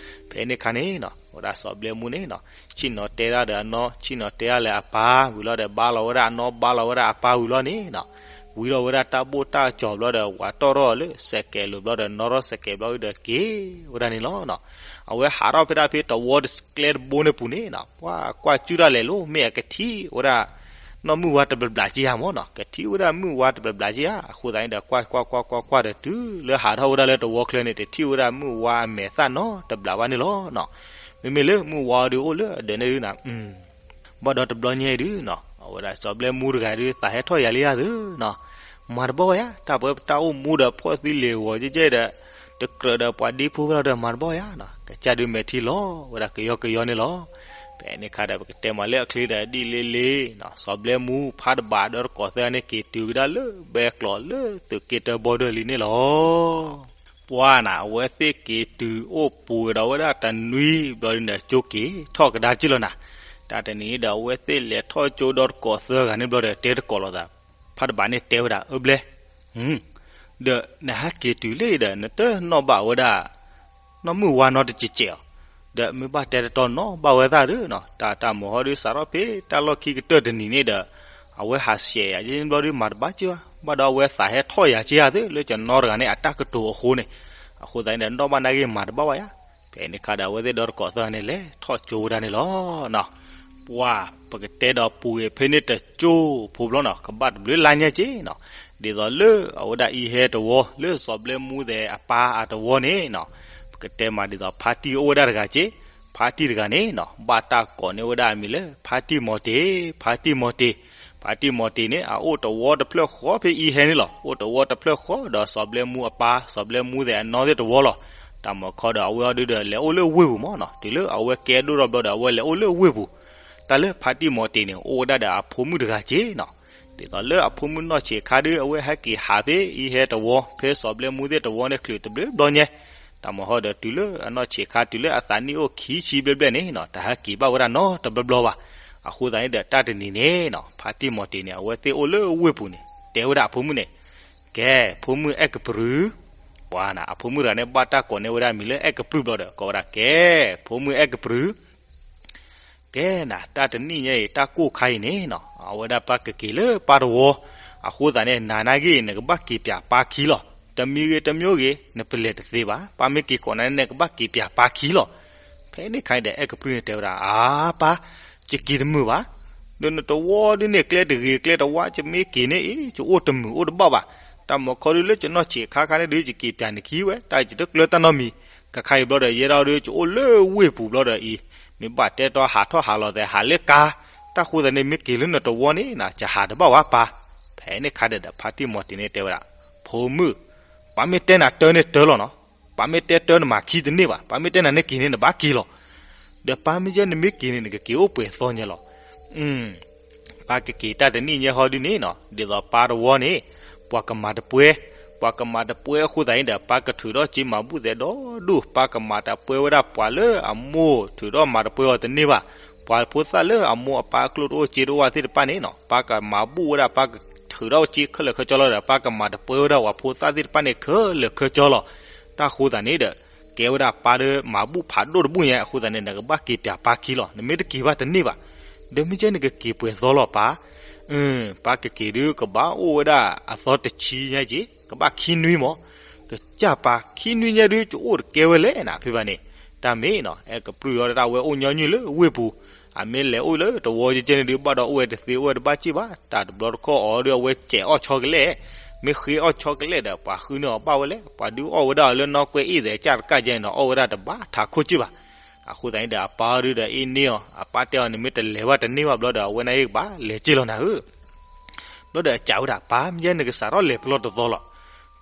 ဖဲန့ၣ်ခါန့ၣ်နီၤ ဝဲဒၣ်စီၤဘျဲမူန့ၣ်နီၤ ဆ့ၣ်နီၤတဲဒၣ်ဒီးအနီၢ် ဆ့ၣ်နီၤတဲဒၣ်လၢအပၢ်ဝံၤလီၤဒီး ဘါလီၤဝဲဒၣ်အနီၢ် ဘါလီၤဝဲဒၣ်အပၢ်ဝံၤလီၤန့ၣ်နီၤ ဝံၤဒီးဝဲဒၣ်တၢ်ဘိၣ်တၢ်ကၠီၤဘျီဒီး ဝးတီၢ်ထီၣ်လၢစဲးကဲးလိာ်ဘျီဒီး နီၣ်ထီၣ်စဲးကဲးဘျီဒီးက့ၤဝဲဒၣ်န့ၣ်လီၤနီၤ. အဝဲဟးထီၣ်ဖဲဒၣ်ဖဲတဝီကျဲတဘိန့ၣ်ပူၤန့ၣ်နီၤ ပှၤကွၢ်ကၠူၣ်ဒၣ်လဲာ်လီၤ မ့ၢ်အကထံၣ်ဝဲဒၣ် နီၢ်မုၢ်ဝါတဘျီဘျီက့ဧါမီၤနီၤ ကထံၣ်ဝဲဒၣ်မုၢ်ဝါတဘျီဘျီက့ဧါ. အဃိသတးန့ၣ်ဒီး ကွၢ်ကွၢ်ကွၢ်ကွၢ်ကွၢ်ဒီးတုၤလၢဟးထီၣ်ဝဲဒၣ်လၢတဝီချၢန့ၣ် တထံၣ်ဝဲဒၣ်မုၢ်ဝါအမဲာ်သၣ်နီတဘျီဘၣ်န့ၣ်လီၤနီၤ. မ့မ့ၢ်လၢမုၢ်ဝါဒီးအိၣ်လၢအဒၢးန့ၣ်ဒုးနၤ ဘၣ်ဒီးတဘျီညါအံၤဒုးနီၤ အဝဲဒၣ်စီၤဘျဲမူတဂၤဒုး သးဟဲထီၣ်ယၤလံဧါသုနီၤ. မၤတဘၣ်ဝဲယါ တၢ်ပဝဲပတၢ်အိၣ်မူဒီးဖှီၣ်သံလ့ၤဂီၤကဲကဲဒီး တကြၢးဒီးပှၤဒ့ဖိဖဲလီၤဒီး မၤတဘၣ်ဝဲယါနီၤ ကစၢ်ဒုးမဲာ်ထံလီၤဝဲဒၣ်ကယီကယီန့ၣ်လီၤ. ဖဲန့ၣ်ခါဒီး ပကတဲမးလၢအချ့ဒီးဒ်လဲၣ်လဲၣ်နီၤ စီၤဘျဲမူဖးတဘးဒီးတကိးသၢဂၤန့ၣ် က့ၤတုၤကဒါလၢဘဲကျိးလၢသုးက့တၢဘီဒၢလံန့ၣ်လီၤ. ပှၤနၤ အဝဲသ့ၣ်က့ၤတုၤအိၣ်ပူၤဝဲဒီးဝဲဒၣ်တနွံဘျီဒ်န့ၣ် ကၠိက့ၤထီၣ်ကဒါက့လီၤနၤ. တၢ်တနံၤဒီး အဝဲသ့ၣ်လဲၤထီၣ်ကၠိဒီးတကိးသၢဂၤန့ၣ်ဘျီဒီး တဲတကိးလိာ်သး ဖးတဘးန့ၣ်တဲဝဲဒၣ် အၢဘျဲ ဒီးနဟဲက့ၤတုၤလံဒီး နတနီၣ်ဘၣ်ဝဲဒၣ် နီၢ်မုၢ်ဝါနီတစဲးစဲးအီၤ, ဒီးမ့ၢ်ဘၣ်တဲတတီနီၣ်ဘၣ်ဝဲသၣ်ဒီးနီၤ တၢ်တၢ်မုာ်ဟီဒုးစးထီၣ်ဖဲတၢ်လီၢ်ခံကတၢၢ်တနံၤန့ၣ်ဒီး အဝဲဟးဆှဲးယၤဘျီဒုးမၤတဘၣ်က့ဘၣ်, ဘၣ်ဒီးအဝဲသးဟဲထီၣ်ယၤက့ဧါသ့ လၢကနီတဂၤန့ၣ်အတၢ်ကတိၤအဃိန့ၣ်, အဃိသတးန့ၣ်ဒီး နီၢ်ဘၣ်နာ်ဂ့ၢ်မၤတဘၣ်ဘၣ်ယၤ. ဖဲန့ၣ်အခါဒီးအဝဲသ့ၣ်ဒီတကိးသၢဂၤန့ၣ် လဲၤထီၣ်ကၠိဝဲဒၣ်န့ၣ်လီၤ. ပှၤ ပကတဲဒီးပူၤဂ့ၤဖဲန့ၣ်တကၠိဖိဘျီနီၤ ကဘၣ်တဘျုးလါညါက့နီၤ, ဒ်သိးလၢအဝဲဒၣ်အံၤဟဲတဝီ လၢစီၤဘျဲမူသဲးအပၢ်အတဝီန့ၣ်နီၤ, ပကတဲမးဒ်သိးဖါတံၢ်အိၣ်ဝဲဒၣ်တဂၤက့, ဖါတံၢ်တဂၤန့ၣ်နီၤ ဘၣ်တၢ်ကိးန့ၢ်ဝဲဒၣ်အမံၤလၢ ဖါတံၢ်မီၤတ့ၢ်, ဖါတံၢ်မီၤတ့ၢ်, ဖါတံၢ်မီၤတ့ၢ်န့ၣ် အအိၣ်တဝီတဖျၢၣ်ဃီဖဲအံၤဟဲန့ၣ်လီၤ. အိၣ်တဝီတဖျၢၣ်ဃီဒီးစီၤဘျဲမူအပၢ် စီၤဘျဲမူသဲးအနီၢ်သ့ၣ်တဝီလီၤ. တၢ်မၤခီဒီးအဝဲအီၤဒုဒီးလဲၤအိၣ်လၢဝ့ၢ်ပူၤမးနီၤ, တုၤလၢအဝဲကဲဒိၣ်ထီၣ်ဘျီဒီး အဝဲလဲၤအိၣ်လၢဝ့ၢ်ပူၤ. တၢ်လၢဖါတံၢ်မီၤတ့ၢ်န့ၣ် အိၣ်ဝဲဒၣ်ဒီးအဖိမုၣ်တဂၤက့နီၤ, ဒ်သိးလၢအဖိမုၣ်နီၢ်ဆံးခါဒု အဝဲဟဲက့ၤဟးဖဲအံၤဟဲတဝီ ဖဲစီၤဘျဲမူသ့ၣ်တဝီန့ၣ် ချုးတဘျုးဘျီညါ, တၢ်မၤဟီဒီးတုၤလၢအနီၢ်ဆံးခါ တုၤလၢအသးနံၣ်အိၣ်ခံဆံဘျဲၣ်ဘျဲၣ်န့ၣ်နီၤ တဟဲက့ၤဘၣ်ဝဲဒၣ်နီတဘျီဘျီဘၣ်. အဃိသတးန့ၣ်ဒီး တၢ်တနံၤန့ၣ်နီၤ ဖါတံၢ်မီၤတ့ၢ်န့ၣ် အဝဲသ့ၣ်အိၣ်လၢဝ့ၢ်ပူၤန့ၣ် တဲဝဲဒၣ်အဖိမုၣ်န့ၣ်, ကဲ ဖိမုၣ်အဲၣ်ကပြုၢ်, ပှၤနီၤ အဖိမုၣ်တဂၤန့ၣ် ဘၣ်တၢ်ကိးန့ၢ်ဝဲဒၣ်မံၤလၢအဲၣ်ကပြုၢ်ဘျီဒီး ကိးဝဲဒၣ် ကဲ ဖိမုၣ်အဲၣ်ကပြုၢ် ကဲနၤ တၢ်တနံၣ်ညါအံၤ တၢ်ကိၢ်ခါအံၤန့ၣ်နီၤ အဝဲဒၣ်ပၢ်ကက့ၤလၢပၢ်တဝီ, အဃိသတးန့ၣ် နၤနာ်ဂ့ၢ် နကဘၣ်က့ၤပၠးပၢ်ခံလီၤ. တမံၤဂ့ၤတမံၤဂ့ၤ နပလဲၤတသ့ဘၣ်, ပၢ်မ့ၢ်က့ၤကိးနၤန့ၣ် နကဘၣ်က့ၤပၠးပၢ်ခံလီၤ. ဖဲန့ၣ်ခါန့ၣ်ဒီး အဲၣ်ကပြုၢ်န့ၣ်တဲဝဲဒၣ် အါပၢ်, ယက့ၤတမုာ်ဘၣ်, ဒီးနတဝီဒုန့ၣ် ကျဲတဂ့ၤကျဲတဝါ ယမ့ၢ်က့ၤန့ၣ်အံၤ ယအိၣ်တမုာ်အိၣ်တဘၣ်ဘၣ်. တၢ်မၤခီဒုလၢယနီၢ်ဆံးခါခါန့ၣ်ဒု ယက့ၤပၠးနခံဝဲ တၢ်ယတကျၢတၢ်နီတမံၤ, ကခါအံၤဘျီဒီး ယဲဒၣ်ဒု ယအိၣ်လၢဝ့ၢ်ပူၤဘျီဒီးအံၤ, မ့ၢ်ဘၣ်တဲတီဟးထီၣ်ဟးလီၤသဲး ဟးလၢကါ, တၢ်ဃိသတးန့ၣ် မ့ၢ်က့ၤလၢနတဝီန့ၣ်နီၤ ယဟးတဘၣ်ဝဲပၢ်. ဖဲန့ၣ်ခါဒီး ဖါတံၢ်မီၤတ့ၢ်န့ၣ်တဲဝဲဒၣ်, ဖိမုၣ်, ပၢ်မ့ၢ်တဲနၤတၢ်န့ၣ်တၢ်လီၤနီၤ, ပၢ်မ့ၢ်တဲတၢ်နမၤခံတန့ၢ်ဘၣ်, ပၢ်မ့ၢ်တဲနၤန့ၣ်က့ၤန့ၣ် နဘၣ်က့ၤလီၤ. ဒီးပၢ်မ့ၢ်ယဲနမ့ၢ်က့ၤန့ၣ် နကက့ၤအိၣ်ပှဲၤသီညါလီၤ. ပၢ်ကက့ၤတၢ်တနံၣ်ညါဟီဒုန့ၣ်နီၤ ဒ်သိးပၢ်တဝီန့ၣ် ပှၤကမၤတပှဲၤ, ပှၤကမၤတပှဲၤအဃိသတးန့ၣ်ဒီး ပၢ်ကထုးထီၣ်စ့မၤဘူၣ်သဲးဒီဒူၣ်, ပၢ်ကမၤတပှဲၤဝဲဒၣ်ပှၤလၢအမိၢ်ထုးထီၣ်မၤတပှဲၤအီၤတန့ၢ်ဘၣ်, ပှၤဖိသၣ်လၢအမိၢ်အပၢ်အကျိၣ်တအိၣ်စ့တအိၣ်ဝါသ့ၣ်တဖၣ်န့ၣ်နီၤ ပၢ်ကမၤဘူၣ်ဝဲဒၣ် ပၢ်ကထုးထီၣ်စ့ခဲလၢာ်ခဲဆ့လီၤဒီး ပၢ်ကမၤတပှဲၤဝဲဒၣ်ပှၤဖိသၣ်သ့ၣ်တဖၣ်န့ၣ်ခဲလၢာ်ခဲဆ့လီၤ. တၢ်ဃိသတးန့ၣ်ဒီး ကဲဝဲဒၣ်ပၢ်ဒီးမၤဘူၣ်ဖးဒိၣ်တဘူၣ်ညါအဃိသတးန့ၣ် နကဘၣ်က့ၤပၠးပၢ်ခံလီၤ, နမ့ၢ်တက့ၤဘၣ်တန့ၢ်ဘၣ်. ဒီးမ့ၢ်ကဲနကက့ၤပှဲၤသီလီၤပၢ်, ပၢ်ကက့ၤဒုကဘၣ်အိၣ်ဝဲဒၣ်အသီတဆံညါက့ၤ ကဘၣ်ခံနွံမး, ကစၢ်ပၢ်ခံနွံညါဒု ယအိၣ်တကဲဝဲလဲၣ်နၤဖဲဘၣ်န့ၣ်, တၢ်မ့ၢ်နီၤ အဲၣ်ကပြုၢ်ဒီးတၢ်ဝဲအိၣ်ညီနုၢ်လၢဝ့ၢ်ပူၤ, အမ့ၢ်လဲၤအိၣ်လၢတဝီကဲကဲန့ၣ်ဒု ဘၣ်ဒီးအိၣ်ဝဲတသ့အိၣ်ဝဲတဘၣ်က့ၢ်ဘၣ်, တၢ်တဘျီတခီၣ်အီၤဒု အဝဲစဲးအီၣ်ဆီကလဲာ်, မ့ၢ်ဃ့အီၣ်ဆီကလဲာ်ဒီး ပှၤဃုန့ၢ်အီၤဘၣ်ဝဲလဲၣ်, ပှၤဒုးအီၣ်ဝဲဒၣ်အီၤလၢနီၢ်ကွဲအ့ၣ်သဲးကၢ်တကၢ်ကဲန့ၣ်ဒီး အီၣ်ဝဲဒၣ်တဘၣ်ထးခိၣ်က့ၢ်ဘၣ်. အဃိသတးန့ၣ်ဒီး အပၢ်ဒုဒီးအ့ၣ်န့ၢ်အီၤ, အပၢ်တဲအီၤ နမ့ၢ်တလဲၤဘၣ်တန့ၢ်ဘၣ်ဘျီဒီး အဝဲန့ၣ်ကဘၣ်လဲၤက့ၤလီၤနၤဧၢ ဘျီဒီးအစံးဝဲဒၣ် ပၢ်မ့ၢ်ယဲနကစးထီၣ်လဲၤပလီၢ်တသီလီၤ,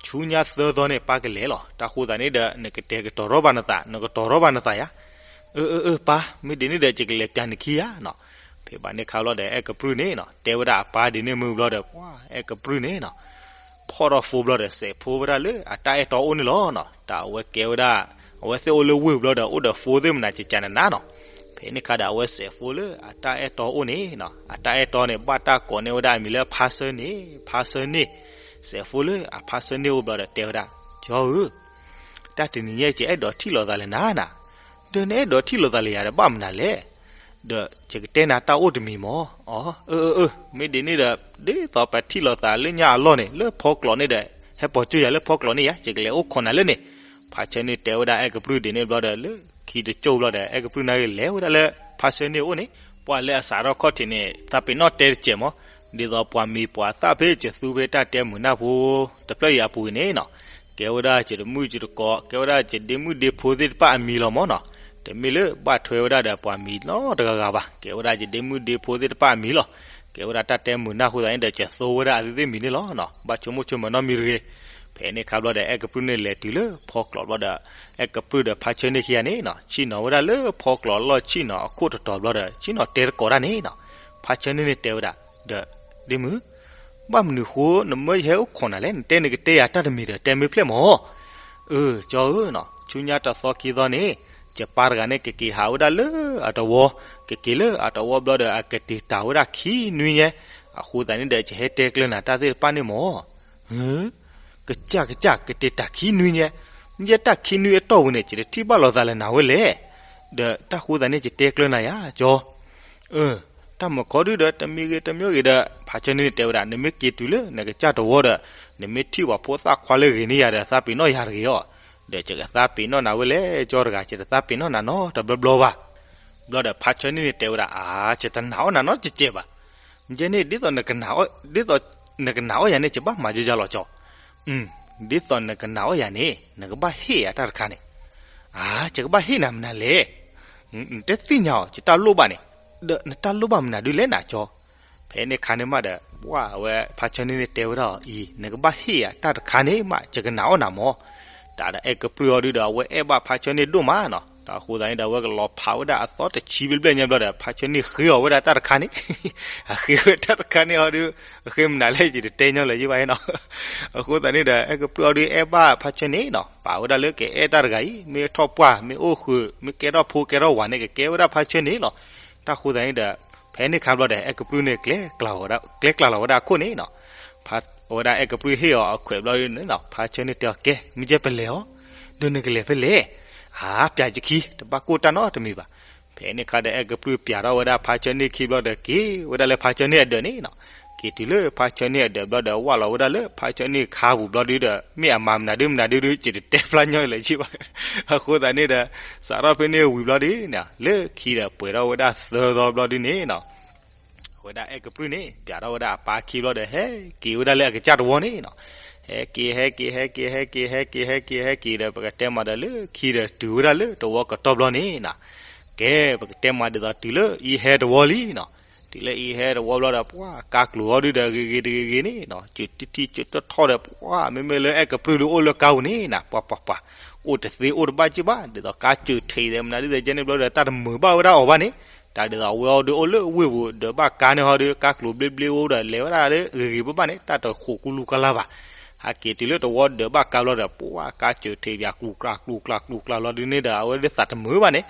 ဆူညါသၢသီန့ၣ် ပၢ်ကလဲၤလီၤ, တၢ်ဃိသတးန့ၣ်ဒီး နကတဲာ်ကတီၤထီၣ်ဘၣ်နသး နကတီၤထီၣ်ဘၣ်နသးယၤ, အၢ အၢ အၢ ပၢ် မ့ၢ်ဒ်န့ၣ်ဒီး ယကလဲၤပၠးနခံဧါနီၤ. ဖဲဘၣ်န့ၣ်ခါဘျီဒီး အဲၣ်ကပြုၢ်န့ၣ်နီၤ တဲဝဲဒၣ်အပၢ်ဒ်န့ၣ်မုၢ်ဘျီဒီး ပှၤ အဲၣ်ကပြုၢ်န့ၣ်နီၤ ဖီၣ်ထီၣ်ဖိဘျီဒီး စဲးဖိဝဲဒၣ်လၢအတၢ်အဲၣ်တီအိၣ်န့ၣ်လီၤနီၤ. တၢ်အဝဲကဲဝဲဒၣ် အဝဲသ့ၣ်အိၣ်လၢဝ့ၢ်ဘျီဒီး အိၣ်ဒီးဖိသ့ၣ်မနုၤ ကကနနၤနီၤ. ဖဲန့ၣ်ခါဒီး အဝဲစဲးဖိလၢအတၢ်အဲၣ်တီအိၣ်န့ၣ်နီၤ အတၢ်အဲၣ်တီန့ၣ် ဘၣ်တၢ်ကိးန့ၢ်ဝဲဒၣ်အမံၤလၢ ဖါဆၢန့ၣ် ဖါဆၢန့ၣ်. စဲးဖိလၢအဖါဆၢန့ၣ်အိၣ်ဘျီဒီး တဲဝဲဒၣ် ကၠီဧၢ တၢ်တနံၤညါ ယအဲၣ်ဒိးထံၣ်လိာ်သးလၢနၤနီၤ. ဒီးနအဲၣ်ဒိးထံၣ်လိာ်သးလၢယၤဒီး ဘၣ်မနုၤလဲၣ်. ဒီးယကတဲနၤတၢ်အိၣ်တမံၤမၢ်. အီ အၢ အၢ အၢ မ့ၢ်ဒ်န့ၣ်ဒီး ဒ်သိးပထံၣ်လိာ်သးလၢညါအလီၢ်န့ၣ် လၢဖီကျိးန့ၣ်ဒီး ဟဲပိာ်ကၠိယၤလၢဖီကျိးန့ၣ်ယၤ ယကလဲၤအိၣ်ခိးနၤလၢန့ၣ်. ဖါဆၢန့ၣ်တဲဝဲဒၣ်အဲၣ်ကပြုၢ်ဒ်န့ၣ်ဘျီဒီး လၢခံတကၠိဘျီဒီး အဲၣ်ကပြုၢ်န့ၣ်ဂ့ၤ လဲၤဝဲဒၣ်လၢဖါဆၢန့ၣ်အိၣ်န့ၣ် ပှၤလၢအစးထီၣ်ခီၣ်ထံးန့ၣ် သးပ့ၤနီၣ်တဲတစဲးမၢ်. ဒ်သိးပှၤမံၤပှၤသၣ်ဖဲယသူဖဲတၢ်တဲမုာ်နၢ်ဖိ တဖျၢၣ်အံၤအပူၤန့ၣ်နီၤ ကဲဝဲဒၣ်ယတမုၣ်ယတကိး ကဲဝဲဒၣ်ယဒ့မုၣ်ဒ့ဖိသ့ၣ်တဖၣ်အမံၤလီၤမၢ်နီၤ. တမ့ၢ်လၢဘၣ်ထွဲဝဲဒၣ်ဒီးပှၤမံၤနီတဂၤဂၤဘၣ်. ကဲဝဲဒၣ်ယဒ့မုၣ်ဒ့ဖိသ့ၣ်တဖၣ်အမံၤလီၤ. ကဲဝဲဒၣ်တၢ်တဲမုာ်နၢ်အဃိသတးန့ၣ်ဒီး ယသိဝဲဒၣ်အဝဲသ့ၣ်မံၤန့ၣ်လီၤ. ဘၣ်ဆိကမိၣ်ဆိကမးနီတမံၤတဂ့ၤ. ဖဲန့ၣ်အခါဘျီဒီး အဲၣ်ကပြုၢ်န့ၣ်လဲၤတုၤလၢဖီကျိးဘျီဒီး အဲၣ်ကပြုၢ်ဒီးဖါဆၢန့ၣ်ခံဂၤန့ၣ်နီၤ ဆ့ၣ်နီၤဝဲဒၣ်လၢဖီကျိးအလီၢ် ဆ့ၣ်နီၤအခိၣ်တတီၤဘျီဒီး ဆ့ၣ်နီၤတဲတကိးတၢ်န့ၣ်နီၤ. ဖါဆၢန့ၣ်န့ၣ်တဲဝဲဒၣ် ဒီး ဒ့မုၣ် ဘၣ်မနုၤဃိနမၢယဟဲအိၣ်ခိးနၤလဲၣ်. နတဲနကတဲယၤတၢ်တမံၤဒီး တဲမ့ၢ်ဖျဲၣ်မၢ်. အၢ ကၠီဧၢနီၤ ဆူညါတသီခံသီန့ၣ် ယပၢ်တဂၤန့ၣ် ကက့ၤဟးဝဲဒၣ်လၢအတဝီ, ကက့ၤလၢအတဝီဘျီဒီး အကတ့ၤတၢ်ဝဲဒၣ်ခံနွံညါ. အဃိသတးန့ၣ်ဒီး ယဟဲတဲကျၢၤနၤတၢ်သ့ၣ်တဖၣ်န့ၣ်မၢ်. ကစၢ်ကစၢ် ကတ့ၤတၢ်ခံနွံညါ, မ့ၢ်ယဲတၢ်ခံနွံအတီၢ်ပူၤန့ၣ် ယတထံၣ်ဘၣ်လိာ်သးလၢနၤဝဲလဲၣ်. ဒီးတၢ်ဃိသတးန့ၣ် ယတဲကျၢၤနၤယၤ ကၠီ. အၢ တၢ်မုၣ်ခီဒုဒီး တမံၤဂ့ၤတမံၤဂ့ၤဒီး ဖါဆၢန့ၣ်န့ၣ်တဲဝဲဒၣ် နမ့ၢ်က့ၤတုၤလၢနကစၢ်တဝီဒီး နမ့ၢ်ထံၣ်ပှၤဖိသၣ်ခွါလၢဂ့ၤန့ၢ်ယၤဒီး သးပ့ၤနီၣ်ယၤတဂ့ၤအီၤ, ဒီးယကသးပ့ၤနီၣ်နၤဝဲလဲၣ်ကၠီတဂၤ ယတသးပ့ၤနီၣ်နၤနီတဘျီဘျီဘၣ်. ဘျီဒီးဖါဆၢန့ၣ်န့ၣ်တဲဝဲဒၣ် အါ ယတနာ်အီၣ်နၤနီတစဲးဘၣ်. ယဲန့ၣ် ဒ်သိးနကနာ်အီၣ်ယၤန့ၣ် ယဘၣ်မၤယဲယၤလီၤကၠီ. ဒ်သိးနကနာ်အီၣ်ယၤန့ၣ် နကဘၣ်ဟ့ၣ်ယၤတၢ်တခါန့ၣ်. အါ ယကဘၣ်ဟ့ၣ်နၤမနုၤလဲၣ်. နတသ့ၣ်ညါအီၤ ယတၢ်လိၣ်ဘၣ်န့ၣ်. ဒီးနတၢ်လိၣ်ဘၣ်မနုၤဒုလဲၣ်နၤကၠီ. ဖဲန့ၣ်အခါန့ၣ်မးဒီး ပှၢ်အဝဲဖါဆၢန့ၣ်န့ၣ်တဲဝဲဒၣ်အီၤအံၤ နကဘၣ်ဟ့ၣ်ယၤတၢ်တခါန့ၣ်မး ယကနာ်အီၣ်နၤမၢ်. တၢ်ဒီးအဲၣ်ကပြုၢ်အီၤဒုဒီး အဝဲအဲၣ်ဘၣ်ဖါဆၢန့ၣ်ဒိၣ်မးနီၤ. တၢ်အဃိသတးန့ၣ်ဒီး အဝဲကလီၤဖးဝဲဒၣ်အသီတဆံဘျဲၣ်ဘျဲၣ်ညါဘျီဒီး ဖါဆၢန့ၣ်ဃ့အီၤဝဲဒၣ်တၢ်တခါန့ၣ် အဃ့ဝဲတၢ်တခါန့ၣ်အီၤဒု အဃ့မနုၤလဲၣ် ယတတဲညီလၢၤယဘၣ်နီၤ. အဃိသတးန့ၣ်ဒီး အဲၣ်ကပြုၢ်အီၤဒုအဲၣ်ဘၣ်ဖါဆၢန့ၣ်နီၤ. ပာ်ဝဲဒၣ်လၢကအဲၣ်တၢ်တဂၤအံၤ မ့ၢ်ထီၣ်ပှၢ် မ့ၢ်အိၣ်ဃုာ် မ့ၢ်ကဲထီၣ်ဖိကဲထီၣ်ဝၤန့ၣ် ကကဲဝဲဒၣ်ဖါဆၢန့ၣ်လီၤ. တၢ်အဃိသတးန့ၣ်ဒီး ဖဲန့ၣ်အခါဘျီဒီး အဲၣ်ကပြုၢ်န့ၣ် ကျဲကျၢ်လီၤဝဲဒၣ်အခိၣ်န့ၣ်နီၤ. အဝဲဒၣ်အဲၣ်ကပြုၢ်ဟ့ၣ်အီၤအခွဲးဘျီဒုန့ၣ်နီၤ ဖါဆၢန့ၣ်တဲအီၤ ကဲ မ့ၢ်ကဲပလဲၤအီၤ ဒီးနကလဲၤဖဲလဲၣ်. အါ ပျးယခံ တဘၣ်ကိၢ်တၢ်နီတမံၤဘၣ်. ဖဲန့ၣ်အခါဒီး အဲၣ်ကပြုၢ်ပျးထီၣ်ဝဲဒၣ်ဖါဆၢန့ၣ်ခံဘျီဒီး က့ၤဝဲဒၣ်လၢဖါဆၢန့ၣ်အဒၢးန့ၣ်နီၤ. က့ၤတုၤလၢဖါဆၢန့ၣ်အဒၢးဘျီဒီး ဝၢ်လီၤဝဲဒၣ်လၢဖါဆၢန့ၣ်ခါပူၤဘျီဒုဒီး မ့ၢ်အမၤမနုၤဒုမနုၤဒုဒု ယတတဲဖျါညီလၢၤဘၣ်. အဃိသတးန့ၣ်ဒီး စးထီၣ်ဖဲန့ၣ်ဝံၤဘျီဒုန့ၣ် လၢခံဒီးပှဲၤထီၣ်ဝဲဒၣ်သၢသီဘျီဒုန့ၣ်နီၤ. အဝဲဒၣ်အဲၣ်ကပြုၢ်န့ၣ် ပျးထီၣ်ဝဲဒၣ်အပၢ်ခံဘျီဒီး ဟဲက့ၤဝဲဒၣ်လၢအကစၢ်တဝီန့ၣ်နီၤ. ဟဲက့ၤ ဟဲက့ၤ ဟဲက့ၤ ဟဲက့ၤ ဟဲက့ၤ ဟဲက့ၤ ဟဲက့ၤဒီး ပကတဲမးဒီးလၢခံဒီးတုၤဝဲဒၣ်လၢတဝီကတီၢ်ဘျီန့ၣ်နီၤ. ကဲ ပကတဲမးဒ်သိးတုၤလၢအံၤဟဲတဝီလံနီၤ. တုၤလၢအံၤဟဲတဝီဘျီဒီး ပှၤကါကျိၤအီၤဒုဒီး ဂ့ၤဂ့ၤတဂ့ၤဂ့ၤန့ၣ်နီၤ စူးတံၢ်ထံၣ်စူးထီၣ်ထီၣ်ဒီး ပှၤမ့မ့ၢ်လၢအဲၣ်ကပြုၢ်ဒုအိၣ်လၢကါပူၤန့ၣ်နီၤ ပှၤပှၤပှၤ အိၣ်တသ့အိၣ်တဘၣ်က့ၢ်ဘၣ် ဒ်သိးကါစၢၢ်ထံးသဲးမနုၤဒ်သိးကဲန့ၣ်ဘျီဒီး တၢ်တမုာ်ဘၣ်ဝဲဒၣ်အီၤဘၣ်န့ၣ်. တၢ်ဒ်သိးအဝဲအီၤဒုအိၣ်လၢဝ့ၢ်ပူၤ ဒၢးဘၣ်ကါန့ၣ်ဟီဒု ကါကျိၤဘျ့ဘျ့အိၣ်ဒီး လဲၤဝဲဒၣ်လၢဂ့ၤဂ့ၤဘၣ်ဘၣ်န့ၣ် တၢ်တဃိးကူလူကလါဘၣ်. ဟဲက့ၤတုၤလၢတဝီဒၢးဘၣ်ကါဘျီဒီး ပှၤကါစၢၢ်ထံးပၠး ကျူၤကျါကျူၤကျါကျူၤကျါလီၤဒုန့ၣ်ဒီး အဝဲဒၣ်သးတမုာ်ဘၣ်န့ၣ်.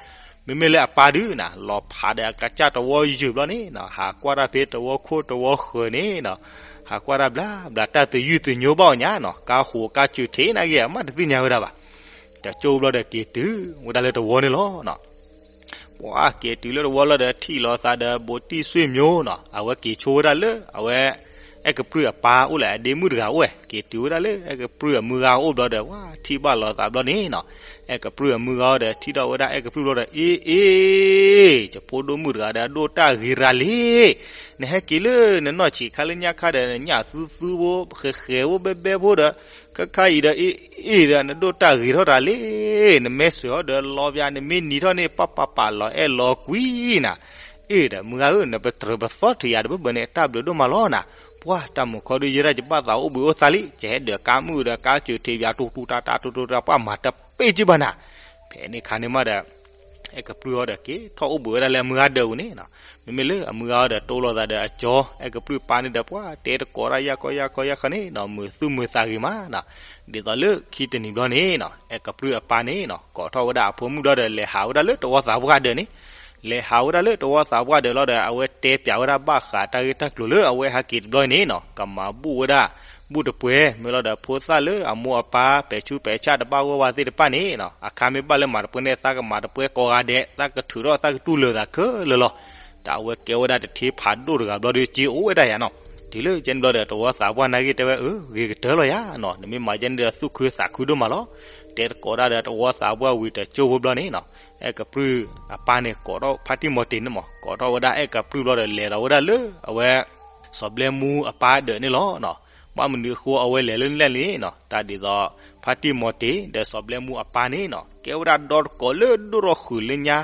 မ့မ့ၢ်လၢအပၢ်ဒုနီၤ လီၤဖးဒီးအကစၢ်တဝီယုၢ်ဘျီန့ၣ်နီၤ ဟးကွၢ်တၢ်ဖဲတဝီခိၣ်တဝီဃၢၤန့ၣ်နီၤ ဟးကွၢ်တၢ်ဘျါဘျါ တၢ်တယုၢ်တညိဘၣ်အီၤညါနီၤ ကါဃိးကါစၢၢ်ထံးနာ်က့ အမ့ၢ်တသ့ၣ်ညါဝဲဒၣ်ဘၣ်. တကၠိဘျီဒီးက့ၤတုၤဝဲဒၣ်လၢတဝီန့ၣ်လီၤ. ပှၤက့ၤတုၤလၢတဝီလီၤဒီး ထံၣ်လိာ်သးဒီးဘိးတံၢ်စွ့ၣ်မျိၤနီၤ အဝဲက့ၤဆိဝဲဒၣ်လၢ အဝဲ အဲၣ်ကပြုၢ်အပၢ်အိၣ်လၢအဒ့မုၣ်တဂၤအိၣ်ဝဲ က့ၤတုၤဝဲဒၣ်လၢအဲၣ်ကပြုၢ်အမုၢ်ဂၤအိၣ်ဘျီဒီး ပှၤထံၣ်ဘၣ်လိာ်သးဘျီန့ၣ်နီၤ အဲၣ်ကပြုၢ်အမုၢ်ဂၤဒီး ထံၣ်ထီၣ်ဝဲဒၣ်အဲၣ်ကပြုၢ်ဘျီဒီး အ့ အ့ ယဖိဒိၣ်မုၣ်တဂၤဒီး အဒိၣ်တၢ်ဂ့ၤရၤလံ နဟဲက့ၤလၢနနီၢ်ဆံးခါလၢညါခါဒီး နညၣ်သူသူဖိ ဃဲၤဃဲၤဖိဘဲဘဲဖိဒီး ခဲခါအံၤဒီး အ့ အ့ဒီး နဒိၣ်တၢ်ဂ့ၤထီၣ်တၢ်လံ နမဲာ်ဆှဲးအီၤဒီးလီၤပၠး နမ့ၢ်နံၤထီၣ်န့ၣ် ပၢ်ပၢ်ပၢ်လီၤအဲၣ်လီၤကွံနၤ အ့ဒီး မုၢ်ဂၤဧၢ နပတြၢၤပသီထံးယၤတဘၢဘၢန့ၣ် တၢ်ဘျုးဒိၣ်မးလီၤနၤ ပှၤတၢ်မုၢ်ခီဒု ယဲဒၣ်ယဘၣ်သးအိၣ်ဘှံးအိၣ်သါလံ ယဟဲဒၢးကါမုၣ်ဒီး ကါစၢၢ်ထံးပၠး တူတူတၢ်တၢ်တူတူတၢ် ပှၤမၤတပ့ၢ်က့ၢ်ဘၣ်နၤ ဖဲန့ၣ်ခါန့ၣ်မးဒီး အဲၣ်ကပြုၢ်အီၤဒီး က့ၤထီၣ်အိၣ်ဘှံးဝဲဒၣ်လၢအမုၢ်ဂၤဒၢးပူၤန့ၣ်နီၤ မ့မ့ၢ်လၢအမုၢ်ဂၤအီၤဒီး တိလိာ်သးဒီးအကၠီ အဲၣ်ကပြုၢ်ပၢ်န့ၣ်ဒီး ပှၤတဲတကိးတၢ်ယၢ်ကီယၢ်ကီယၢ်ခီန့ၣ်နီၤ မုာ်သူၣ်မုာ်သးဂ့ၤမးနီၤ ဒ်သိးလၢခံတနံၤဘျီန့ၣ်နီၤ အဲၣ်ကပြုၢ်အပၢ်န့ၣ်နီၤ ကိးထီၣ်ဝဲဒၣ်အဖိမုၣ်ဘျီဒီး လဲၤဟးဝဲဒၣ်လၢတဝီသးပှၢ်ဒၢးန့ၣ် လဲၤဟးဝဲဒၣ်လၢတဝီသးပှၢ်ဒၢးလီၤဒီး အဝဲတဲပၠးဝဲဒၣ်ဘၣ်ဃးတၢ်ဂ့ၢ်တၢ်ကျိၤလၢအဝဲဟဲက့ၤတဘျီအံၤန့ၣ်နီၤ ကမၤဘူၣ်ဝဲဒၣ် ဘူၣ်တပှဲၤ မ့ၢ်လီၤဒီးဖိသၣ်လၢအမိၢ်အပၢ် ပဲာ်ဆူးပဲာ်ဆၣ်တဘၣ်ဂီၢ်ဝဲသ့ၣ်တဖၣ်န့ၣ်နီၤ အခါမ့ၢ်ဘၣ်လၢမၤတပှဲၤန့ၣ် သးကမၤတပှဲၤကိးဂၤဒဲး သးကထုးထီၣ်သးကတူၢ်လိာ်သးခဲလၢာ်လီၤ. တၢ်အဝဲကဲဝဲဒၣ်တထံဖးဒိၣ်တဂၤဘျီဒီး က့ၤအိၣ်ဝဲဒၣ်ယၤနီၤ တုၤလၢကဲန့ၣ်ဘျီဒီး တဝီသးပှၢ်နာ်က့တဲဝဲ အၢ ဂ့ၤကတၢၢ်လီၤယၤနီၤ နမ့ၢ်မၤကဲန့ၣ်ဒီး သူၣ်ခုသးခုဒိၣ်မးလီၤ. တဲတကိးဒၣ်ဒီးတဝီသးပှၢ်ဝံၤတကၠိဖိဘျီန့ၣ်နီၤ အဲၣ်ကပြုၢ်အပၢ်န့ၣ် ကိးထီၣ်ဖါတံၢ်မီၤတ့ၤန့ၣ်မး ကိးထီၣ်ဝဲဒၣ်အဲၣ်ကပြုၢ်ဘျီဒီး လဲၤဒီးဝဲဒၣ်လၢအဝဲ စီၤဘျဲမူအပၢ်ဒၢးန့ၣ်လီၤနီၤ. ဘၣ်မနုၤအဃိအဝဲလဲၤလၢလဲၣ်န့ၣ်နီၤ တၢ်ဒ်သိး ဖါတံၢ်မီၤတ့ၤ ဒီးစီၤဘျဲမူအပၢ်န့ၣ်နီၤ ကဲဝဲဒၣ်ဒီတကိးလၢဒိၣ်ထီၣ်ဃုာ်လၢညါ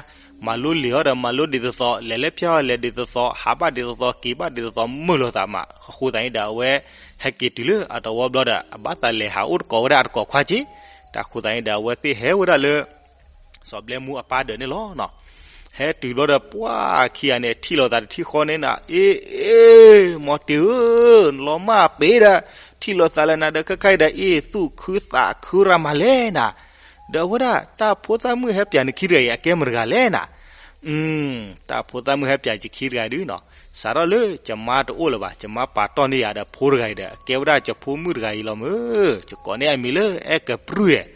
မၤလိလံာ်အီၤဒီးမၤလိဒ်သိးသိး လဲၤလၢဖျၢၣ်အီၤလဲၤဒ်သိးသိး ဟးဘၣ်ဒ်သိးသိး က့ၤဘၣ်ဒ်သိးသိး မုာ်လိာ်သးမး အဃိသတးန့ၣ်ဒီး အဝဲဟဲက့ၤတုၤလၢအတဝီဘျီဒီး အဘၣ်သးလဲၤဟးအိၣ်တကိးဝဲဒၣ်အတကိးခွါက့ တၢ်အဃိသတးန့ၣ်ဒီး အဝဲသ့ၣ်ဟဲဝဲဒၣ်လၢ စီၤဘျဲမူအပၢ်ဒၢးန့ၣ်လီၤနီၤ. ဟဲတုၤဘျီဒီး ပှၤခံဂၤန့ၣ် ထံၣ်လိာ်သးတထံၣ်ဃီန့ၣ်နီၤ အ့ အ့ မီၤတ့ၤဧၢ နလီၤမၢ်ပ့ၤဒီး ထံၣ်လိာ်သးလၢနၤဒီး ခဲခါအံၤဒီး အ့ သူၣ်ခုသးခုရၤမးလဲၣ်နၤ ဒီးအဝဲဒၣ် တၢ်ဖိသၣ်မုၣ်ဟဲပျးနခံတဂၤအံၤ အကဲမတၤတဂၤလဲၣ်နၤ တၢ်ဖိသၣ်မုၣ်ဟဲပျးယခံတဂၤဒုနီၤ စးထီၣ်လၢယမါတအိၣ်လၢၤဘၣ် ယမါပာ်တီၢ်န့ၢ်ယၤဒီးဖိတဂၤအံၤဒီး အကဲဝဲဒၣ်ယဖိမုၣ်တဂၤအံၤလီၤမၢ် ယကိးန့ၢ်အမံၤလၢအဲၣ်ကပြုၢ်ဧၢ.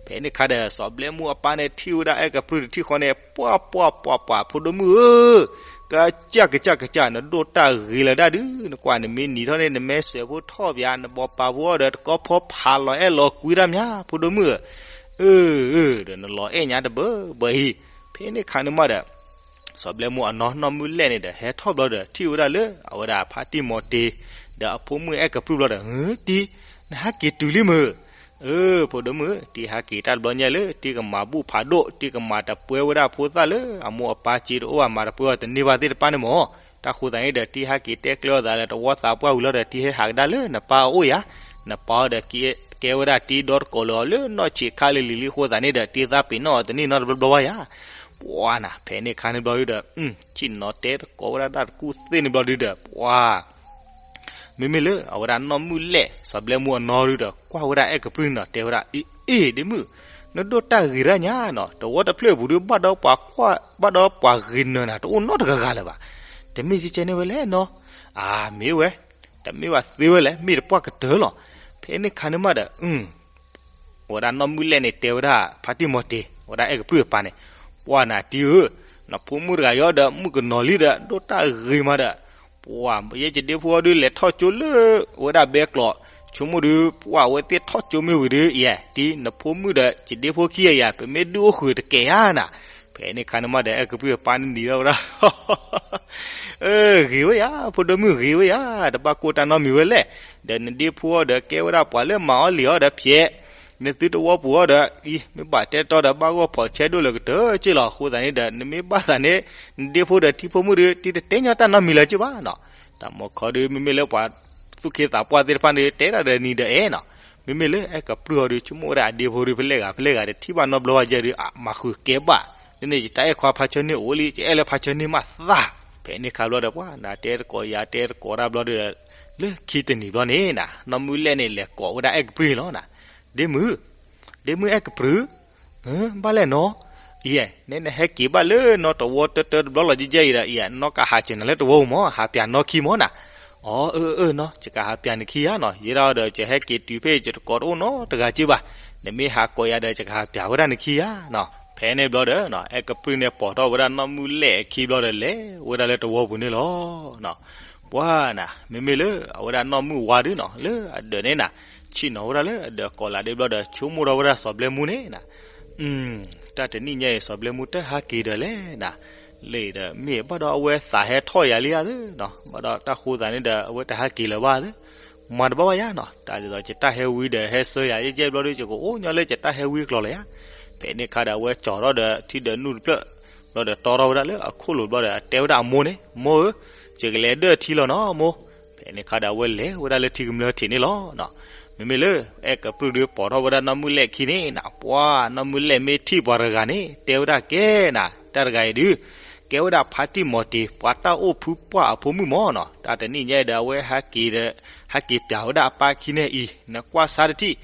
ဖဲန့ၣ်အခါဒီး စီၤဘျဲမူအပၢ်န့ၣ်ထံၣ်ဝဲဒၣ်အဲၣ်ကပြုၢ်တထံၣ်ဃီန့ၣ် ပှၢ်ပှၢ်ပှၢ်ပှၢ် ဖိဒိၣ်မုၣ်ဧၢ, ကစၢ်ကစၢ်ကစၢ် နဒိၣ်တၢ်ဂ့ၤလၢၤဒၣ်ဒုး နကွၢ်နမ့ၢ်နံၤထီၣ်န့ၣ် နမဲာ်ဆှဲးဖိထီၣ်ပၠး နဘီပာ်ဖိအီၤဒီး တကီဖီဖးလီၤအဲၣ်လီၤကွံဒၣ်မး ဖိဒိၣ်မုၣ်ဧၢ, အၢ အၢ ဒီးနလီၤအဲၣ်ညါတဘၢဘၢအံၤ, ဖဲန့ၣ်ခါန့ၣ်မးဒီး စီၤဘျဲမူအနီၢ်နီၢ်မုၢ်လဲၣ်န့ၣ်ဒီး ဟဲထီၣ်ဘျီဒီး ထံၣ်ဝဲဒၣ်လၢ အဝဲဒၣ်ဖါတံၢ်မီၤတ့ ဒီးအဖိမုၣ်အဲၣ်ကပြုၢ်ဘျီဒီး အၢ တံၢ် နဟးက့ၤတုၤလံမုၢ် အၢ ဖိဒိၣ်မုၣ် တံၢ်ဟးက့ၤတၢ်တဘျီညါလၢ တံၢ်ကမၤဘူၣ်ဖးဒိၣ် တံၢ်ကမၤတပှဲဝဲဒၣ်ဖိသၣ်လၢ အမိၢ်အပၢ်စ့တအိၣ်ဘၣ် မၤတပှဲအီၤတန့ၢ်ဘၣ်သ့ၣ်တဖၣ်န့ၣ်မး, တၢ်ဃိသးန့ၣ်ဒီး တံၢ်ဟးက့ၤတဲကျဲအီၤသးလၢတဝီသးပှၢ်ဝံၤလီၤဒီး တံၢ်ဟဲဟးကဒါလၢနပၢ်အအိၣ်ယၤ, နပၢ်အီၤဒီး ကဲဝဲဒၣ်တံၢ်ဒီတကိးလၢအီၤလၢနီၢ်ဆံးခါလံၤလံၤလံအဃိသးန့ၣ်ဒီး တံၢ်သးပ့ၤနီၣ်အီၤတန့ၢ်နီတဘျီဘျီဘၣ်ယၤ, ပှၤနၤ ဖဲန့ၣ်ခါန့ၣ်ဘျီဒုဒီး ဆ့ၣ်နီၤတဲတကိးဝဲဒၣ်တၢ်တကူၣ်သ့ၣ်န့ၣ်ဘျီဒုဒီး ပှၤ မ့မ့ၢ်လၢအဝဲဒၣ်နီၢ်မုၢ်လဲၣ် စီၤဘျဲမူအနီၢ်ဒုဒီး ကွၢ်ဝဲဒၣ်အဲၣ်ကပြုၢ်န့ၣ်နီၤ တဲဝဲဒၣ် အ့ အ့ ဒ့မုၣ်, နဒိၣ်တၢ်ဂ့ၤဒၣ်ညါနီၤ တဝီတဖျၢၣ်အပူၤဒု ဘၣ်ဒီးပှၤကွၢ် ဘၣ်ဒီးပှၤဂ့ၤနၢၤနၤ တအိၣ်နီတဂၤဂၤလၢၤဘၣ်, တမ့ၢ်ကကဲန့ၣ်ဝဲလဲၣ်နီၤ, အမ့ၢ်ဝဲ, တမ့ၢ်ဘၣ်သ့ဝဲလဲၣ် မ့ၢ်တပှၢ်ကတၢၢ်လီၤ, ဖဲန့ၣ်ခါန့ၣ်မးဒီး အဝဲဒၣ်နီၢ်မုၢ်လဲၣ်န့ၣ်တဲဝဲဒၣ် ဖါတံၢ်မီၤတ့ အဝဲဒၣ်အဲၣ်ကပြုၢ်အပၢ်န့ၣ်, ပှၤနၤတံၢ်ဧၢ, နဖိမုၣ်တဂၤအံၤဒီး မုၣ်ကနီၤလံဒီး ဒိၣ်တၢ်ဂ့ၤမးဒီး, ပှၤ ယဲယဒ့ဖိအီၤဒုး လဲၤထီၣ်ကၠိလၢ အဝဲဒၣ်ဘဲကျိး, ဆိကမိၣ်ဒုး ပှၤအဝဲသ့ၣ်ထီၣ်ကၠိမ့ၢ်ဝံၤဒုး ယဲ တံၢ် နဖိမုၣ်ဒီး ယဒ့ဖိခံဂၤယၤ ပမ့ၢ်ဒုးအိၣ်ဃုာ်တကဲယၤနၤ, ဖဲန့ၣ်ခါန့ၣ်မးဒီး အဲၣ်ကပြုၢ်အပၢ်န့ၣ်နံၤထီၣ်ဝဲဒၣ် အၢ ဂ့ၤဝဲယၤ ဖိဒိၣ်မုၣ်ဂ့ၤဝဲယၤ တဘၣ်ကိၢ်တၢ်နီတမံၤဝဲလဲၣ်, ဒီးနဒ့ဖိအီၤဒီးကဲဝဲဒၣ်ပှၤလၢမၤအီၣ်လံၤအီၤဒီးဖျဲး, နသုတဝီပူၤအီၤဒီး အံၤ မ့ၢ်ဘၣ်တဲတီဒီးဘၣ်ဂီၢ်ဖီၣ်ဆဲးဒိၣ်လၢကတၢၢ်က့ၢ်လီၤ, အဃိသတးန့ၣ်ဒီး နမ့ၢ်ဘၣ်သးန့ၣ် နဒ့ဖိဒီးတံၢ်ဖိမုၣ်ဒီး တံၢ်တတဲညီတၢ်နီတမံၤလၢၤက့ၢ်ဘၣ်နီၤ, တၢ်မီၤခီဒုး မ့မ့ၢ်လၢပှၤသူၣ်က့သးပှၢ်သ့ၣ်တဖၣ်န့ၣ် တဲဒၣ်ဒီးနံၤဒီးအဲၣ်နီၤ, မ့မ့ၢ်လၢအဲၣ်ကပြုၢ်အီၤဒုး ဆိကမိၣ်ဝဲဒၣ်အဒ့ဖိဒုး ဖဲလဲၣ်ဂၤဖဲလဲၣ်ဂၤဒီး ထံၣ်ဘၣ်နီတဘျီဘၣ်ယဲဒုး အမၤဃုာ်ကဲဘၣ်, န့ၣ်န့ၣ် ယတၢ်အဲၣ်ခွါဖါဆၢန့ၢ်အိၣ်လံ ယအဲၣ်လၢဖါဆၢန့ၢ်မးသး, ဖဲန့ၣ်ခါဘျီဒီး ပှၤနၤတဲတကိးယၤတဲတကိးတၢ်ဘျီဒီး လၢခံတနံၤဘျီန့ၣ်နၤ နီၢ်မုၢ်လဲၣ်န့ၣ် လဲၤကိးဝဲဒၣ်အဲၣ်ကပြုၢ်န့ၣ်လီၤနၤ, ဒ့မုၣ် ဒ့မုၣ်အဲၣ်ကပြုၢ်, ဘၣ်လဲၣ်နီၤ, အံၤ နဲနဟဲက့ၤဘၣ်လၢနီတဝီတၢတၢတဘျီလီၤ ယဲယဲအံၤဒီး အံၤ နီၢ်ကဟးစၢၤနၤလၢတဝီပူၤမး ဟးပၠးနီၢ်ခံမးနၤ, အီ အၢ အၢ နီၤ ယကဟးပၠးနခံဧါနီၤ ယဲဒၣ်ဒီး ယဟဲက့ၤတုၤဖဲ ယတကိးတအိၣ်နီတဂၤက့ၢ်ဘၣ်, နမ့ၢ်ဟးကိးယၤဒီး ယကဟးပၠးဝဲဒၣ်နခံဧါနီၤ, ဖဲန့ၣ်ဘျီဒီး အဲၣ်ကပြုၢ်န့ၣ်ပိာ်ထီၣ်ဝဲဒၣ်နီၢ်မုၢ်လဲၣ်အခံဘျီဒီး လဲၤဝဲဒၣ်လၢတဝီပူၤန့ၣ်လီၤ. ပှၤနၤ မ့မ့ၢ်လၢအဝဲဒၣ်နီၢ်မုၢ်ဝါဒုနီၤ လၢအဒၢးန့ၣ်နၤ ဆ့ၣ်နီၤဝဲဒၣ်လၢအဒၢးကိးလးဒ့ဘျီဒီး ဆိကမိၣ်ထီၣ်ဝဲဒၣ်စီၤဘျဲမူန့ၣ်နၤ, တၢ်တနံၣ်ညါအံၤ စီၤဘျဲမူတဟးက့ၤဒီးလဲၣ်နၤ, လၢဒီးမ့ၢ်ဘၣ်ဒီးအဝဲသးဟဲထီၣ်ယၤလံဧါသ့နီၤ, ဘၣ်ဒီးတၢ်ဃိသးန့ၣ်ဒီး အဝဲတဟးက့ၤလၢၤဘၣ်သ့, မၤတဘၣ်ဘၣ်ယၤနီၤ, တၢ်ဒ်သိးယတၢ်ဟဲဝံဒီး ဟဲဆှၢယၤယဲၢ်ယဲၢ်ဘျီဒီး ယကအိၣ်ညီလၢယတၢ်ဟဲဝံကျီၤလၢၤယၤ, ဖဲန့ၣ်ခါဒီး အဝဲကၠီၤထီၣ်ဒီးထံဒီးနူၢ်တဖျၢၣ် ဘျီဒီးတီထီၣ်ဝဲဒၣ်လၢအခိၣ်လိၤဘျီဒီး အတဲဝဲဒၣ်အမိၢ်န့ၣ် မိၢ်ဧၢ, ယကလဲၤဒၢၣ်ထံလီၤနီၤမိၢ်, ဖဲန့ၣ်ခါဒီး အဝဲလဲၤဝဲဒၣ်လၢထံကမျၢၢ်ထံးန့ၣ်လီၤ. မ့မ့ၢ်လၢ အဲၣ်ကပြုၢ်ဒုးပိာ်ထီၣ်ဝဲဒၣ်နီၢ်မုၢ်လဲၣ်အခံန့ၣ်နၤ ပှၤနီၢ်မုၢ်လဲၣ်မ့ၢ်ထံၣ်ပှၤတဂၤန့ၣ် တဲဝဲဒၣ်ကဲနၤ တၢ်တဂၤအံၤဒုး ကဲဝဲဒၣ်ဖါတံၢ်မီၤတ့ၤ ပှၤတၢ်အိၣ်ဖုပှၢ်အဖိမုၣ်မးနီၤ, တၢ်တနံၣ်ညါအံၤဒီး အဝဲဟဲက့ၤဒီး ဟဲက့ၤပၠးဝဲဒၣ်အပၢ်ခံန့ၣ်အံၤ နကွၢ်ဆါတထံၣ်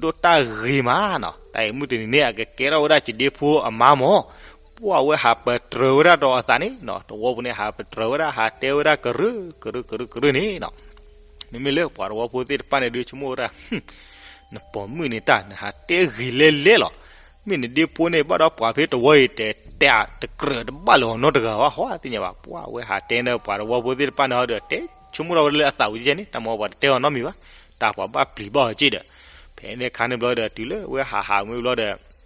ဒိၣ်တၢ်ဂ့ၤမးနီၤ, တၢ်အံၤမုၢ်တနံၤန့ၣ် အကကဲထီၣ်ဝဲဒၣ်ယဒ့ဖိအမါမး, ပှၤအဝဲဟးပတြၢၤဝဲဒၣ်ဒီးအသးန့ၣ်နီၤ, တဝီပူၤန့ၣ် ဟးပတြၢၤဝဲဒၣ် ဟးတဲဝဲဒၣ်ကရၢ ကရၢ ကရၢ ကရၢန့ၣ်နီၤ, မ့မ့ၢ်လၢပှၤတဝီဖိသ့ၣ်တဖၣ်န့ၣ်ဒုး ဆိကမိၣ်ဝဲဒၣ် နပိာ်မုၣ်န့ၣ်တၢ် နဟးတဲဂ့ၤလဲၣ်လဲၣ်လီၤ. မ့ၢ်နဒ့ဖိန့ၣ် ဘၣ်ဒီးပှၤဖဲတဝီအံၤ တဲတဲတကြၢးတဘၣ်လၢၤအီၤနီတဂၤဘၣ် ဟီသ့ၣ်ညါဘၣ်. ပှၤဝဲဟးတဲန့ၣ် ပှၤတဝီဖိသ့ၣ်တဖၣ်န့ၣ်ဟီဒီး တဲဆိကမိၣ်ထီၣ်ဝဲဒၣ်လၢအသးဝံၤကဲန့ၣ် တၢ်မ့ၢ်ပှၤတတဲအီၤနီတမံၤဘၣ်. တၢ်ပှၤဘၣ်ပျံၤဘၣ်အီၤက့ဒီး ဖဲန့ၣ်ခါန့ၣ်ဘျီဒီး တုၤလၢဝဲဟးဟးမ့ၢ်ဘျီဒီး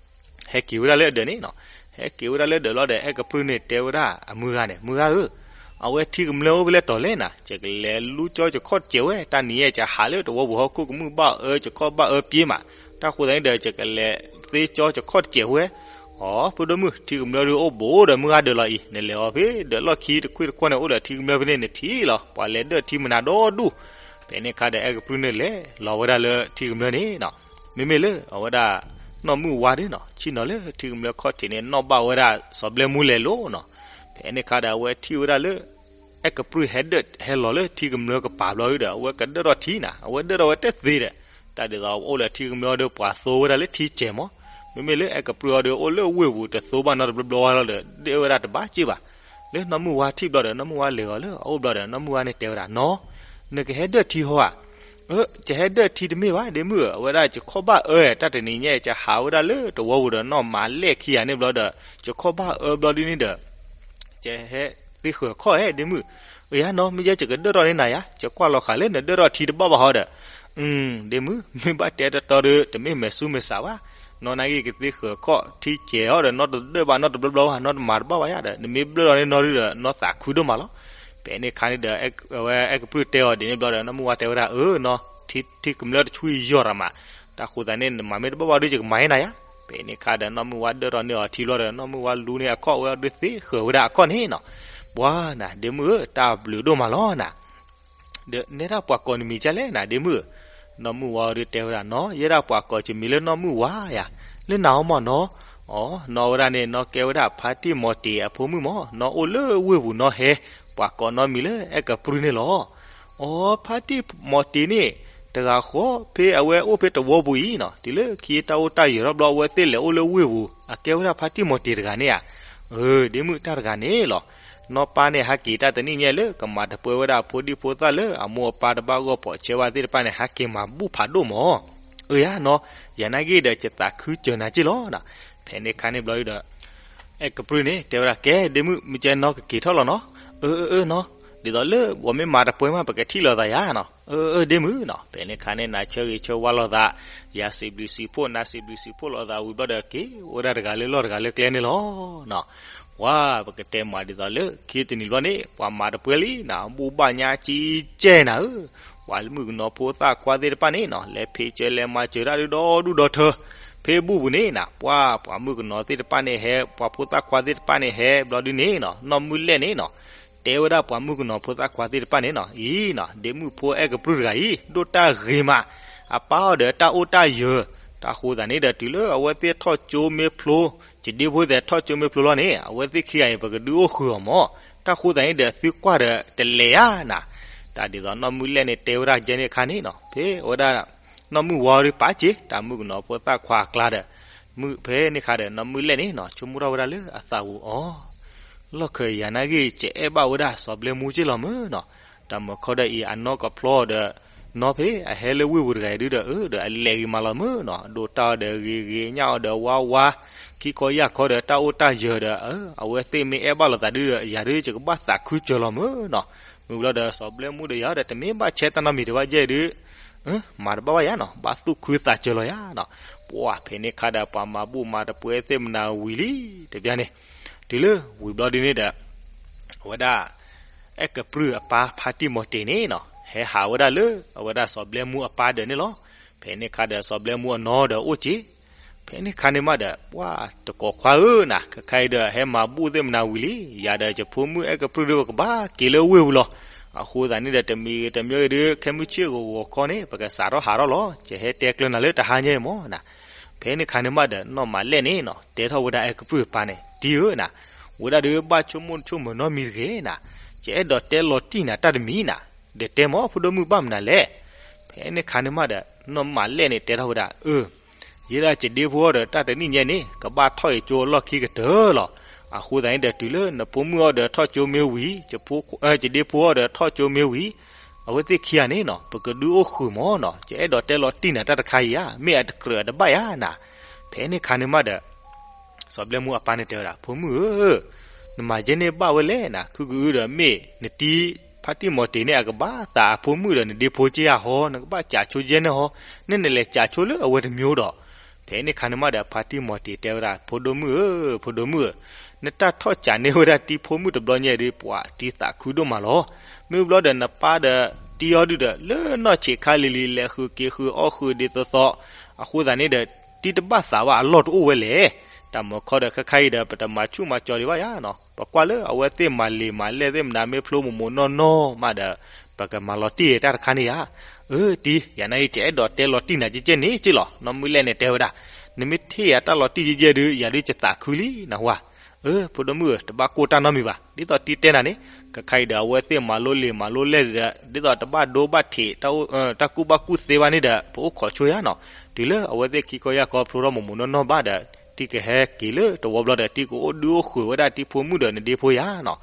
ဟဲက့ၤဝဲဒၣ်လၢအဒၢးန့ၣ်နီၤ. ဟဲက့ၤဝဲဒၣ်လၢဒၢးလီၤဒီး အဲၣ်ကပြုၢ်န့ၣ်တဲဝဲဒၣ်အမုၢ်ဂၤန့ၣ် မုၢ်ဂၤဧၢ, အဝဲထံကမျၢၢ်အိၣ်ဖဲလဲၣ်တီၤလဲၣ်နၤ, ယကလဲၤလူကၠီယခီၣ်တစဲးဝဲ, တၢ်နံၤယဲၢ်ကဟးလၢတဝီပူၤဟီၣ်ခိၣ်ကမုၢ်ဘၣ်အၢ ယခီၣ်ဘၣ်အၢပှဲၤမး, တၢ်ဃိသတးန့ၣ်ဒီး ယကလဲၤသ့ကၠီယခီၣ်တစဲးဝဲ. အီ ဖိဒိၣ်မုၣ် ထံကမျၢၢ်ဒုးအိၣ်ဘူးဒီးမုၢ်ဂၤဒၢးလီၤအံၤ, နလဲၤအီၤဖဲဒၢးလီၢ်ခံတခွံၣ်တခွီၣ်န့ၣ် အိၣ်ဒီးထံကမျၢၢ်ဖဲန့ၣ်နထံၣ်လီၤ, ပှၤလဲၤဒၢၣ်ထံမနုၤဒီဒူၣ်. ဖဲန့ၣ်ခါဒီး အဲၣ်ကပြုၢ်န့ၣ်လဲၤလီၤဝဲဒၣ်လၢထံကမျၢၢ်န့ၣ်နီၤ. မ့မ့ၢ်လၢအဝဲဒၣ် နီၢ်မုၢ်ဝါဒုနီၤ ဆ့ၣ်နီၤလၢထံကမျၢၢ်ခီၣ်ထံးန့ၣ် နီၣ်ဘၣ်ဝဲဒၣ်စီၤဘျဲမူလဲၤလိၤနီၤ. ဖဲန့ၣ်ခါဒီး အဝဲထံၣ်ဝဲဒၣ်လၢ အဲၣ်ကပြုၢ်ဟဲဒၢၣ်ဟဲလီၤလၢထံကမျၢၢ်ကပၤဘျီဒုဒီး အဝဲကဒၢၣ်ထီၣ်ထံနီၤ, အဝဲဒၢၣ်ထီၣ်ဝဲတသ့ဒီး တၢ်ဒ်သိးအိၣ်လၢထံကမျၢၢ်ဒီးပှၤသိဝဲဒၣ်လၢထံကဲးမး. မ့မ့ၢ်လၢအဲၣ်ကပြုၢ်အီၤဒီးအိၣ်လၢဝ့ၢ်ပူၤတသိဘၣ်နီတဘျီဘျီဝဲလီၤဒီး ဒၢၣ်ဝဲဒၣ်တဘၣ်က့ၢ်ဘၣ်. လၢနီၢ်မုၢ်ဝါထံၣ်ဘျီဒီး နီၢ်မုၢ်ဝါလဲၤဂီၤလၢအအိၣ်ဘျီဒီး နီၢ်မုၢ်ဝါန့ၣ်တဲဝဲဒၣ်နီၤ, နကဟဲဒၢၣ်ထံဟီဧါ. အၢ ယဟဲဒၢၣ်ထံတမ့ၢ်ဘၣ် ဒ့မုၣ်ဧၢ, အဝဲဒၣ်ယခီၣ်ဘၣ်အၢ တၢ်တနံၤညါအံၤ ယဟးဝဲဒၣ်လၢတဝီပူၤဒီးနီၢ်မၤလဲၢ်ခံဂၤန့ၣ်ဘျီဒီး ယခီၣ်ဘၣ်အၢဘျီဒ်န့ၣ်ဒီး ကဟဲသ့ဃၢၤခီၣ်ဧၢ ဒ့မုၣ်. အၢ ယၤနီၤ မ့ၢ်ယဲ ယကဒၢၣ်ထီၣ်န့ၢ်နၤယၤ, ယကွၢ်လီၤဃာ်လၢနဒၢၣ်ထီၣ်ထံတဘၣ်ဘၣ်ဟီဒီး. အၢ ဒ့မုၣ် မ့ၢ်ဘၣ်တဲတတီဒီး တမ့ၢ်မဲာ်ဆူမဲာ်ဆါဘၣ်. နီၢ်နာ်က့ ကသ့ဃၢၤခီၣ်ထံကဲၤအီၤဒီး နီၢ်တဒၢၣ်ဘၣ် နီၢ်တဘျီဘျီဘၣ် နီၢ်တမၤတဘၣ်ဘၣ်ယၤဒီး နမ့ၢ်ဘျၢၣ်လီၤန့ၢ်နီၢ်ဒုဒီး နီၢ်သးခုဒိၣ်မးလီၤ. ဖဲန့ၣ်အခါန့ၣ်ဒီး အဝဲအဲၣ်ကပြုၢ်တဲအီၤဒ်န့ၣ်ဘျီဒီး နီၢ်မုၣ်ဝါတဲဝဲဒၣ် အၢနီၤ, ထံ ထံကမျၢၢ်တဆူယီၤရၤမး, တၢ်ဃိသးန့ၣ် နမၤမ့ၢ်တဘၣ်ဘၣ်ဒီး ယကမၤဟ့ၣ်နၤယၤ. ဖဲန့ၣ်အခါဒီး နီၢ်မုၣ်ဝါဒၢၣ်ထီၣ်န့ၢ်အီၤထံဘျီဒီး နီၢ်မုၣ်ဝါလူန့ၢ်အခီၣ်ဝဲဒၣ်ဒုးသ့ဃၢၤဝဲဒၣ်အခီၣ်န့ၣ်နီၤ. ပှၤနၤ ဒ့မုၣ်ဧၢ, တၢ်ဘျုးဒိၣ်မးလီၤနၤ. ဒီးနဲဒၣ်ပှၤကိးနမံၤဒ်လဲၣ်နၤ ဒ့မုၣ်ဧၢ. နီၢ်မုၣ်ဝါဒုးတဲဝဲဒၣ်နီၤ, ယဲဒၣ်ပှၤကိးကမံၤလၢနီၢ်မုၣ်ဝါယၤ, လၢနၤအီၤမ့ၢ်နီၤ. အီ နီၢ်ဝဲဒၣ်န့ၣ် နီၢ်ကဲဝဲဒၣ်ဖါတံၢ်မီၤတ့ၤအဖိမုၣ်မ့ၢ်, နီၢ်အိၣ်လၢဝ့ၢ်ပူၤနီၢ်ဟဲ, ပှၤကိးနီၢ်မံၤလၢအဲၣ်ကပြုၢ်န့ၣ်လီၤ. အီ ဖါတံၢ်မီၤတ့ၤန့ၣ် တဂၤဃီ ဖဲအဝဲအိၣ်ဖဲတဝီပူၤအံၤနီၤ, တုၤလၢခံတၢ်အိၣ်တၢ်ယၢၤထီၣ်ဘျီ အဝဲသ့ၣ်လဲၤအိၣ်လၢဝ့ၢ်ပူၤ အကဲဝဲဒၣ်ဖါတံၢ်မီၤတ့ၤတဂၤန့ၣ်ဧါ. အၢ ဒ့မုၣ်တၢ်တဂၤန့ၣ်လီၤ. နီၢ်ပၢ်န့ၣ်ဟဲက့ၤတၢ်တနံၣ်ညါလၢကမၤတပှဲဝဲဒၣ်အဖိဒံဖိသၣ်လၢအမိၢ်အပၢ်တဘၣ်ဂီၢ်ပိာ်ဆဲးဘၣ်သ့ၣ်တဖၣ်န့ၣ် ဟဲက့ၤမၤဘူၣ်ဖးဒိၣ်မး. အၢ ယၤနီၤ, ယၤနာ်က့ဒီး ယသးခုစၢၤနၤက့ၢ်လီၤ. ဖဲန့ၣ်အခါန့ၣ်ဘျီဒီး အဲၣ်ကပြုၢ်န့ၣ် တဲဝဲဒၣ် ကဲ ဒ့မုၣ် မ့ၢ်ကဲနီၢ်ကက့ၤထီၣ်လီၤနီၤ. အၢ အၢ အၢ နီၤ, ဒ်သိးလၢပှၤမ့ၢ်မၤတပှဲမး ပကထံၣ်လိာ်သးယၤနီၤ. အၢ အၢ ဒ့မုၣ်နီၤ. ဖဲန့ၣ်အခါန့ၣ် နၤဆၢဂ့ၤဆၢဝါလိာ်သး, ယၤစံးဘျုးစံးဖှိၣ် နၤစံးဘျုးစံးဖှိၣ်လိာ်သးဝံၤဘျီဒီး က့ၤအိၣ်ဝဲဒၣ်တဂၤလၢလီၢ်တဂၤလၢကျဲန့ၣ်လီၤ. ပှၤပကတဲမးဒ်သိးလၢခံတနံၤဘျီန့ၣ် ပှၤမၤတပှဲလံနၤ, ဘူၣ်ဘၣ်ညါကံကဲနၤဧၢ. ပှၤမုၣ်ကနီၤဖိသၣ်ခွါသ့ၣ်တဖၣ်န့ၣ်နီၤ လဲၤဖံးစၢၤလဲၤမၤစၢၤတၢ်ဒုဒီဒူၣ်ဒီထၢ ဖဲဘူၣ်ပူၤန့ၣ်နၤ, ပှၤ ပှၤမုၣ်ကနီၤသ့ၣ်တဖၣ်န့ၣ်ဟဲ ပှၤဖိသၣ်ခွါသ့ၣ်တဖၣ်န့ၣ်ဟဲဘျီဒုန့ၣ်နီၤ, နီၢ်မုၣ်လဲၣ်န့ၣ်နီၤ တဲဝဲဒၣ်ပှၤမုၣ်ကနီၤဖိသၣ်ခွါသ့ၣ်တဖၣ်န့ၣ်နီၤ, အံၤနီၤ ဒ့မုၣ်ဖိအဲၣ်ကပြုၢ်တဂၤအံၤ ဒိၣ်တၢ်ဂ့ၤမး, အပၢ်အီၤဒီးတၢ်အိၣ်တၢ်ယၢၤ, တၢ်ဃိသးန့ၣ်ဒီး တုၤလၢအဝဲသ့ၣ်ထီၣ်ကၠိမ့ၢ်ဖျိ, ယဒ့ဖိသ့ၣ်ထီၣ်ကၠိမ့ၢ်ဖျိလီၤန့ၣ် အဝဲသ့ၣ်ခံဂၤအံၤ ပကဒုးအိၣ်ဃုာ်အီၤမး, တၢ်ဃိသးန့ၣ်ဒီး သုကွၢ်ဒီးတလဲၤဧါနၤ. တၢ်ဒ်သိးနီၢ်မုၣ်လဲၣ်န့ၣ် တဲဝဲဒၣ်ကဲန့ၣ်အခါန့ၣ်နီၤ, ဖဲဝဲဒၣ် နီၢ်မုၣ်ဝါဒုးပာ်စ့ၤ တၢ်မုၣ်ကနီၤဖိသၣ်ခွါအကျါဒီး, မုၣ်ဖဲန့ၣ်အခါဒီး နီၢ်မုၣ်လဲၣ်န့ၣ်နီၤ ဆိကမိၣ်ထီၣ်ဝဲဒၣ်လၢအသးပူၤအီၤ, လီၢ်ခၢၣ်ယၤနာ်ဂ့ၤ ကအဲၣ်ဘၣ်ဝဲဒၣ်စီၤဘျဲမူက့ၢ်လီၤမ့ၢ်နီၤ. တၢ်မုၢ်ခီဒီးအံၤ အနီၢ်ကဖျီဒီး နီၢ်ဖဲအဟဲလၢဝ့ၢ်ပူၤတဂၤအံၤဒုဒီး အၢ ဒီးအလဲၤဂ့ၤမးလီၤမ့ၢ်နီၤ, ဒိးတၢ်အီၤဒီးဂ့ၤဂ့ၤ ညၣ်အီၤဒီးဝါဝါ, ခံခီယၢ်ခီဒီးတၢ်အိၣ်တၢ်ယၢၤဒီး အဝဲသ့ၣ်မ့ၢ်အဲၣ်ဘၣ်လိာ်သးဒုဒီး ယၤဒု ယကဘၣ်သးခုစၢၤလီၤမ့ၢ်နီၤ. မုၢ်ဘျီဒီး စီၤဘျဲမူဒီးယၤဒီး တမ့ၢ်ဘၣ်ဆဲတၢ်နီတမံၤတဘၣ်ယဲၢ်ဒု မၤတဘၣ်ဘၣ်ယၤနီၤ, ဘၣ်သူၣ်ခုသးစၢၤလီၤယၤနီၤ. ပှၤဖဲန့ၣ်အခါဒီး ပှၤမၤဘူၣ်မၤတပှဲသ့ၣ်မနၤဝံၤလံ တဘျီန့ၣ်, တုၤလၢဝံၤဘျီဒုန့ၣ်ဒီး အဝဲဒၣ် အဲၣ်ကပြုၢ်အပၢ်ဖါတံၢ်မီၤတ့ၤန့ၣ်နီၤ ဟဲဟးဝဲဒၣ်လၢ အဝဲဒၣ်စီၤဘျဲမူအပၢ်ဒၢးန့ၣ်လီၤ. ဖဲန့ၣ်အခါဒီး စီၤဘျဲမူအနီၢ်ဒီးအိၣ်က့ၤ, ဖဲန့ၣ်အခါန့ၣ်မးဒီး ပှၤတကိးခွါဧၢနၤ, ခဲခါအံၤဒီး ဟဲမၤဘူၣ်သ့ၣ်မနၤဝံၤလံ, ယၤဒီးယဖိမုၣ်အဲၣ်ကပြုၢ်ဒု ပကဘၣ်က့ၤလၢဝ့ၢ်ပူၤလီၤ. အဃိသတးန့ၣ်ဒီး တမံၤဂ့ၤတမံၤဂ့ၤဒု ခဲမုၢ်ဆ့ၣ်ဂီၤဂီၤခီန့ၣ် ပကစးထီၣ်ဟးထီၣ်လီၤ. ယဟဲတဲကျၢၤနၤလၢတဟါညါအံၤမးနၤ. ဖဲန့ၣ်အခါန့ၣ်မးဒီး နီၢ်မၤလဲၣ်န့ၣ်နီၤ တဲထီၣ်ဝဲဒၣ်အဲၣ်ကပြုၢ်အပၢ်န့ၣ် တံၤဧၢနၤ, ဝဲဒၣ်ဒု ဘၣ်ဆိကမိၣ်ဆိကမၢၤနီတမံၤတဂ့ၤနၤ, ယအဲၣ်ဒိးတဲလီၤတံၢ်နၤတၢ်တမံၤနၤ, ဒီးတဲမး ဖိဒိၣ်မုၣ်ဘၣ်မနုၤလဲၣ်. ဖဲန့ၣ်အခါန့ၣ်မးဒီး နီၢ်မၤလဲၣ်န့ၣ်တဲထီၣ်ဝဲဒၣ် အၢ ယဲဒၣ်ယဒ့ဖိအီၤဒီးတၢ်တနံၣ်ညါန့ၣ် ကဘၣ်ထီၣ်အံၤကၠိအလီၢ်ခံကတၢၢ်လီၤ. အဃိသတးန့ၣ်ဒီး တုၤလၢနဖိမုၣ်အီၤဒီးထီၣ်ကၠိမ့ၢ်ဝံၤ, ယဒ့ဖိအီၤဒီးထီၣ်ကၠိမ့ၢ်ဝံၤ, အဝဲသ့ၣ်ခံဂၤန့ၣ်နီၤ ပကဒုးအိၣ်ဃုာ်မးနီၤ, ယအဲၣ်ဒိးတဲလီၤတံၢ်နၤတၢ်တခါအံၤဧါ, မ့ၢ်အတကြၢးအတဘၣ်ဧါနၤ. ဖဲန့ၣ်အခါန့ၣ်မးဒီး စီၤဘျဲမူအပၢ်န့ၣ်တဲဝဲဒၣ် ဖိမုၣ်ဧၢ, နမၤယဲန့ၣ်ဘၣ်ဝဲလဲၣ်နၤ, ခုကအုဒီးမ့ၢ်နတံၤ ဖါတံၢ်မီၤတ့ၤန့ၣ် အကဘၣ်သးအဖိမုၣ်ဒီးနဒ့ဖိက့ဧါဟီ, နကဘၣ်စးဆိယဲန့ၣ်ဟီ, နန့ၣ်လဲၤစးဆိလၢအဝဲတမံၤဒီး. ဖဲန့ၣ်အခါန့ၣ်မးဒီး ဖါတံၢ်မီၤတ့ၤတဲဝဲဒၣ် ဖိဒိၣ်မုၣ်ဧၢ, ဖိဒိၣ်မုၣ်ဧၢ, နတၢ်ထီၣ်စးန့ၢ်ဝဲဒၣ်တံၤဖိမုၣ်တဘျီညါအံၤဒု ပှၤတံၤသးခုဒိၣ်မးလီၤ. မ့ၢ်ဘျီဒီးနပၢ်ဒီးတံၤအီၤဒုဒီး လၢနီၢ်ဆံးခါလံၤလံၤ လဲၤဃုာ်က့ၤဃုာ်အီၣ်ဃုာ်ဒ်သိးသိး, အဃိသတးန့ၣ်ဒီး တံၤတဘၣ်သးဘၣ်အလီၢ်တအိၣ်ဝဲလဲၣ်. တၢ်မုၢ်ခီဒီးခဲခါအံၤဒီး ပတမၤဆူၣ်မၤစီၤဒံးဘၣ်ယၤနီၤ, ပကွၢ်လၢအဝဲသ့ၣ်မၤလံာ်မၤလဲၢ်သ့ၣ်မနၤမ့ၢ်ဖျိမိၢ်မိၢ်နီၢ်နီၢ်မးဒီး ပကမၤလီၤတံၢ်တၢ်တခါန့ၣ်ဧါ. အၢ တံၤ ယၤနာ်အံၤ ယအဲၣ်ဒိးတဲလီၤတံၢ်နၤကဲကဲန့ၣ်က့လီၤ. နီၢ်မုၢ်လဲၣ်န့ၣ်တဲဝဲဒၣ်, နမ့ၢ်ထံၣ်ယၤတၢ်လီၤတံၢ်ကဲကဲဒု ယၤဒုကသးခုလံနဟါ. အၢ ဖိဒိၣ်မုၣ်ဧၢ, တဘၣ်ကိၢ်တၢ်နီတမံၤဘၣ်. ဒ်သိးတံၤတဲနၤန့ၣ် ခဲခါအံၤဒီး အဝဲသ့ၣ်မၤလိလံာ်မၤလိလဲၢ်ဒီး ဒ်သိးတဘၣ်ဒိဘၣ်ထံး တၢ်ကူၣ်ဘၣ်ကူၣ်သ့ဘၣ်န့ၣ်ဒီး ပအိၣ်ခိးဆိယၤနီၤ. တုၤလၢအဝဲသ့ၣ်ခံကီၢ်ယၢ်ကီၢ်ဖျိထီၣ်မိၢ်မိၢ်နီၢ်နီၢ်ဘၣ်ဒီး တံၤကဟဲက့ၤလၢတဝီဘျီဒီး တံၤကအိၣ်ဒုးအိၣ်ဃုာ်ဝဲဒၣ်တံၤဖိမုၣ်ဒီးနဒ့ဖိယၤနီၤ.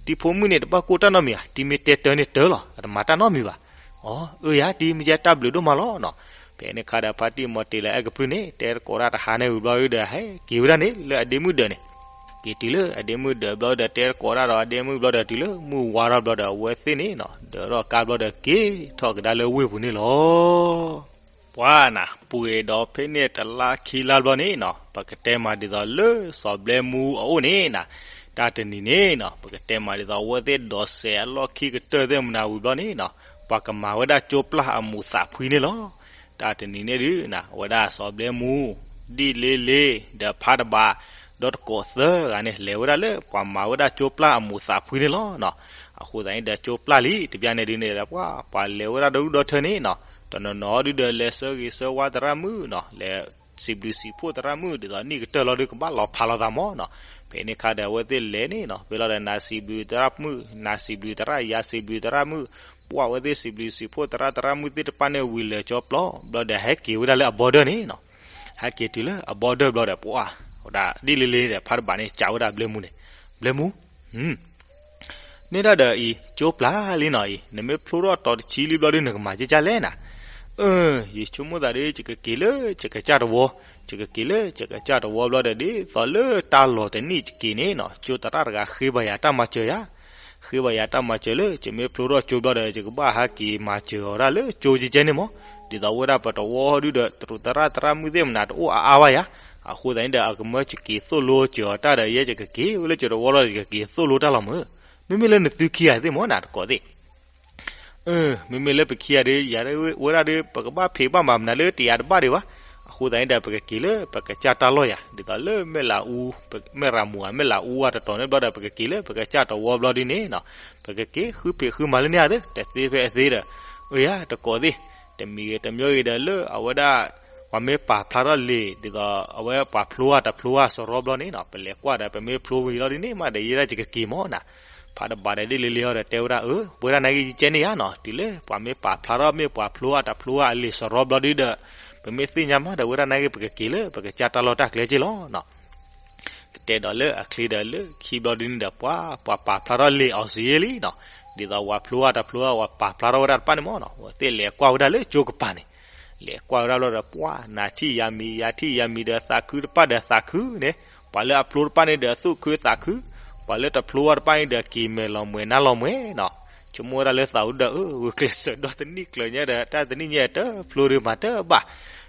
တံၤဖိမုၣ်န့ၣ် တဘၣ်ကိၢ်တၢ်နီတမံၤဧါ, တံၤမ့ၢ်တဲတၢ်န့ၣ်တၢ်လီၤ, အတမၤတၢ်နီတမံၤဘၣ်. အီ အၢယၤ တံၤ မ့ၢ်ယဲတၢ်ဘျုးဒိၣ်မးလီၤနီၤ. ဖဲန့ၣ်ခါဒီး ဖါတံၢ်မီၤတ့ၤလၢအဲၣ်ကပြုၢ်န့ၣ် တဲသကိးတၢ်တဟါန့ၣ်ဝံၤဘျီဒီး ဟဲက့ၤဝဲဒၣ်န့ၣ် လၢအဒ့မုၣ်ဒၢးန့ၣ်. က့ၤတုၤလၢအဒ့မုၣ်ဒၢးဘျီဒီး တဲတကိးတၢ်ဒီးအဒ့မုၣ်ဘျီဒီး တုၤလၢမုၢ်ဝါထီၣ်ဘျီဒီး အဝဲသ့ၣ်န့ၣ်နီၤ ဒၢးထီၣ်ကါဘျီဒီး က့ၤထီၣ်ကဒါလၢဝ့ၢ်ပူၤန့ၣ်လီၤ. ပှၤနၤ ပှဲၤဒီးဖဲန့ၣ်တလါခံလါဘျီန့ၣ်နီၤ ပကတဲမးဒ်သိးလၢစီၤဘျဲမူအအိၣ်န့ၣ်နၤ, တၢ်တနံၤန့ၣ်နီၤ ပကတဲမးဒ်သိး အဝဲသ့ၣ်ဒိးစဲးအလီၢ်ခံကတၢၢ်သ့ၣ်မနၤဝံၤဘျီန့ၣ်နီၤ ပှၤကမၤဝဲဒၣ်ကၠိပျၢ်အမူးသးဖှံန့ၣ်လီၤ. တၢ်တနံၤန့ၣ်ဒုးနၤ အဝဲဒၣ်စီၤဘျဲမူ ဒ်လ့လ့ ဒီးဖးတဘး ဒီးတကိးသၢဂၤန့ၣ် လဲၤဝဲဒၣ်လၢပှၤမၤဝဲဒၣ်ကၠိပျၢ်အမူးသးဖှံန့ၣ်လီၤနီၤ. အဃိသတးန့ၣ်ဒီး ကၠိပျၢ်လံ တဘျီန့ၣ်ဒုးန့ၣ်ဒီး ပှၤ ပှၤလဲၤဝဲဒၣ်ဒီဒူၣ်ဒီထၢန့ၣ်နီၤ တနီၤနီၤဒုးဒီးလဲၤဆၢဂ့ၤဆၢဝါသရၣ်မုၣ်နီၤ လဲၤစံးဘျုးစံးဖှိၣ်သရၣ်မုၣ် ဒ်သိးနံၣ်ကတၢၢ်လီၤဒုးကဘၣ်လီၤဖးလိာ်သးမၢ်နီၤ. ဖဲန့ၣ်ခါဒီးအဝဲသ့ၣ်လဲၤန့ၣ်နီၤ ဖဲလီၤဒီးနၤစံးဘျုးသရၣ်မုၣ် နၤစံးဘျုးသရၣ် ယၤစံးဘျုးသရၣ်မုၣ် ပှၤအဝဲသ့ၣ်စံးဘျုးစံးဖှိၣ်သရၣ် သရၣ်မုၣ်သ့ၣ်တဖၣ်န့ၣ်ဝံၤလဲၤကၠိပျၢ် ဘျီဒီးဟဲက့ၤဝဲဒၣ်လၢအဘီဒၢၣ်န့ၣ်နီၤ. ဟဲက့ၤတုၤလၢအဘီဒၢၣ်ဘျီဒီး ပှၤ ဝဲဒၣ်ဒ်လ့လ့ဒီး ဖးတဘးန့ၣ် စံးဝဲဒၣ်ဘျဲမူန့ၣ်, ဘျဲမူ န့ၣ်ဒၣ်ဒီးအံၤ ကၠိပျၢ်လံနီၤအံၤ နမ့ၢ်ဖျိထီၣ်တီၤတဆံလံဘျီဒုး နကမၤကကၢ်လဲၣ်နၤ. အၢ ယဆိကမိၣ်သးဒီး ယကက့ၤလၢယကစၢ်တဝီ, ယကက့ၤလၢယကစၢ်တဝီဘျီဒီး ဒ်သိးလၢတၢ်လီၢ်တနံၣ်ယက့ၤန့ၣ်နီၤ ကၠိသရၣ်တဂၤဃ့ဘၣ်ယၤတၢ်မၤစၢၤယၤ, ဃ့ဘၣ်ယၤတၢ်မၤစၢၤလၢ ယမ့ၢ်ဖျိထီၣ်ကၠိဘျီဒီး ယကဘၣ်ဟဲက့ၤမၤစၢၤအီၤဒၣ်လၢကၠိကကၢ်န့ၣ်မၢ်. ဒ်သိးဝဲဒၣ်ပတဝီဒုးဒီး တရူးသရၣ်သရၣ်မုၣ်သ့ၣ်မနၤတအိၣ်အါအါဘၣ်ယၤ, အဃိသတးန့ၣ်ဒီး အကမၢကက့ၤသိၣ်လိစၢၤအီၤတၢ်ဒီး ယဲယကက့ၤဝဲလၢကၠိတဝီလီၤ ယကက့ၤသိၣ်လိတၢ်လီၤမၢ်. မ့မ့ၢ်လၢနသုခံဂၤသ့ၣ်မၢ်နၤတကိးသ့ၣ် အၢ မ့မ့ၢ်လၢပခံဂၤဒီး ယၤဝဲဒၣ်ဒီး ပကဘၣ်ဖံးဘၣ်မၤမနုၤလၢတယာ်တဘၣ်ဒံးဘၣ်. အဃိသတးန့ၣ်ဒီး ပကက့ၤလၢပကစၢ်တၢ်လီၢ်ယၤ ဒ်သိးလၢမဲၢ်လးအူ မဲၢ်ရၤမူၤဧါ မဲၢ်လးအူဧါတတီၤန့ၣ်ဘျီဒီး ပကက့ၤလၢပကစၢ်တဝီဘျီဒုးန့ၣ်နီၤ ပကက့ၤဃုဖံးဃုမၤလၢန့ၣ်ဧါဒီး တသ့ဖဲအသ့ဒီး အၢယၤတကိးသ့ၣ် တမံၤဂ့ၤတမံၤဂ့ၤဒီးလၢအဝဲဒၣ် ပှၤမ့ၢ်ပာ်ဖျါထီၣ်လံာ် ဒ်သိးအဝဲပှၤဖျိဧါတဖျိဧါစရီဘျီန့ၣ်နီၤ ပလဲၤကွၢ်ဒီး ပမ့ၢ်ဖျိဝံၤလီၤဒ်န့ၣ်မးဒီး ယဲဒၣ်ယကက့ၤမၢ်နၤ. ဖးတဘးဒီးဒ်လ့လ့အီၤဒီးတဲဝဲဒၣ် အၢ ပဝဲဒၣ်နာ်က့ယကဲန့ၣ်ယါနီၤ တုၤလၢပှၤမ့ၢ်ပာ်ဖျါထီၣ်မ့ၢ်ပှၤဖျိဧါတဖျိဧါအလံာ်စရီဘျီဒုးဒီး ပမ့ၢ်သ့ၣ်ညါမးဒီး ဝဲဒၣ်နာ်က့ပကက့ၤလၢပကစၢ်တၢ်လီၢ်တၢ်ကျဲက့ၤလီၤနီၤ. ကတဲဒီးလၢအချ့ဒီးလၢခံဘျီဒုးန့ၣ်ဒီး ပှၤ ပှၤပာ်ဖျါထီၣ်လံာ်အီၤစ့လံနီၤ ဒ်သိးပှၤဖျိဧါတဖျိဧါ ပှၤပာ်ဖျါထီၣ်ဝဲဒၣ်တဖၣ်န့ၣ်မၢ်နီၤ အဝဲသ့ၣ်လဲၤကွၢ်ဝဲဒၣ်လၢကၠိကပၤန့ၣ် လဲၤကွၢ်ဝဲဒၣ်ဘျီဒီး ပှၤ နၤထံၣ်ယၤမံၤ ယၤထံၣ်ယၤမံၤဒီးသးခုတဖၣ်ဒီးသးခုန့ၣ် ပှၤလၢအဖျိတဖၣ်န့ၣ်ဒီးသူၣ်ခုသးခု ပှၤလၢတဖျိဝဲတဖၣ်န့ၣ်ဒီးက့ၤမဲာ်လီၤမှဲၤနါလီၤမှဲၤနီၤ ဆိကမိၣ်ဝဲဒၣ်လၢသးဝံၤဒီး အၢ ဂုာ်ကျဲးစၢးဒီတနံၣ်ကျၢၤညါဒီး တၢ်တနံၣ်ညါတဖျိဒုးမၤတဘၣ်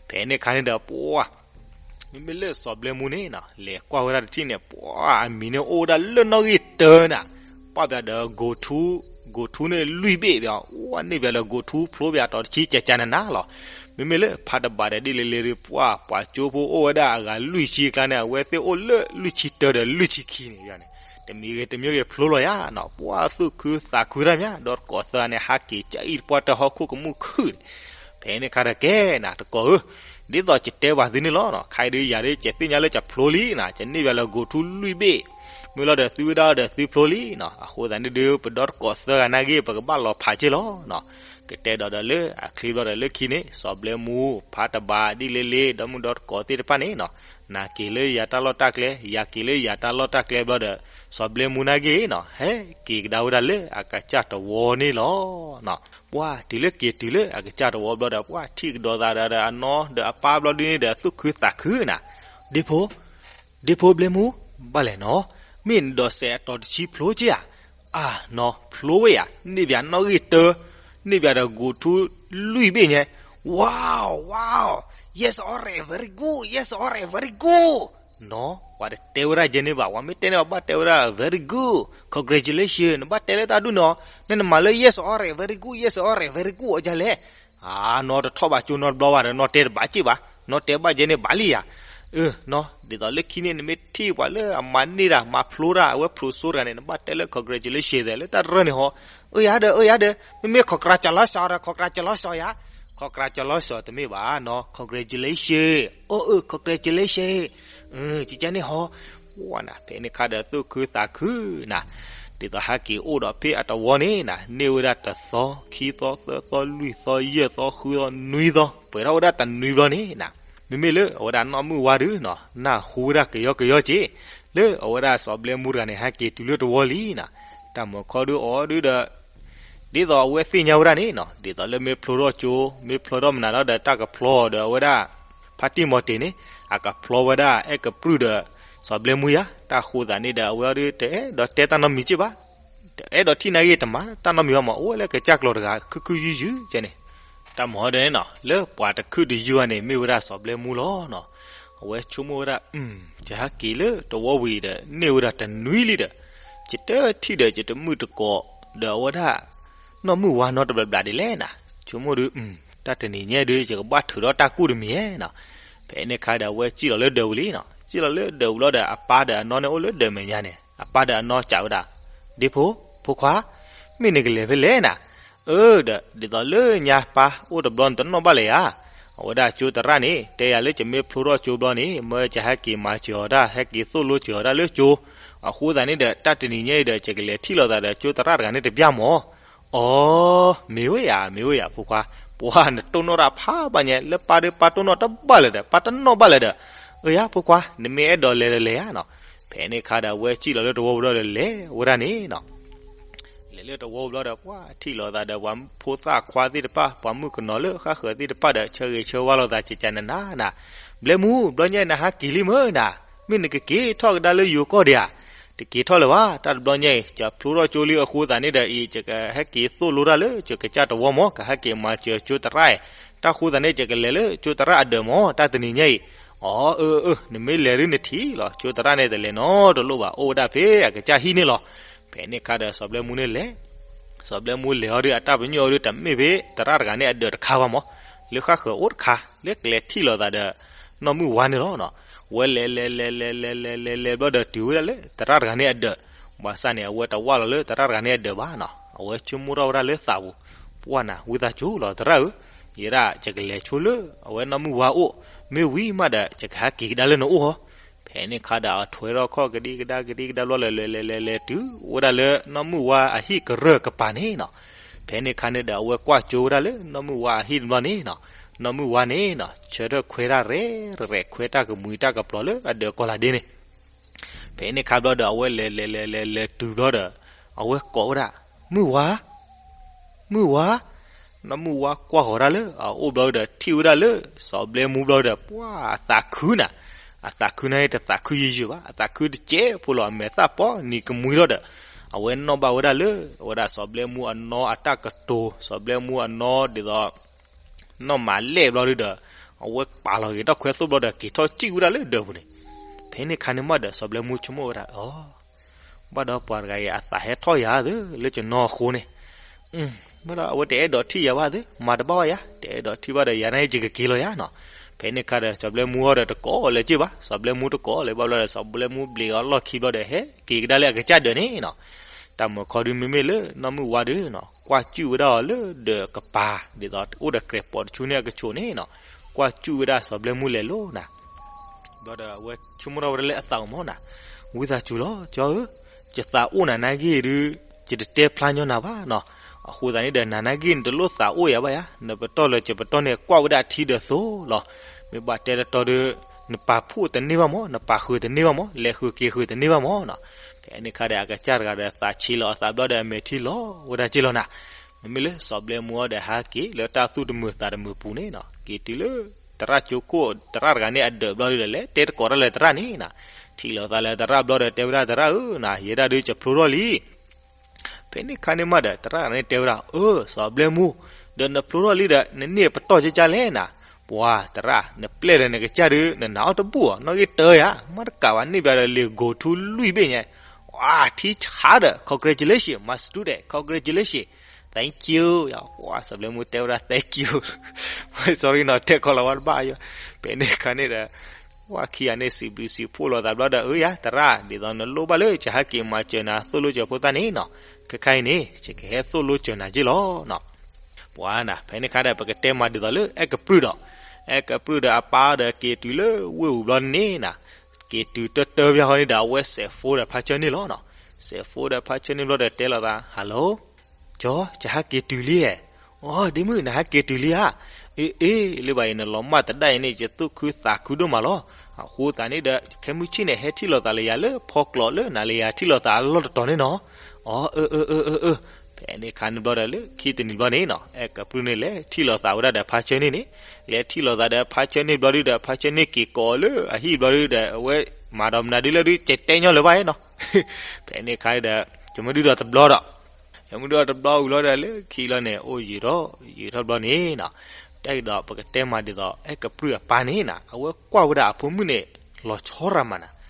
ဖဲန့ၣ်အခါန့ၣ်ဒီး ပှၤ မ့မ့ၢ်လၢစီၤဘျဲမူန့ၣ်နီၤ လဲၤကွၢ်ဝဲဒၣ်တထံၣ်န့ၣ် ပှၤအမံၤန့ၣ်အိၣ်ဝဲဒၣ်လၢနီၣ်ဂံၢ်တၢနၤ ပာ်ဘၣ်ဒီး go to, go to န့ၣ်လွံၢ်ဘ့ၣ်ဘၣ် အိၣ်ဝဲန့ၣ်ဘၣ်လၢ go to ဖျိဘၣ်တီၤတဆံကကနနၤလီၤ. မ့မ့ၢ်လၢဖးတဘးဒီးဒ်လ့လ့ဒီး ပှၤ ပှၤကၠိဖိအိၣ်ဝဲဒၣ်အဂၤလွံၢ်ဆံအကျါန့ၣ် အဝဲသ့ၣ်အိၣ်လၢလွံၢ်ဆံတၢဒီးလွံၢ်ဆံခံန့ၣ်န့ၣ် တမံၤဂ့ၤတမံၤဂ့ၤဖျိလီၤယါနီၤ ပှၤသူၣ်ခုသးခုတၢ်မး ဒီးတကိးသၢန့ၣ် ဟးက့ၤကအံၣ်တပှၢ်တၢၢ်ဟီၣ်ခိၣ်ကမူၣ်ခုၣ်န့ၣ် ဖဲန့ၣ်အခါဒီးကဲနၤ တကိးဧၢ ဒ်သိးယတဲဘၣ်သုန့ၣ်လီၤနီၤ ခဲအံၤဒုးယၤဒုး ယသ့ၣ်ညါလၢယဖျိလံနီၤ ယန့ၢ်ဘၣ်လၢ go to လွံၢ်ဘ့ၣ် မ့ၢ်လီၤဒီးသုဝဲဒၣ်ဒီးသုဖျိလံနီၤ အဃိသတးန့ၣ်ဒုး ပဒီတကိးသၢဂၤနာ်က့ ပကဘၣ်လီၤဖးက့ၢ်လီၤနီၤ ကတဲဒီးဒီးလၢအချ့ဘျီဒီးလၢခံန့ၣ် စီၤဘျဲမူ ဖးတဘး ဒ်လ့လ့ ဒီမုၢ်ဒီတကိးသ့ၣ်တဖၣ်န့ၣ်နီၤ နၤက့ၤလၢယၤတၢ်လီၢ်တၢ်ကျဲ ယၤက့ၤလၢယၤတၢ်လီၢ်တၢ်ကျဲဘျီဒီး စီၤဘျဲမူနာ်က့နီၤ ဟဲက့ၤကဒါဝဲဒၣ်လၢအကစၢ်တဝီန့ၣ်လီၤနီၤ ပှၤတုၤလၢက့ၤတုၤလၢအကစၢ်တဝီဘျီဒီး ပှၤထံၣ်ကဒီးသးဒီးဒီးအနီၢ်ဒီးအပၢ်ဘျီဒုးန့ၣ်ဒီး သူၣ်ခုသးခုနၤ ဒ့ဖိ ဒ့ဖိဘျဲမူ ဘၣ်လဲၣ်နီၤ မ့ၢ်နဒိးစဲးအတီၤတဆံဖျိက့ဧါ အၢ နီၤ ဖျိဝဲယၤ န့ၢ်ဘၣ်နီၣ်ဂံၢ်တၢ န့ၢ်ဘၣ်ဒီး go to လွံၢ်ဘ့ၣ်ညါ wow wow yes alright very good yes alright very good နီၤ ပှၤတတဲဝဲဒၣ်ယဲန့ၣ်ဘၣ် ပှၤမ့ၢ်တဲန့ၣ် ပှၤဘၣ်တဲဝဲဒၣ် very good congratulation နဘၣ်တဲလၢတၢ်ဒူၣ်နီၤ နနမၤလၢ yes alright very good yes alright very good အီၤဒ်လဲၣ် အၢ နီၤတထီၣ်ဘၣ်ကၠိနီတဘျီဘၣ်ဒီး နီၤတဲတဘၣ်က့ၢ်ဘၣ် နီၤတဲဘၣ်ယဲန့ၣ်ဘၣ်လံယၤ အၢ နီၤ ဒ်သိးလၢခံန့ၣ် နမ့ၢ်ထံၣ်ပှၤလၢအမၤန့ၢ်တၢ် မၤဖျိတၢ် အဝဲဖျိစိတဂၤန့ၣ် နဘၣ်တဲလၢ congratulation သဲး လၢတၢ်တရၢန့ၣ်ဟီ အၢယၤဒီး အၢယၤဒီး မ့မ့ၢ် congratulation ဒီး congratulation ယၤ congratulation တမ့ၢ်ဘၣ်နီၤ congratulation အၢ အၢ congratulation ကကဲန့ၣ်ဟီ ဝနၤ ဖဲန့ၣ်ခါဒီးသူၣ်ခုသးခုနၤ ဒ်သိးဟဲက့ၤအိၣ်ဒီးဖဲအတဝီန့ၣ်နၤ န့ၢ်ဝဲဒၣ်တသီ ခံသီ သၢသီ လွံၢ်သီ ယဲၢ်သီ ဃုသီ နွံသီ ပှဲၤထီၣ်ဝဲဒၣ်တနွံဘျီန့ၣ်နၤ မ့မ့ၢ်လၢအဝဲဒၣ်နီၢ်မုၢ်ဝါဒုနီၤ နၢ်ဟူဝဲဒၣ်ကယီကယီက့ၤ လၢအဝဲဒၣ်စီၤဘျဲမူတဂၤန့ၣ် ဟဲက့ၤတုၤလၢတဝီလံနၤ တၢ်မၤခီဒုအီၤဒုဒီး ဒ်သိးအဝဲသ့ၣ်ညါဝဲဒၣ်န့ၣ်နီၤ ဒ်သိးလၢမ့ၢ်ဖျိထီၣ်ကၠိ မ့ၢ်ဖျိထီၣ်မနုၤလီၤဒီး တၢ်ကဖျီဒီးအဝဲဒၣ် ဖါတံၢ်မီၤတ့ၤန့ၣ် အကဖျီဝဲဒၣ်အဲၣ်ကပြုၢ်ဒီး စီၤဘျဲမူယၤ, တၢ်ဃိသးန့ၣ်ဒီး အဝဲအီၤဒုး တအဲၣ်ဒိးတဲတၢ်နီတမံၤက့ၢ်ဘၣ်, တအဲၣ်ဒိးထံၣ်နာ်က့ၢ်တမၤတၢ်နီတမံၤဘၣ်မး, အိၣ်ဝဲလၢကစၢ်ကျီၤတဂၤ ခုခုယုၢ်ယုၢ်ကဲန့ၣ်, တၢ်မၤဟီဒ်န့ၣ်နီၤ, လၢပှၤတခုၣ်တယုၢ်ဧါန့ၣ် မ့ၢ်ဝဲဒၣ်စီၤဘျဲမူလီၤနီၤ. အဝဲဆိကမိၣ်ဝဲဒၣ်, ယဟဲက့ၤလၢတဝီဝံၤဒီး န့ၢ်ဝဲဒၣ်တနွံလံဒီး, ယတထံၣ်ဒီး ယတမုၣ်တကိး, ဒီးအဝဲဒၣ် နီၢ်မုၢ်ဝါနီတဘျီဘျီဒ်လဲၣ်နၤ, ဆိကမိၣ်ဒုး, တၢ်တနံၤညါဒုး ယကဘၣ်ထုးထီၣ်တၢ်ကူၣ်တမံၤဧါနီၤ. ဖဲန့ၣ်ခါဒီး အဝဲစံၣ်လီၤလၢဒၢးပူၤလံနီၤ, စံၣ်လီၤလၢဒၢးပူၤလီၤဒီး အပၢ်ဒီးအနီၢ်န့ၣ်အိၣ်လၢဒၢးမဲာ်ညါန့ၣ်, အပၢ်ဒီးအနီၢ်စံးဝဲဒၣ်, ဒ့ဖိ, ဖိခွါ, မ့ၢ်နကလဲၤဖဲလဲၣ်နၤ. အၢ ဒီး ဒ်သိးလၢညါပၢ်အိၣ်တဘျီ နတနီၣ်ဘၣ်လၢၤဧါ. အဝဲဒၣ်ကၠိသရၣ်န့ၣ် တဲယၤလၢ ယမ့ၢ်ဖျိထီၣ်ကၠိဘျီန့ၣ် မၢယဟဲက့ၤမၤစၢၤအီၤတၢ်, ဟဲက့ၤသိၣ်လိစၢၤအီၤတၢ်လၢကၠိ, အဃိသတးန့ၣ်ဒီး တၢ်တနံၤညါအံၤဒီး ယကလဲၤထံၣ်လိာ်သးဒီးကၠိသရၣ်တဂၤန့ၣ်တဘျီမး. အိ, မ့ၢ်ဝဲယၤ, မ့ၢ်ဝဲယၤ ဖိခွါ, ပှၤနတိၢ်နီၣ်တၢ်ဖးဘၣ်ညါ, လၢပၢ်ဒီးပၢ်တိၢ်နီၣ်တဘၣ်လၢၤဒီး ပၢ်တနီၣ်ဘၣ်လၢၤဒီး, အၢယၤ ဖိခွါ, နမ့ၢ်အဲၣ်ဒိးလဲၤဒီးလဲၤဧါနီၤ. ဖဲန့ၣ်ခါဒီး အဝဲစံၣ်လီၤလၢတဝီပူၤဒီးလဲၤဝဲဒၣ်န့ၣ်နီၤ. လဲၤလၢတဝီပူၤဘျီဒီး ပှၤထံၣ်လိာ်သးဒီး ပှၤဖိသၣ်ခွါသ့ၣ်တဖၣ်, ပှၤမုၣ်ကနီၤလၢဃၣ်ဃၢၤသ့ၣ်တဖၣ်ဒီး ဆၢဂ့ၤဆၢဝါလိာ်သး ကကနနၤနၤ, ဘျဲမူ, ဘျီညါအံၤ နဟးက့ၤလံမ့ၢ်နၤ, မ့ၢ်နကက့ၤထီၣ်ကဒါလၢယိၤကီၢ်ဒံးဧါ. တက့ၤထီၣ်လၢၤဘၣ်, တၢ်တဘျီညါအံၤ ယဖျိထီၣ်ကၠိလံအဃိသတးန့ၣ်ဒီး အံၤ ယကဟဲက့ၤသိၣ်လိတၢ်လၢ ကၠိကစၢ်တဝီမး, ကဟဲက့ၤမၤစၢၤကၠိသရၣ်အံၤ, တၢ်ဃိသတးန့ၣ် ယကလဲၤလၢကၠိသရၣ်အဒၢးမး, တၢ်တနံၤညါအံၤ. အိ, အၢ အၢ အၢ, နမ့ၢ်လဲၤဒုးနထံၣ်လီၤ, ကၠိသရၣ်န့ၣ် တလဲၤနီတလိၣ်ဘၣ်, အိၣ်ဝဲဒၣ်ဖဲအကစၢ်ဟံၣ်န့ၣ်လီၤ. ဖဲန့ၣ်ခါဒီး စီၤဘျဲမူန့ၣ်လဲၤ, စီၤဘျဲမူလဲၤအီၤဒုး အတၢ်ပညိၣ်အီၤဒုး တမ့ၢ်ဖဲသရၣ်တဂၤန့ၣ်အဒၢးတခါဘၣ်မး, လၢဃၣ်ဃၢၤအိၣ်တခါ လၢကလဲၤထံၣ်လိာ်သးဒီး နီၢ်မုၢ်ဝါန့ၣ်လီၤနီၤ. ဝဲလဲၤလဲၤလဲၤလဲၤလဲၤလဲၤလဲၤလဲၤဘျီဒီး တုၤဝဲဒၣ်လၢသရၣ်တဂၤန့ၣ်အဒၢး, ဘၣ်ဆၣ်န့ၣ်အဝဲတဝၢ်လီၤလၢသရၣ်တဂၤန့ၣ်အဒၢးဘၣ်နီၤ, အဝဲဆိကမိၣ်ထီၣ်ဝဲဒၣ်လၢသးပူၤ, ပှၢ်နၤ ဝံသးစူၤလီၤသရၣ်ဧၢ, ယဲဒၣ်ယကလဲၤဆိလၢ အဝဲနီၢ်မုၢ်ဝါအိၣ်, မ့ၢ်ဝံၤမးဒီး ယကဟဲက့ၤကဒါလၢနအိၣ်ဟီ. ဖဲန့ၣ်ခါဒီး အထွဲထီၣ်ခီၣ်ကဒံကဒါကဒံကဒါဘျီ လဲၤလဲၤလဲၤလဲၤလဲၤတုၤဝဲဒၣ်လၢနီၢ်မုၢ်ဝါအဟံၣ်ကရၢၢ်ကပၤန့ၣ်နီၤ. ဖဲန့ၣ်ခါန့ၣ်ဒီး အဝဲကွၢ်ကၠိဝဲဒၣ်လၢနီၢ်မုၢ်ဝါအဟံၣ်တဘျီန့ၣ်နီၤ, နီၢ်မုၢ်ဝါန့ၣ်နီၤ ဆၢထၢၣ်ခွဲးတၢ်ရဲၣ်ရဲၣ် ခွဲးတၢ်ကမှံၤတၢ်ကပျီၤလၢအဒၢးကီၤလၤဒ့န့ၣ်. ဖဲန့ၣ်ခါဘျီဒီး အဝဲလဲၤလဲၤလဲၤလဲၤလဲၤတုၤဘျီဒီး အဝဲကိးဝဲဒၣ်, မုၢ်ဝါ, မုၢ်ဝါ, နီၢ်မုၢ်ဝါကွၢ်ဃီၤဒၣ်လၢအအိၣ်ဘျီဒီး ထံၣ်ဝဲဒၣ်လၢ စီၤဘျဲမူဘျီဒီး ပှၢ်အသးခုနၤ, အသးခုန့ၣ် တသးခုယုၢ်ယုၢ်ဘၣ်, အသးခုတစဲးဖိလီၤ, အမဲာ်သၣ်ပီနံၤကမှံထီၣ်ဒီး အဝဲနီၣ်ဘၣ်ဝဲဒၣ်လၢ အဝဲဒၣ်စီၤဘျဲမူအနီၢ်အတၢ်ကတိၤ, စီၤဘျဲမူအနီၢ်ဒ်သိး နီၢ်မၤလဲၣ်ဘျီဒုဒီး အဝဲပာ်လီၤဂ့ၤထီၣ်ခွဲသိၣ်ဘျီဒီး က့ၤထီၣ်စံၣ်ဝဲဒၣ်လၢဒၢးပူၤန့ၣ်. ဖဲန့ၣ်ခါန့ၣ်မးဒီး စီၤဘျဲမူဆိကမိၣ်ဝဲဒၣ်, အိ, ဘၣ်ဒီးပှၤတဂၤအံၤ အသးဟဲထီၣ်ယၤသ့ လၢကနီၢ်အဃိန့ၣ်, ဘၣ်ဒီးအဝဲတအဲၣ်ဒိးထံၣ်ယၤဘၣ်သ့, မၤတဘၣ်ဘၣ်ယၤ, တအဲၣ်ဒိးထံၣ်ဘၣ်ဒီး ယၤန့ၣ်ယကက့ၤလီၤယၤနီၤ. ဖဲန့ၣ်ခါဒီး စီၤဘျဲမူအီၤဒီးတကိးလဲၤက့ၤဘၣ်, စီၤဘျဲမူတကိးလဲၤဘၣ်ဘျီဒီး စီၤဘျဲမူဘျံးအီၤလီၢ်ခံဘျီဒီး ဟဲက့ၤကဒါလၢအကစၢ်ဒၢးန့ၣ်နီၤ. တၢ်မၢခီဒုမ့မ့ၢ်လၢနီၢ်မုၢ်ဝါဒုနီၤ ကွၢ်စူၣ်ဝဲဒၣ်အီၤလၢဒၢးကပၤ ဒ်သိးအိၣ်ဒီးကြဲးပိာ်တဆူန့ၣ်အကဆိးန့ၣ်နီၤ, ကွၢ်စူၣ်ဝဲဒၣ်စီၤဘျဲမူလဲၤလိၤနၤ. ဘျီဒီးအဝဲဆိကမိၣ်ထီၣ်ဝဲဒၣ်လၢအသးအိၣ်မးနၤ, ဝံသးစူၤလီၤ ကၠီဧၢ, ယသးအိၣ်နၤနာ်က့ၢ်ဒုး ယတတဲဖျါညီနၤဘၣ်နီၤ. အဃိသတးန့ၣ်ဒီး နၤနာ်က့ၢ် နတလိၣ်သးအိၣ်ယၤဘၣ်ယၤ, နပတီၢ်လၢယပတီၢ်န့ၣ် ကွၢ်ဝဲဒၣ်ထံဒီးသိလီၤ. မ့ၢ်ဘၣ်တဲတတီဒီး နပာ်ဖှိၣ်တန့ၢ်ဘၣ်မး, နပာ်ဃုာ်တန့ၢ်ဘၣ်မး, လဲၤဃုာ်က့ၤဃုာ်တန့ၢ်ဘၣ်မးနီၤ. ဖဲန့ၣ်ခါဒီး အကစၢ်တဂၤဒီး သးဆံးလီၤအသးဘျီဒီး အမဲာ်ထံလီၤဝဲဒၣ်က့ၢ်လီၤနၤ. မ့မ့ၢ်လၢစီၤဘျဲမူအီၤဒီး ဟးက့ၤလၢတၢ်သူၣ်တမုာ်သးတမုာ်ပူၤန့ၣ်နီၤ, က့ၤတုၤလၢ သရၣ်ကၠိခိၣ် သရၣ်တဂၤန့ၣ်အဒၢးဘျီဒုဒီး လဲၤတဲတကိးတၢ်လၢသရၣ်န့ၣ်နီၤ. ထံၣ်လိာ်သးလၢသရၣ်ဘျီဒီး တဲဝဲဒၣ်သရၣ်ဧၢနၤ, ယဲဒၣ်ဒုးယဖျိထီၣ်လံ. ဖဲန့ၣ်ခါန့ၣ်မးဒီး သရၣ်တဂၤန့ၣ်တဲဝဲဒၣ်, အိ, စီၤဘျဲမူ, ဒီးနဖျိထီၣ်လံဒီး နန့ၢ်ပတီၢ်ကကၢ်လဲၣ်နၤ. ပှၤသရၣ်, နပျဲၢ်ဒီးနကစၢ်ဒုး နနာ်အီၤတဘူၣ်ဧါ, နီၣ်ဂံၢ်တၢယၤ, မ့ၢ်တကးဘၣ်န့ၣ်ဘၣ်ဒီး လံာ်ကိၤထူလွံၢ်ဘ့ၣ်ညါ. Wow, teacher, congratulations, my student, congratulations, thank you. ယဝဲစီၤဘျဲမူတဲဝဲဒၣ် thank you, sorry နီၤ, တဲကီၤလၤဝါတဘၣ်ယီၤ. ဖဲန့ၣ်ခါန့ၣ်ဒီး ဝဲခံဂၤန့ၣ် စံးဘျုးစံးဖှိၣ်လိာ်သးဘျီဒီး အၢယၤ သရၣ်, ဒ်သိးနလိၣ်ဘၣ်လၢ ယဟဲက့ၤမၤစၢၤနၤ သိၣ်လိစၢၤဖိသၣ်န့ၣ်နီၤ, ခဲခါအံၤန့ၣ် ယကဟဲသိၣ်လိစၢၤနၤက့ၢ်လီၤနီၤ. ပှၤနၤ, ဖဲန့ၣ်ခါဒီး ပကတဲမးဒ်သိးလၢ အဲၣ်ကပြုၢ်ဒီး, အဲၣ်ကပြုၢ်ဒီးအပၢ်ဒီး က့ၤတုၤလၢဝ့ၢ်ပူၤဘျီန့ၣ်နၤ, က့ၤတုၤတၢတၢဖဲဃီန့ၣ်ဒီး အဝဲစဲးဖိဒီးဖါဆၢန့ၣ်လီၤနီၤ. စဲးဖိဒီးဖါဆၢန့ၣ်ဘျီဒီး တဲလိာ်သး, hello, ကၠီ, ယဟဲက့ၤတုၤလံဧါ. အိ, ဒ့မုၣ်, နဟဲက့ၤတုၤလံဧါ. အ့ အ့, လၢဘၣ်အံၤ နလီၤမၢ်တဒၣ်အံၤန့ၣ် ယသူၣ်ခုသးခုဒိၣ်မးလီၤ. အဃိသတးန့ၣ်ဒီး ခဲမုၢ်ဆ့ၣ်န့ၣ် ဟဲထံၣ်လိာ်သးလၢယၤလၢဖီကျိးလၢနၤလၢယၤထံၣ်လိာ်သးအလီၢ်တတီၤန့ၣ်နီၤ. အိ, အၢ အၢ အၢ အၢ အၢ, ဖဲန့ၣ်ခါန့ၣ်ဘျီဒီးလၢခံတနံၤဘျီန့ၣ်နီၤ အဲၣ်ကပြုၢ်န့ၣ်လဲၤထံၣ်လိာ်သးဝဲဒၣ်ဒီးဖါဆၢန့ၣ်န့ၣ်, လဲၤထံၣ်လိာ်သးဒီးဖါဆၢန့ၣ်ဘျီဒုဒီး ဖါဆၢန့ၣ်က့ၤကိးလၢအဟံၣ်ဘျီဒုဒီး အဝဲမၤဒီးမနုၤဒ်လဲၣ်ဒု ကတဲညီလၢၤဘၣ်နီၤ. ဖဲန့ၣ်ခါဒီး ယမ့ၢ်ဒုဒီးတဘျီဒီး ယမ့ၢ်ဒုဒီးတဘျီဝံၤလီၤဒီးလၢခံလီၤန့ၣ် အိၣ်ယံာ်ထီၣ်ယံာ်ထီၣ်ဘျီန့ၣ်နီၤ, တၢ်အံၤဒီးပကတဲမးဒ်သိး အဲၣ်ကပြုၢ်အပၢ်န့ၣ်နီၤ အဝဲကွၢ်ဝဲဒၣ်အဖိမုၣ်န့ၣ် လီၤဆီရၤမးနီၤ.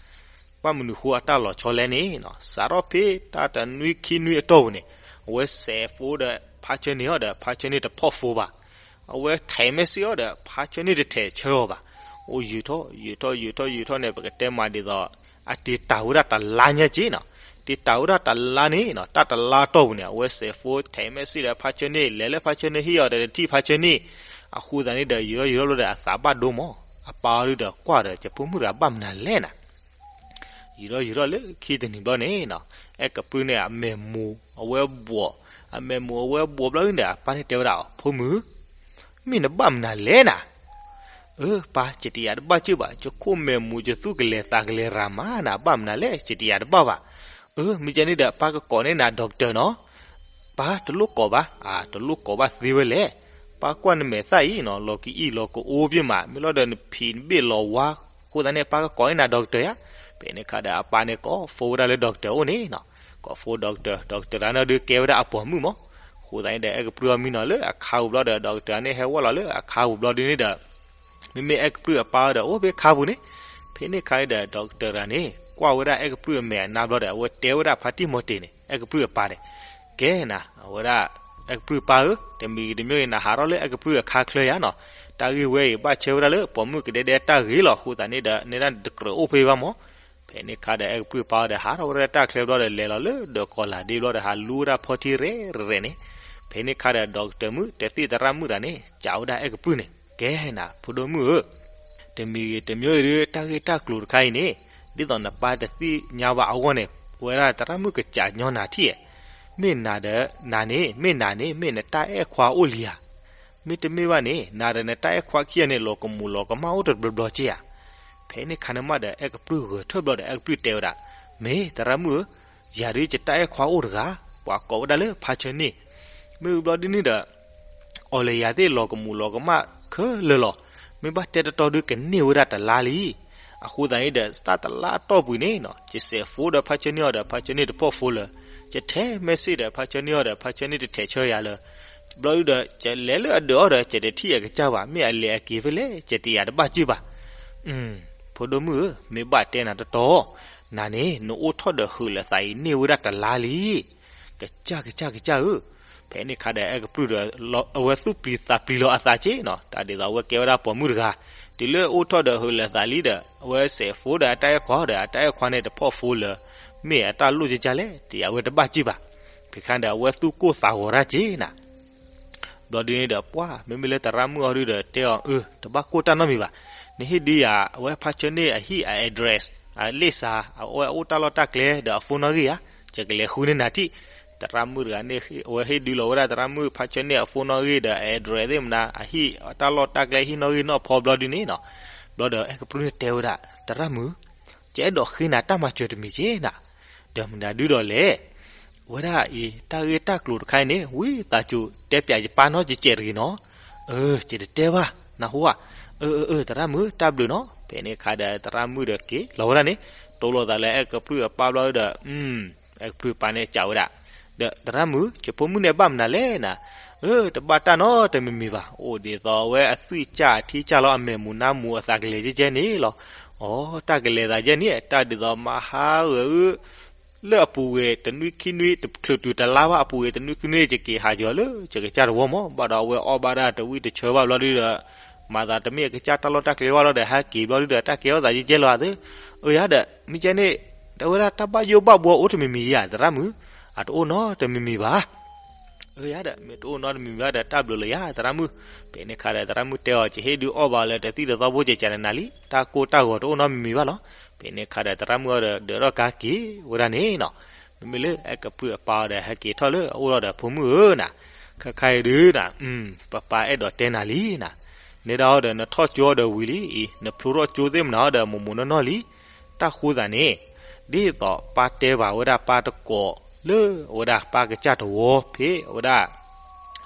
ဘၣ်မနုၤဃိအတၢ်လီၤဆီလဲၣ်န့ၣ်နီၤ စးထီၣ်ဖဲတၢ်တနွံခံနွံအတီၢ်ပူၤန့ၣ် အဝဲစဲးဖိဒီးဖါဆၢန့ၣ်အီၤဒီး ဖါဆၢန့ၣ်တဖီၣ်ဖိဘၣ်. အဝဲထဲး message အီၤဒီး ဖါဆၢန့ၣ်တထဲးဆၢအီၤဘၣ်. အိၣ်ယံာ်ထီၣ်ယံာ်ထီၣ်ယံာ်ထီၣ်ယံာ်ထီၣ်န့ၣ် ပကတဲမးဒ်သိး အတ့ၤတၢ်ဝဲဒၣ်တလါညါက့နီၤ. တ့ၤတၢ်ဝဲဒၣ်တလါန့ၣ်နီၤ တၢ်တလါအတီၢ်ပူၤန့ၣ် အဝဲစဲးဖိထဲး message ဒီးဖါဆၢန့ၣ် လဲၤလၢဖါဆၢန့ၣ်ဟံၣ်အီၤဒီးတထံၣ်ဖါဆၢန့ၣ်, အဃိသတးန့ၣ်ဒီး ယံာ်ထီၣ်ယံာ်ထီၣ်ဘျီဒီးအသးဘၣ်ဒိမး, အပၢ်အီၤဒုဒီးကွၢ်ဒီး ယဖိမုၣ်တဂၤဘၣ်မနုၤလဲၣ်နီၤ. ယံာ်ထီၣ်ယံာ်ထီၣ်လၢခံတနံၤဘျီန့ၣ်နီၤ အဲၣ်ကပြုၢ်န့ၣ်အမဲာ်မူၤ အဝဲဘှီး, အမဲာ်မူၤအဝဲဘှီးဘျီန့ၣ်ဒီး အပၢ်န့ၣ်တဲဝဲဒၣ်အီၤ ဖိမုၣ်, မ့ၢ်နဘၣ်မနုၤလဲၣ်နၤ. အၢ ပၢ် ယတယာ်တဘၣ်က့ၢ်ဘၣ်, ယခိၣ်မဲာ်မူၤ ယသူၣ်ကလဲၤသးကလဲၤရၤမးနၤ ဘၣ်မနုၤလဲၣ် ယတယာ်တဘၣ်ဘၣ်. အၢ မ့ၢ်ကဲန့ၣ်ဒီး ပၢ်ကကိးန့ၢ်နၤ doctor နီၤ. ပၢ် တလိၣ်ကိးဘၣ်. အၢ တလိၣ်ကိးဘၣ်သ့ဝဲလဲၣ်. ပၢ်ကွၢ်နမဲာ်သၣ်အံၤနီၤ လီၤကအံၣ်လီၤကအိပ့ၢ်မး မ့ၢ်လီၤဒီးနဖံးနဘ့ၣ်လီၤဝါ, အဃိသတးန့ၣ် ပၢ်ကကိးန့ၢ်နၤ doctor ဧါ. ဖဲန့ၣ်ခါဒီးအပၢ်န့ၣ်ကိး phone ဝဲဒၣ်လၢ doctor အိၣ်န့ၣ်နီၤ. ကိး phone doctor, doctor တဂၤန့ၣ်ဒုးကဲဝဲဒၣ်အပိာ်မုၣ်မး. အဃိသတးန့ၣ်ဒီး အဲၣ်ကပြုၢ်အီၤမံနီၤလၢအခါပူၤဘျီဒီး doctor န့ၣ်ဟဲဝဲလီၤလၢအခါပူၤဘျီဒုန့ၣ်ဒီး မ့မ့ၢ်အဲၣ်ကပြုၢ်အပၢ်ဒီး အိၣ်ဖဲခါပူၤန့ၣ်. ဖဲန့ၣ်ခါဒီး doctor တဂၤန့ၣ် ကွၢ်ဝဲဒၣ်အဲၣ်ကပြုၢ်အမဲာ်အနါဘျီဒီး အဝဲတဲဝဲဒၣ်ဖါတံၢ်မီၤတ့ၤန့ၣ် အဲၣ်ကပြုၢ်အပၢ်န့ၣ်, ကဲနၤ အဝဲဒၣ် အဲၣ်ကပြုၢ်အပၢ်ဧၢ, တမံၤဂ့ၤတမံၤဂ့ၤ နဟးထီၣ်လၢအဲၣ်ကပြုၢ်အခါချၢယါနီၤ. တၢ်ဂ့ၢ်ဝဲအံၤ ဘၣ်ဆၢဝဲဒၣ်လၢပိာ်မုၣ်ကဒဲဒဲတၢ်ဂ့ၢ်လီၤ. အဃိသတးန့ၣ်ဒီး နဲဒၣ်နတကြၢးအိၣ်ဖဲဘၣ်မး. ဖဲန့ၣ်ခါဒီး အဲၣ်ကပြုၢ်အပၢ်ဒီး ဟးထီၣ်ဝဲဒၣ်တၢ်ချၢဘျီဒီး လဲၤလီၤလၢဒၢးကီၤလၤဒ့ဘျီဒီး ဟးလူဝဲဒၣ်ဖီထံရဲၣ်ရဲၣ်န့ၣ်. ဖဲန့ၣ်ခါဒီး doctor မုၣ် တသ့ၣ်သရၣ်မုၣ်တဂၤန့ၣ် စံးဝဲဒၣ်အဲၣ်ကပြုၢ်န့ၣ်, ကဲနၤ ဖိဒိၣ်မုၣ်ဧၢ, တမံၤဂ့ၤတမံၤဂ့ၤဒုး တၢ်ဂ့ၢ်တၢ်ကျိၤတခါအံၤန့ၣ် ဒ်သိးနပၢ်တသ့ၣ်ညါဘၣ်အဂီၢ်န့ၣ် ဝဲဒၣ်သရၣ်မုၣ်ကစံးညီနၤထံၣ်ဧါ. မ့ၢ်နၤဒီး နၤန့ၣ် မ့ၢ်နၤန့ၣ် မ့ၢ်နတၢ်အဲၣ်ခွါအိၣ်လံဧါ. မ့တမ့ၢ်ဘၣ်န့ၣ် နၤဒီးနတၢ်အဲၣ်ခွါခံဂၤန့ၣ် လီၤကမူးလီၤကမၣ်အိၣ်တဘျီဘျီက့ဧါ. ဖဲန့ၣ်ခါန့ၣ်မးဒီး အဲၣ်ကပြုၢ်ဂဲၤထၢၣ်ဘျီဒီး အဲၣ်ကပြုၢ်တဲဝဲဒၣ်, မ့ၢ်သရၣ်မုၣ်ဧၢ, ယၤဒုးယတၢ်အဲၣ်ခွါအိၣ်တဂၤ, ပှၤကိးဝဲဒၣ်လၢဖါဆၢန့ၣ်. မ့ၢ်ဘျီဒုန့ၣ်ဒီး အီၤလဲၤယၤသ့ၣ်လီၤကမူးလီၤကမၣ်ခဲလၢာ်လီၤ. မ့ၢ်ဘၣ်တဲတတီဒုးကန့ၢ်ဝဲဒၣ်တလါလံ. အဃိသတးန့ၣ်ဒီး တၢ်တလါအတီၢ်ပူၤန့ၣ်နီၤ ယစဲး phone ဒီးဖါဆၢန့ၢ်အီၤဒီး ဖါဆၢန့ၢ်တဖီၣ် phone လၢၤ, ယထဲ message ဒီးဖါဆၢန့ၢ်အီၤဒီး ဖါဆၢန့ၢ်တထဲးဆၢယၤလၢၤ. ဘျီဒုဒီး ယလဲၤလၢအဒၢးအီၤဒီး ယတထံၣ်အကစၢ်ဘၣ်, မ့ၢ်အလဲၤအက့ၤဖဲလဲၣ် ယတယာ်တဘၣ်က့ၢ်ဘၣ်. ဖိဒိၣ်မုၣ်ဧၢ, မ့ၢ်ဘၣ်တဲနၤတတီ, နၤန့ၣ် နအိၣ်ထီၣ်ဒီးဟုးလိာ်သးအံၤန့ၢ်ဝဲဒၣ်တလါလံ. ကစၢ်ကစၢ်ကစၢ်ဧၢ. ဖဲန့ၣ်ခါဒီး အဲၣ်ကပြုၢ်ဒီး အဝဲသူၣ်ပျံၤသးပျံၤလီၤအသးက့နီၤ, တၢ်ဒ်သိးအဝဲကဲဝဲဒၣ်ပိာ်မုၣ်တဂၤ, တုၤလၢအိၣ်ထီၣ်ဒီးဟုးလိာ်သးလံဒီး အဝဲစဲး phone ဒီးအတၢ်အဲၣ်ခွါဒီး အတၢ်အဲၣ်ခွါန့ၣ်တဖီၣ် phone လၢၤ, မ့ၢ်အတၢ်လိၣ်ကကၢ်လဲၣ် တယာ်ဝဲတဘၣ်က့ၢ်ဘၣ်. ဖဲခါဒီး အဝဲသူၣ်ကိၢ်သးဂီၤတၢ်က့နီၤ. ဘျီဒုန့ၣ်ဒီး ပှၢ် မ့မ့ၢ်လၢသရၣ်မုၣ်အီၤဒုဒီး တဲအီၤ အၢ တဘၣ်ကိၢ်တၢ်နီတမံၤဘၣ်. နဟ့ၣ်ဒုးယၤ အဝဲဖါဆၢန့ၢ်အဟံၣ်အ address, အလ့ၣ်စး, အဝဲအိၣ်တၢ်လီၢ်တၢ်ကျဲဒီးအ phone နီၣ်ဂံၢ်ဧါ, ယကလဲၤဃုန့ၢ်နၤထံၣ်. သရၣ်မုၣ်တဂၤန့ၣ် အဝဲဟ့ၣ်ဒုးလီၤဝဲဒၣ်သရၣ်မုၣ်ဖါဆၢန့ၢ်အ phone နီၣ်ဂံၢ်ဒီး address သ့ၣ်မနၤ, အဟံၣ်တၢ်လီၢ်တၢ်ကျဲဟံၣ်နီၣ်ဂံၢ်နီၣ်ဖီဘျီဒုန့ၣ်နီၤ. ဘျီဒီးအဲၣ်ကပြုၢ်န့ၣ်တဲဝဲဒၣ် သရၣ်မုၣ်, ယအဲၣ်ဒိးဃ့နၤတၢ်မၤစၢၤတမံၤက့နီၤ. ဒီးမနုၤဒုဒီးလဲၣ်. ဝဲဒၣ်အံၤ တၢ်ဂ့ၢ်တၢ်ကျိၤတခါအံၤန့ၣ် ဝံသးစူၤတဲပၠးယပၢ်နီတစဲးတဂ့ၤနီၤ. အၢ ယတတဲဘၣ်, နၢ်ဟူဧါ. အၢ အၢ အၢ သရၣ်မုၣ် တၢ်ဘျုးနီၤ. ဖဲန့ၣ်ခါဒီးသရၣ်မုၣ်ဒီးက့ၤလီၤဝဲဒၣ်န့ၣ်, တိၢ်လိာ်သးလၢအဲၣ်ကပြုၢ်အပၢ်ဘျီဒီး, အဲၣ်ကပြုၢ်ပၢ်န့ၣ်စံးဝဲဒၣ်, ဒီးသရၣ်မုၣ် ယဖိမုၣ်န့ၣ်ဘၣ်မနုၤလဲၣ်နၤ. အၢ တဘၣ်တၢ်နီတမံၤမံၤဘၣ်, အိၣ်ဒ်သိးအဝဲအသွံၣ်ကၢ်အထံကၢ်လီၤ အမဲာ်မူၤနါမူၤအသးကလဲၤကဲကဲန့ၣ်လီၤ. အိ တၢ်ကလဲၤသးကဲန့ၣ် တၢ်ဒ်သိးမဟါဂဲၤအု လၢအပူၤကွံာ်တနွံခံနွံ တချုးတုၤတလါဘၣ်အပူၤကွံာ်တနွံခံနွံ ယက့ၤဟးယီၤလၢယကစၢ်တဝီမး, ဘၣ်ဒီးအဝဲအီၣ်ဘၣ်ဒၣ်တဝံၣ်တဆၢဘၣ်ဘျီဒုဒီး မၤသးတမ့ၢ်အကစၢ်တၢ်လီၢ်တၢ်ကျဲဘၣ်လီၤဒီး ဟဲက့ၤဘျီဒုဒီး တၢ်ကဲထီၣ်သးယဲၢ်ကဲလီၤသ့. အၢ ယၤဒီး မ့ၢ်ကဲန့ၣ် တဝဲဒၣ်တၢ်ဘၣ်ယိၣ်ဘၣ်ဘှီအိၣ်တမံၤမံၤဧါ သရၣ်မုၣ်, အတအိၣ်နီတမံၤမံၤဘၣ်. အၢ ယၤဒီး မ့ၢ်တအိၣ်နီတမံၤမံၤဘၣ်ဒီး တၢ်ဘျုးလီၤယၤ သရၣ်မုၣ်. ဖဲန့ၣ်ခါဒီး သရၣ်မုၣ်တဲအီၤ ယဟ့ၣ်ဒုးအီၣ်ဘၣ်လၢတသံၣ်တသီဖိ ကကနနၤလံ, တၢ်ကိၢ်တၢ်ဂီၤတအိၣ်နီတမံၤမံၤဘၣ်လီၤ. ဖဲန့ၣ်ခါဒီး သရၣ်မုၣ်အီၤဒီး ဒၢးထီၣ်ကါက့ၤဝဲဒၣ်န့ၣ်နီၤ. မ့မ့ၢ်လၢအဲၣ်ကပြုၢ်အပၢ်အီၤဒီး ဟဲက့ၤထီၣ်လၢအအိၣ်ထီၣ်ဒီး ဖိမုၣ်ဧၢနၤ, ခဲခါအံၤဒုးနၤ, ပပၢ်အဲၣ်ဒိးတဲနၤလံနၤ, နဲဒၣ်အီၤဒီး နထီၣ်ကၠိအီၤဒီးဝံၤလံအံၤ, နဖျိထီၣ်ကၠိသ့ၣ်မနၤအီၤဒီး မိၢ်မိၢ်နီၢ်နီၢ်လံ. တၢ်ဃိသးန့ၣ် ဒ်သိးပၢ်တဲဘၣ်ဝဲဒၣ်ပၢ်တကိး လၢအဝဲဒၣ်ပၢ်ကစၢ်တဝီဖဲအဝဲဒၣ်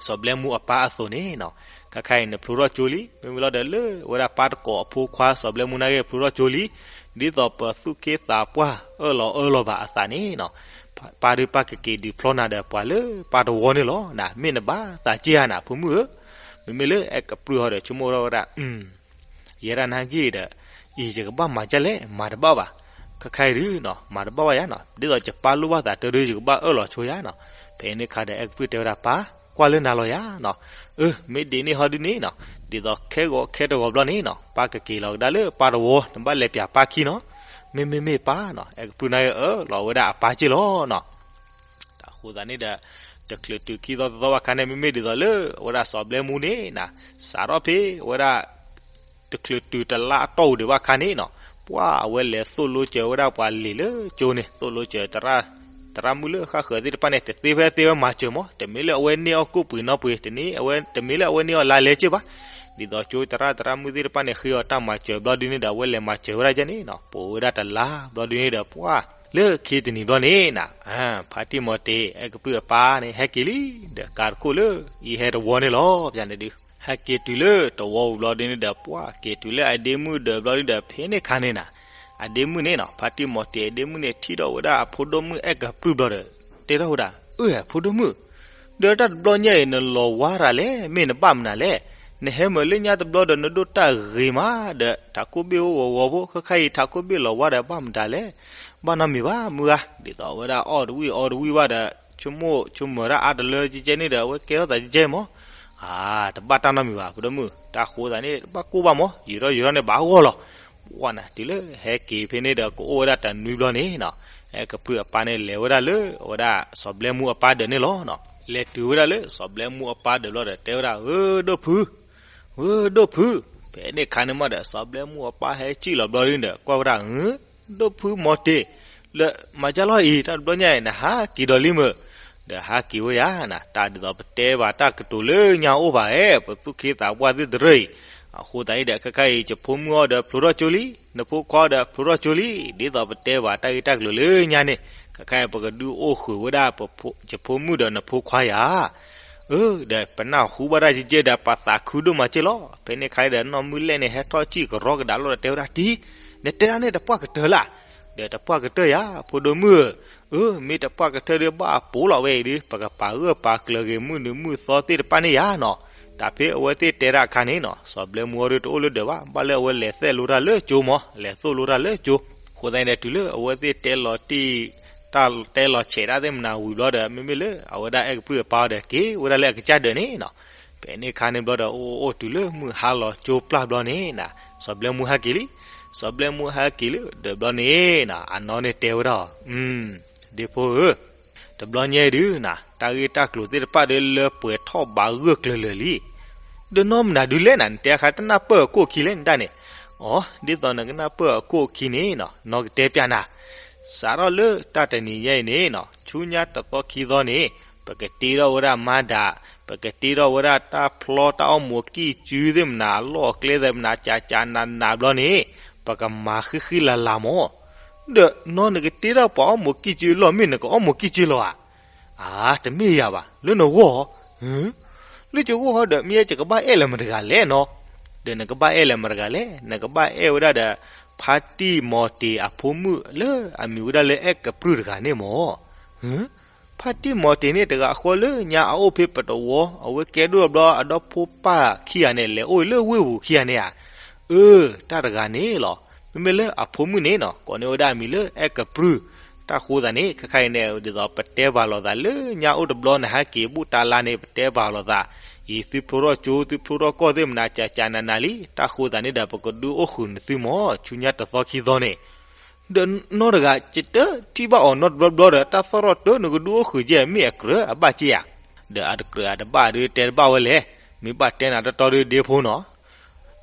စီၤဘျဲမူအပၢ်အသိးန့ၣ်နီၤ, ခါခါအံၤန့ၣ်ဖျိထီၣ်ကၠိလံ, မ့မ့ၢ်လီၤဒီးလၢအဝဲဒၣ်ပၢ်တကိးအဖိခွါ စီၤဘျဲမူနာ်က့ဖျိထီၣ်ကၠိလံ, ဒ်သိးပသူၣ်က့သးပှၢ်အၢၣ်လီၤအၢၣ်လီၤဘၣ်အသးန့ၣ်နီၤ, ပၢ်ဒုးပၢ်ကက့ၤဒုးဖျီနၤဒီးပှၤလၢပၢ်တဝီန့ၣ်လီၤ, နမ့ၢ်နဘၣ်သးစ့ၢ်ဧါနၤ ဖိမုၣ်ဧၢ, မ့မ့ၢ်လၢအဲၣ်ကပြုၢ်ဟီဒီးဆိကမိၣ်ထီၣ်ဝဲဒၣ် ယဲဒၣ်နာ်က့ဒီး, အံၤယကဘၣ်မၤဒ်လဲၣ် မၤတဘၣ်ဘၣ်, ခါခါအံၤဒုးနီၤ မၤတဘၣ်ဘၣ်ယါနီၤ, ဒ်သိးယပၢ်လိၣ်ဘၣ်သးတၢ်ဒုး ယကဘၣ်အၢၣ်လီၤဆိယါနီၤ, ဖဲန့ၣ်အခါဒီးအဲၣ်ကပြုၢ်တဲဝဲဒၣ်ပၢ်, ကွၢ်လၢနၤလီၤယါနီၤ, အၢ မ့ၢ်ဒ်န့ၣ်ဟီဒုးန့ၣ်နီၤ, ဒ်သိးခဲဂီၤခဲတဂီၤဘျီန့ၣ်နီၤ ပၢ်ကက့ၤလီၤကဒါလၢပၢ်တဝီ နဘၣ်လဲၤပၠးပၢ်ခံနီၤ, မ့မ့ၢ်မ့ၢ်ပၢ်နီၤ အဲၣ်ကပြုၢ်နာ်က့အၢၣ်လီၤဝဲဒၣ်အပၢ်စ့ၢ်လီၤနီၤ တၢ်ဃိသးန့ၣ်ဒီး, တချုးတုၤခံသီသီဘၣ်ခါန့ၣ် မ့မ့ၢ်ဒ်သိးလၢအဝဲဒၣ်စီၤဘျဲမူန့ၣ်နီၤ, စးထီၣ်ဖဲအဝဲဒၣ် တချုးတုၤတလါအတီၢ်ပူၤဒံးဘၣ်ခါန့ၣ်နီၤ, ပှၢ်အဝဲလဲၤသိၣ်လိစၢၤဝဲဒၣ်ပှၤလံာ်လၢကၠိန့ၣ် သိၣ်လိစၢၤ သရၣ်မုၣ်လၢဃၣ်ဃၢၤသ့ၣ်တဖၣ်န့ၣ် တသ့ဖဲသ့ဝဲမၤစၢၤမး, တမ့ၢ်လၢအဝဲန့ၢ်အီၣ်ကိၣ်ပှ့ၤနီၢ်ပှ့ၤ, တမ့ၢ်လၢအဝဲန့ၢ်အီၣ်လါလဲစ့ၢ်ဘၣ်, ဒ်သိးကၠိသရၣ်သရၣ်မုၣ်သ့ၣ်တဖၣ်န့ၣ် ဃ့အီၤတၢ်မၤစၢၤဘျီဒုးန့ၣ်ဒီး အဝဲလဲၤမၤစၢၤဝဲဒၣ်ကဲန့ၣ်နီၤ, ပိာ်ဝဲဒၣ်တလါဘျီဒုးန့ၣ်ဒီး ပှၢ်လၢခံတနံၤဘျီန့ၣ်နီၤ, ဖါတံၢ်မီၤတ့ၤ အဲၣ်ကပြုၢ်အပၢ်န့ၣ် ဟဲက့ၤလံ, ဒီးကၤတခိၣ်လၢအံၤဟဲတဝီန့ၣ်လီၤ, ပန့ၣ်ဒုး ဟဲက့ၤတုၤလၢတဝီပူၤဘျီဒုးန့ၣ်ဒီး ပှၢ်က့ၤတုၤလၢအဒ့မုၣ်ဒီးဘျီဒုးဒီး ဖဲန့ၣ်ခါန့ၣ်နီၤ, အဒ့မုၣ်န့ၣ်နီၤ ဖါတံၢ်မီၤတ့ၤအဒ့မုၣ်န့ၣ် ထံၣ်ထီၣ်ဝဲဒၣ်အဖိဒိၣ်မုၣ်အဲၣ်ကပြုၢ်ဘျီဒီး တဲထီၣ်ဝဲဒၣ်, အၢ ဖိဒိၣ်မုၣ်, ဒီးတၢ်တဘျီညါအံၤ နလီၤဝါတၢ်လဲၣ်, မ့ၢ်နဘၣ်မနုၤလဲၣ်, နဟဲမၤလၢညါတဘျီဒီး နဒိၣ်တၢ်ဂ့ၤမးဒီး ထးခိၣ်ဘ့ၣ်အိၣ်ဂီၤဂီၤဖိ ခဲခါအံၤ ထးခိၣ်ဘ့ၣ်လီၤဝါဒီး ဘၣ်မတၤလဲၣ်, ဘၣ်နီတမံၤဘၣ် မုၢ်ဂၤ, ဒ်သိးအဝဲဒၣ်အီၣ်တဝံၣ်အီတဝံၣ်ဘၣ်ဒီး ဆိကမိၣ်ဆိကမၢၤတၢ်အါတလၢကဲကဲန့ၣ်ဒီး အဝဲကဲထီၣ်သးကဲကဲမး, အါ တဘၣ်တၢ်နီတမံၤဘၣ် ဖိဒိၣ်မုၣ်, တၢ်ဃိသးန့ၣ် တဘၣ်ကိၢ်ဘၣ်မး, ယံာ်ထီၣ်ယံာ်ထီၣ်န့ၣ် ဘၣ်ဂီၢ်လီၤ, ပှၢ်နၤ တုၤလၢဟဲက့ၤဖဲန့ၣ်ဒီး ကအိၣ်ဝဲဒၣ်တနွံဘျီန့ၣ်နီၤ, အဲၣ်ကပြုၢ်အပၢ်န့ၣ် လဲၤဝဲဒၣ်လၢအဝဲဒၣ်စီၤဘျဲမူအပၢ်ဒၢးန့ၣ်လီၤနီၤ, လဲၤတုၤဝဲဒၣ်လၢစီၤဘျဲမူအပၢ်ဒၢးဘျီဒီး တဲဝဲဒၣ် ဧၢ ဒိၣ်ဖု ဧၢ ဒိၣ်ဖု, ဖဲန့ၣ်ခါန့ၣ်မးဒီး စီၤဘျဲမူအပၢ်ဟဲစံၣ်လီၤဘျီဒုးန့ၣ်ဒီး ကွၢ်ဝဲဒၣ် ဧၢ ဒိၣ်ဖုမီၤတ့ၤ, လၢမၤကၢ်လီၤအံၤ တၢ်တဘျီညါအံၤ နဟးက့ၤဒီးလံမုၢ်, ဒီးဟးက့ၤဝဲယါနၤ, တၢ်ဒ်သိးပတဲဘၣ်တၢ်ကတိၤလၢညါအိၣ်ဘၣ်ဧါ, ပသူၣ်က့သးပှၢ်သ့ၣ်တရၢအံၤ, အဃိသတးန့ၣ်ဒီး ခဲခါအံၤ ယဖိမုၣ်အီၤဒီးဖျိထီၣ်ကၠိလံ, နဖိခွါဒီးဖျိထီၣ်ကၠိလံ, ဒ်သိးပတဲဘၣ်တၢ်ဂ့ၢ်တၢ်ကျိၤလၢညါန့ၣ် ခဲခါအံၤ ပကဒုးအိၣ်ဃုာ်ဝဲဒၣ် ယဖိမုၣ်ဒီးနဖိခွါယၤ အၢ ဒီးပနၢ်ဟူဘၣ်တၢ်ကဲကဲဒီး ပသးခုဒိၣ်မးကဲလီၤ, ဖဲန့ၣ်ခါအံၤဒီး နီၢ်မုၢ်လဲၣ်န့ၣ် ဟဲထီၣ်စံၣ်ကရီကဒါလီၤဒီး တဲဝဲဒၣ် တံၤ, နတဲဒၣ်န့ၣ်တပှၢ်ကတၢၢ်လၢ်, ဒီးတပှၢ်ကတၢၢ်ယၤ ဖိဒိၣ်မုၣ်, အၢ မ့ၢ်တပှၢ်ကတၢၢ်ဒီး ဘၣ်အပိာ်လီၤဝဲအံၤဒီး ပကပာ်ဂၢၢ်ပာ်ကျၢၤဂ့ၤ မုၢ်နုာ်မုၢ်သီသ့ၣ်တဖၣ်န့ၣ်ယၤနီၤ, တၢ်ဖဲအဝဲသ့ၣ်တဲတၢ်အခါန့ၣ်နီၤ စီၤဘျဲမူအီၤဒီးတအိၣ်လၢဒၢးဘၣ်, ဘၣ်လၢအဝဲလဲၤသဲၣ်လိတၢ်လၢကၠိမး, လဲၤသိၣ်လိတၢ်လၢကၠိ, အဃိသတးန့ၣ်ဒီး တုၤလၢအဝဲသ့ၣ်တဲလီၤတံၢ် တၢ်တဲလီၤဆဲးတၢ်သ့ၣ်မနၤဝံၤဘျီဒီး မ့မ့ၢ်လၢအဝဲဒၣ်အဲၣ်ကပြုၢ်အပၢ်အီၤဒီး က့ၤဝဲဒၣ်လၢအကစၢ်ဒၢးန့ၣ်နီၤ, ဖဲန့ၣ်ခါန့ၣ်ဘျီဒီး အိၣ်အိၣ်တုၤလၢမုၢ်ဟါလီၤကၠိပျၢ်ဘျီန့ၣ်နီၤ စီၤဘျဲမူဟဲက့ၤလံ, စီၤဘျဲမူဟဲက့ၤလံဒီးဘျီန့ၣ်နီၤ အနီၢ်န့ၣ်တဲဝဲဒၣ်အီၤ, ဒ့ဖိဧၢ တဘျီညါအံၤဒုးနၤ တၢ်ဂ့ၢ်တၢ်ကျိၤသ့ၣ်တဖၣ်ဒီးလၢပှဲၤထီၣ်ဘၣ်ဂၢၢ်ကျၢၤလၢာ်လံ, ဒီးနီၢ်မနုၤဒုးလဲၣ်နၤ နတဲအခါတနၢ်ပၢၢ်အကိၣ်ခံလဲၣ်နတၢ်န့ၣ်, အိ ဒ်သိးနကနၢ်ပၢၢ်အကိၣ်ခံန့ၣ်နီၤ နီၢ်ကတဲပျၢ်နၤ, စးထီၣ်လၢတၢ်တနံၤညါအံၤန့ၣ်နီၤ ဆူညါတသီခံသီန့ၣ် ပကတ့ထီၣ်ဝဲဒၣ်မၤဒၣ်, ပကတ့ထီၣ်ဝဲဒၣ်တၢ်ဖျီတၢ်အီၣ်မူးကံၢ်စုသ့ၣ်မနၤ အလီၢ်အကျဲသ့ၣ်မနၤ ကၠးကၠးနးနးဘျီန့ၣ် ပကမၤဃံဃံလၤလၤမး, ဒီးနီၢ်နကတ့ထီၣ်ပှၤအီၣ်မူးကံၢ်စုလီၢ် မ့ၢ်နကအီၣ်မူးကံၢ်စုလီၤဧါ အါ တမ့ၢ်ယၤဘၣ် လၢနဂီၢ်, လၢယဂီၢ်ဒီး မ့ၢ်ယဲယကဘၣ်အဲၣ်လၢမတၤတဂၤလဲၣ်နီၤ, ဒီးနကဘၣ်အဲၣ်လၢမတၤတဂၤလဲၣ် နကဘၣ်အဲၣ်ဝဲဒၣ်ဒီး ဖါတံၢ်မီၤတ့ၤအဖိမုၣ်လၢအမံၤဝဲဒၣ်လၢအဲၣ်ကပြုၢ်တဂၤန့ၣ်မး, ဖါတံၢ်မီၤတ့ၤန့ၣ်တဂၤဃီလၢညါအအိၣ်ဖဲပတဝီ အဝဲကဲဒိၣ်ဘျီအဒီဖိပၢ်ခံဂၤန့ၣ် လဲၤအိၣ်လၢဝ့ၢ်ပူၤခံဂၤန့ၣ်ဧါ, အၢ တၢ်တဂၤန့ၣ်လီၤ, မ့မ့ၢ်လၢအဖိမုၣ်န့ၣ်နီၤ ကိးန့ၢ်ဝဲဒၣ်အမံၤလၢအဲၣ်ကပြုၢ်, တၢ်ဃိသးန့ၣ် ခဲခါအံၤန့ၣ် ဒ်သိးပတဲပာ်လီၤသးလၢညါအိၣ်တဘျီ နဟဲက့ၤဘူၣ်တၢ်လါန့ၣ် ပတဲပာ်လီၤသး, အံၤသုဖျိထီၣ်ကၠိ သုဖျိထီၣ်ကီၢ်သ့ၣ်မနၤ ကၠးကၠးနးနးလံ, တၢ်ဃိသးန့ၣ်ဒီး ပကဒုးအိၣ်ဃုာ်နသုမး ဆူညါတသီခံသီန့ၣ် ဒီးနီၢ်တဂၤ ယတထံၣ်ဘၣ်အီၤနီတဘျီဘျီဒီး တၢ်သီၣ်ထီၣ်တၢ်နကဒုးအိၣ်ဃုာ်ကဲ မ့ၢ်အကြၢးအဘၣ်ကဲဧါ, ဒီးအတကြၢးအတဘၣ်ဒီးတဲတဘၣ်ဝဲလဲၣ်, မ့ၢ်ဘၣ်တဲနၤတီတီဒီးဒ့ဖိနီၤ,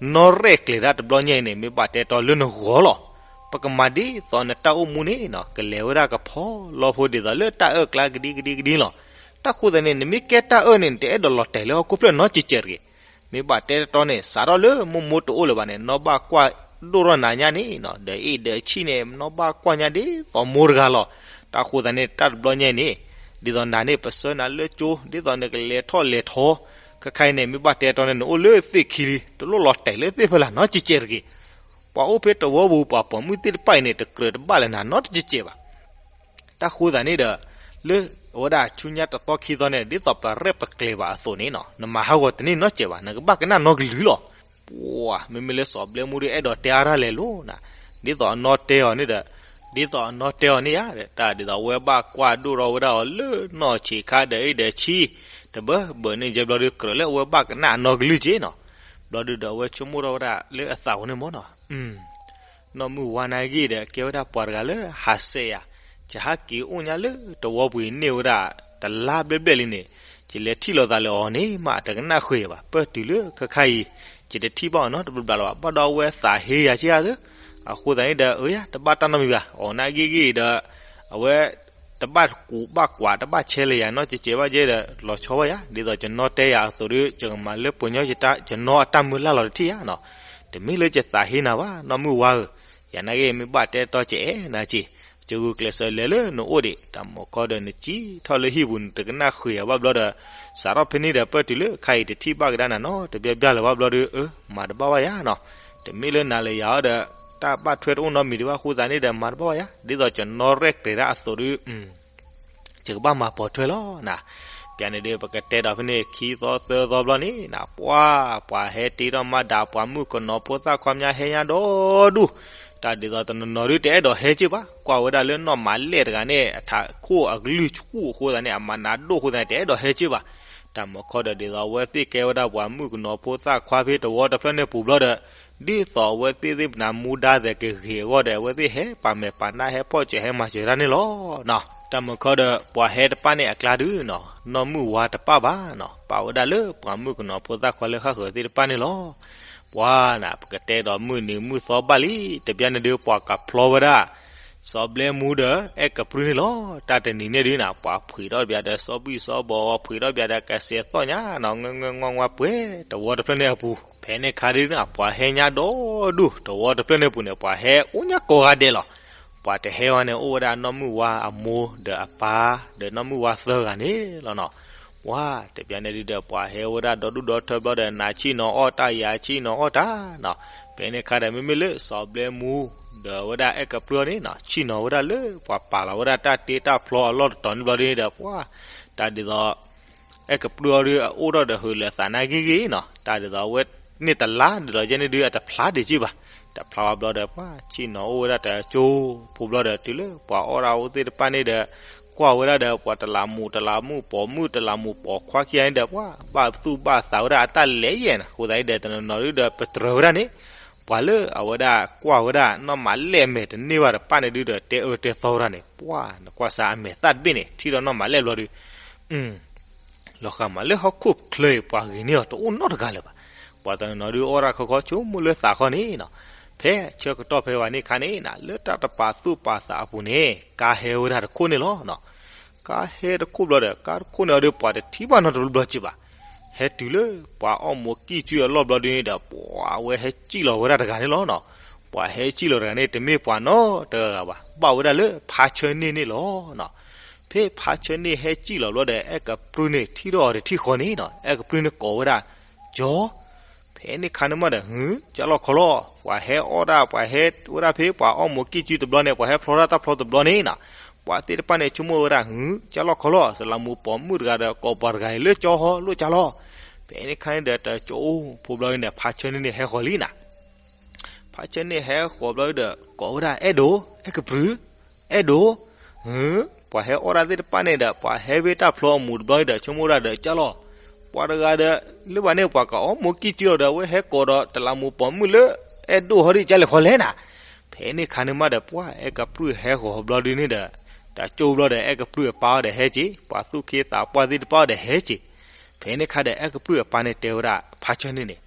နီၢ်ရဲၣ်ကျဲၤတၢ်တဘျီညါအံၤန့ၣ် မ့ၢ်ဘၣ်တဲတီလၢနဂီၢ်လီၤ, ပကမၤဒ်သိးနတၢ်အိၣ်မူန့ၣ်နီၤ ကလဲၤဝဲဒၣ်ကဖီလီဖိဒ်သိးလၢတၢ်အၢၣ်ကျါကဒံကဒံကဒံလီၤ, တၢ်ဃိသးန့ၣ် နမ့ၢ်ကဲတၢ်အၢၣ်န့ၣ် နတအဲၣ်ဒိးလီၤတဲာ်လၢဟီၣ်ခိၣ်ဖျၢၣ်နီတစဲးတဂ့ၤ မ့ၢ်ဘၣ်တဲတတီန့ၣ် စးထီၣ်လၢမိၢ်မိၢ်တအိၣ်လၢၤဘၣ်န့ၣ် နီၢ်ဘၣ်ကွၢ်ဒိၣ်ထီၣ်နၤညါန့ၣ်နီၤ ဒီးအ့ၣ်ဒီးဆံၣ်န့ၣ် နီၢ်ဘၣ်ကွၢ်ညါဒ်သိးမိၢ်တဂၤလီၤ. တၢ်ဃိသးန့ၣ် တၢ်တဘျီညါအံၤန့ၣ် ဒ်သိးနၤန့ၣ် ပဆှၢနၤလၢကၠိ ဒ်သိးနကလဲၤထီၣ်လဲၤထီ ခဲခါအံၤန့ၣ် မ့ၢ်ဘၣ်တဲတီန့ၣ် နအိၣ်လၢသ့ၣ်ခံလံ တလိၣ်လီၤတဲာ်လၢသ့ၣ်ဖဲလၢ်နီတကဲးတဂ့ၤ. ပှၤအိၣ်ဖဲတဝီပူၤ ပှၤပိာ်မုၣ်သ့ၣ်တဖၣ်အံၤန့ၣ် တကြၢးတဘၣ်လၢၤနၤနီတကဲးဘၣ်. တၢ်ဃိသးန့ၣ်ဒီး လၢအဝဲဒၣ်ဆူညါတသီခံသီန့ၣ် ဒ်သိးပရဲၣ်ပကျဲၤဘၣ်အသိးန့ၣ်နီၤ နမၤဟးဂီၤတန့ၢ်နီတစဲးဘၣ် နကဘၣ်ကနၣ်နီကလုာ်လီၤ. ပှၤ မ့မ့ၢ်လၢစီၤဘျဲမူဒုးအဲၣ်ဒိးတဲအါတၢ်လဲၤလိၤနၤ, ဒ်သိးအနီၢ်တဲအီၤန့ၣ်ဒီး ဒ်သိးအနီၢ်တဲအီၤန့ၣ်ဧါ, တၢ်ဒ်သိးအဝဲဘၣ်ကွၢ်ဒိၣ်ထီၣ်ဝဲဒၣ်အီၤလၢနီၢ်ဆံးခါဒီးအံၤဒီးဆံ, တဘၢဘၢန့ၣ်ကဲဘျီဒုးကြၢးလၢအဝဲဘၣ်ကနၣ်အနီကလုာ်က့နီၤ. ဘျီဒုးဒီးအဝဲဆိကမိၣ်ထီၣ်ဝဲဒၣ်လၢအသးပူၤန့ၣ်မ့ၢ်နီၤ နီၢ်မုၢ်ဝါနာ်က့ဒီး ကဲဝဲဒၣ်ပှၤတဂၤလၢဟးဆဲးယၤ, ယဟးက့ၤအိၣ်ညါလၢတဝီပူၤအံၤန့ၢ်ဝဲဒၣ်တလါဘျဲၣ်ဘျဲၣ်လံန့ၣ်, ယလဲၤထံၣ်လိာ်သးလၢအီၤန့ၣ်မး တကနၣ်ဃုာ်ယၤဘၣ်, ပၢၢ်တုၤလၢခဲခါအံၤ ယတထံၣ်ဘၣ်အီၤနီတဘျီဘျီလၢၤဘၣ်, ဘၣ်ဒီးအဝဲသးဟ့ယၤက့ဧါသၢ, အဃိသတးန့ၣ်ဒီး အၢယၤ တဘၣ်တၢ်နီတမံၤဘၣ်, အီၤနာ်က့ဂ့ၤဒီး အဝဲ တဘၣ်ကူးဘၣ်ကွၢ် တဘၣ်ဆဲးလဲၤယၤနီတစဲးဘၣ်ကဲဒီး လီၤဆီဘၣ်ယၤ, ဒ်သိးယနီၢ်တဲယၤအသိးဒီး ယကမၤလၢပှၤကညီယနီၢ်အတၢ်မုၢ်လၢ်လီၤတထံၣ်ယၤနီၤ, တမ့ၢ်လၢယသးဟ့နၤဘၣ် နီၢ်မုၢ်ဝါဧၢ, ယၤနာ်က့မ့ၢ်ဘၣ်တဲတီကအဲၣ်နၤက့ၤ, ယဂုာ်ကျဲးစၢးလဲၤလၢနအိၣ်ဒံး, တၢ်မုၢ်ခီဒီးနစံးထီၣ်လၢဟံၣ်ပူၤ နတကနၣ်ဃုာ်ယၤဘၣ်ဘျီဒီး စးထီၣ်ဖဲန့ၣ်ဒီး ပၢၢ်တုၤလၢခဲခါအံၤ တထံၣ်ဘၣ်ကဒါနၤနီတဘျီဘျီလၢၤဘၣ်ဘျီဒီး အၢ မၤတဘၣ်ဘၣ်ယၤနီၤ, တမ့ၢ်လၢနၤလၢယၤအီၤဒီး တၢ်ဘၣ်ထွဲတအိၣ်နီတမံၤဒံးဘၣ်အဃိသတးန့ၣ်ဒီး မၤတဘၣ်ဘၣ်ယၤ, ဒ်သိးယနီၢ်ရဲၣ်ကျဲၤတၢ်အသိးဒီး ယကဘၣ်မၤပိာ်ထွဲလီၤနၤ, ပျဲန့ၣ်ဒီး ပကတဲဒီးဖဲန့ၣ် ခံသီသၢသီဘျီန့ၣ်နၤ ပှၤ ပှၤဟဲတ့ထီၣ်မၤဒၣ် ပှၤမုၣ်ကနီၤဖိသၣ်ခွါမးဟဲညါဒီဒူၣ်, တၢ်ဒ်သိးတနီၤနီၤဒုးတအဲၣ်ဒိးဟဲက့ၤဘၣ်, ကွၢ်ဝဲဒၣ်လၢနီၢ်မၤလဲၣ်တဂၤန့ၣ် အထးခိၣ်အကလုၢ်ဆူၣ်အဃိသတးန့ၣ် အမၤနးဒိၣ်အဃိသတးန့ၣ် တအဲၣ်ဒိးဟဲက့ၤဘၣ်, တၢ်မုၢ်ခီဒီး ဒ်သိးအဝဲသ့ၣ်ကဲဝဲဒၣ်ပှၤမုၣ်ကနီၤဖိသၣ်ခွါဖဲတဝီတဖျၢၣ်န့ၣ်ပူၤဘျီဒီး ဒ်သိးအဝဲသ့ၣ်သ့ၣ်ပနၤမူဒါသဲးကဂ့ၤအဂီၢ်ဒီး အဝဲသ့ၣ်ဟဲပာ်မဲာ်ပာ်နါဟဲဖီၣ်စၢၤဟဲမၤစၢၤတၢ်န့ၣ်လီၤ. တၢ်မုၢ်ခီဒီး ပှၤဟဲတပၣ်န့ၣ်အကျါဒုးနီၤ နီၢ်မုၢ်ဝါတပၣ်ဘၣ်နီၤ ပာ်ဝဲဒၣ်လၢပှၤမုၣ်ကနီၤဖိသၣ်ခွါလၢဃၣ်ဃၢၤသ့ၣ်တဖၣ်န့ၣ်လီၤ. ပှၤနၤ ပကတဲဒီးမုၢ်နံၤမုၢ်သီဘၣ်လံ တပျဲန့ၣ်ဒုး ပှၤကဖျီဝဲဒၣ် စီၤဘျဲမူဒီးအဲၣ်ကပြုၢ်န့ၣ်လီၤ. တၢ်တနံၤန့ၣ်ဒုးနၤ ပှၤဖှံးထီၣ်တပျးဒီးစီၤဘံၣ်စီၤဘီ ဖှံးထီၣ်တပျးဒီးကစဲးသီၣ်ညါနီၤ ငၢၢ်ငၢၢ်ငွါငွါပှဲၤတဝီတဖျၢၣ်န့ၣ်အပူၤ, ဖဲန့ၣ်ခါဒုးနၤ ပှၤဟဲညါဒီဒူၣ် တဝီတဖျၢၣ်န့ၣ်အပူၤန့ၣ် ပှၤဟဲအိၣ်ညါကိးဂၤဒဲးလီၤ. ပှၤတဟဲဝဲန့ၣ်အိၣ်ဝဲဒၣ်နီၢ်မုၢ်ဝါအမိၢ်ဒီးအပၢ် ဒီးနီၢ်မုၢ်ဝါသၢဂၤန့ၣ်လီၤနီၤ. ပှၤတပျးန့ၣ်ဒုးဒီး ပှၤဟဲဝဲဒၣ်ဒီဒူၣ်ဒီထၢဘျီဒီး နၤဆ့ၣ်နီၤအီၣ်တၢ် ယၤဆ့ၣ်နီၤအီၣ်တၢ်နီၤ. ဖဲန့ၣ်ခါဒီး မ့မ့ၢ်လၢစီၤဘျဲမူ ဒီးဝဲဒၣ်အဲၣ်ကပြုၢ်န့ၣ်နီၤ ဆ့ၣ်နီၤဝဲဒၣ်လၢပှၤပာ်လီၤဝဲဒၣ်တၢ်တ့တၢ်ဖျီအလီၢ်တတီၤန့ၣ်ဘျီဒုးဒီး ပှၤ တၢ်ဒ်သိး အဲၣ်ကပြုၢ်အီၤဒုးအအိၣ်ထီၣ်ဒီးဟုးလၢအသးနာ်ဂ့ၤဂ့ၤနီၤ တၢ်ဒ်သိးအဝဲန့ၣ်တလါဒ်သိးယဲန့ၣ်ဒုးအတဖျါဒံးက့ၢ်ဘၣ်, တဖျါဘၣ်ဘျီဒီး ပှၤဆ့ၣ်နီၤအိၣ်ဝဲဒၣ်တကၠိဖိဘျီဒီး တုၤလၢပှၤအီၣ်ဒၣ်အိၣ်သ့ၣ်တဖၣ်န့ၣ်ဒီး ကွၢ်ဝဲဒၣ်ဒီး ပှၤတလးမူးတလးမူးပိာ်မုၣ်တလးမူးပိာ်ခွါခံဂၤန့ၣ်ဒီး ပှၤဘၣ်သူၣ်ဘၣ်သးဝဲဒၣ်အတၢ်လဲၤယဲၢ်နီၤ အဃိသတးန့ၣ်ဒီး တနီၤနီၤဒုးဒီးပတြၢၤဝဲဒၣ်န့ၣ် ပှၤလၢအဝဲဒၣ်ကွၢ်ဝဲဒၣ်နီၢ်မၤလဲၣ်အမဲာ်တန့ၢ်ဘၣ်တဖၣ်န့ၣ်ဒုးဒီး တဲအၢတဲသီဝဲဒၣ်န့ၣ် ပှၤနကွၢ်စၢ်အမဲာ်သၣ်တဘ့ၣ်န့ၣ် ထံၣ်ဒီးနီၢ်မၤလဲၣ်ဘျီဒုး လီၤဃာ်မးလၢဟီၣ်ခိၣ်ချၢအံၤ ပှၤဂ့ၤန့ၢ်အီၤတအိၣ်နီတဂၤလၢၤဘၣ်. ပှၤတနီၤနီၤဒုးအီၣ်ဒၣ်ခီခီဆိကမိၣ်လၢသးခီန့ၣ်နီၤ, ဖဲဆၢကတီၢ်ဖဲဝဲန့ၣ်ခါန့ၣ်နီၤ လၢတၢ်တပာ်သူၣ်ပာ်သးအပူၤန့ၣ် ကါဟဲဝဲဒၣ်တခိၣ်န့ၣ်လီၤနီၤ. ကါဟဲတခိၣ်ဘျီဒီး ကါတခိၣ်န့ၣ်အီၤဒုး ပှၤတထံၣ်ဘၣ်နီတဘျီဘျီက့ၢ်ဘၣ်. ဟဲတုၤလၢပှၤအီၣ်မူးကံၢ်စုအလီၢ်ဘျီဒုးန့ၣ်ဒီး ပှၤဝဲဟဲစံၣ်လီၤဝဲဒၣ်တဂၤန့ၣ်လီၤနီၤ. ပှၤဟဲစံၣ်လီၤတဂၤန့ၣ် တမ့ၢ်ပှၤနီတဂၤဘၣ်, ဘၣ်ဝဲဒၣ်လၢဖါဆၢန့ၢ်န့ၣ်လီၤနီၤ. ဖဲဖါဆၢန့ၢ်ဟဲစံၣ်လီၤဘျီဒီး အဲၣ်ကပြုၢ်န့ၣ်ထံၣ်ထီၣ်အီၤတထံၣ်ဃီန့ၣ်နီၤ အဲၣ်ကပြုၢ်န့ၣ်ကိးဝဲဒၣ် ကၠီ ဖဲန့ၣ်ခါန့ၣ်မးဒီး ဟု ကၠီလီၢ်ခီလီၢ် ပှၤဟဲအီၣ်ဒၣ် ပှၤဟဲဝဲဒၣ်ဖဲပှၤအီၣ်မူးကံၢ်စုတဘျီန့ၣ် ပှၤဟဲဖျီတၢ်တၢ်ဖျီတဘျီန့ၣ်နီၤ, ပှၤသ့ၣ်တဖၣ်န့ၣ် ဆိကမိၣ်ဝဲဒၣ် ဟု ကၠီလီၢ်ခီလီၢ် တလးမူးပိာ်မုၣ်တဂၤဒီး ကိးပှၤတဂၤအံၤလၢကၠီဟီ လိၣ်ကၠီလီၢ်. ဖဲန့ၣ်ခါန့ၣ်ဒီး တကၠိအိၣ်ဖိဘျီန့ၣ် ဖါဆၢန့ၢ်န့ၣ်ဟဲဃီၤလံနီၤ ဖါဆၢန့ၢ်ဟဲဃီၤဘျီဒီး ကိးဝဲဒၣ် အဲၣ်ဒိး အဲၣ်ကပြုၢ် အဲၣ်ဒိး ဟု ပှၤဟဲအီၣ်ဒၣ်သ့ၣ်တဖၣ်န့ၣ်ဒီး ပှၤဟဲဝဲတၢ်ဖျီအမူးတဘျီဒီး ဆိကမိၣ်ဝဲဒၣ်ဒီးကၠီလီၢ်, ပှၤတဂၤဒီး လၢပှၤန့ၣ် ပှၤကအီၣ်မူးကံၢ်စုလီၤဒီး အဝဲဟဲကိးဒီးတလးမူးပိာ်မုၣ်လၢအဲၣ်ဒိးဟီဒ်ကၠီလဲၤဃီလဲၣ်နီၤ. ဖဲန့ၣ်ခါန့ၣ်မးဒီး ပှၤအဲၣ်ကပြုၢ်ဟဲဃီၤဘျီဒုးန့ၣ်ဒီး တကၠိဘျီဒီး အဲၣ်ကပြုၢ်အပၢ်အီၤဒီးဟဲက့ၤ ပှၤသူၣ်က့သးပှၢ်သ့ၣ်တဖၣ်အီၤဒီးဟဲက့ၤ. ဖဲန့ၣ်ခါဒီး အဲၣ်ကပြုၢ်အပၢ်န့ၣ်တဲဝဲဒၣ် ဖါဆၢန့ၢ်န့ၣ်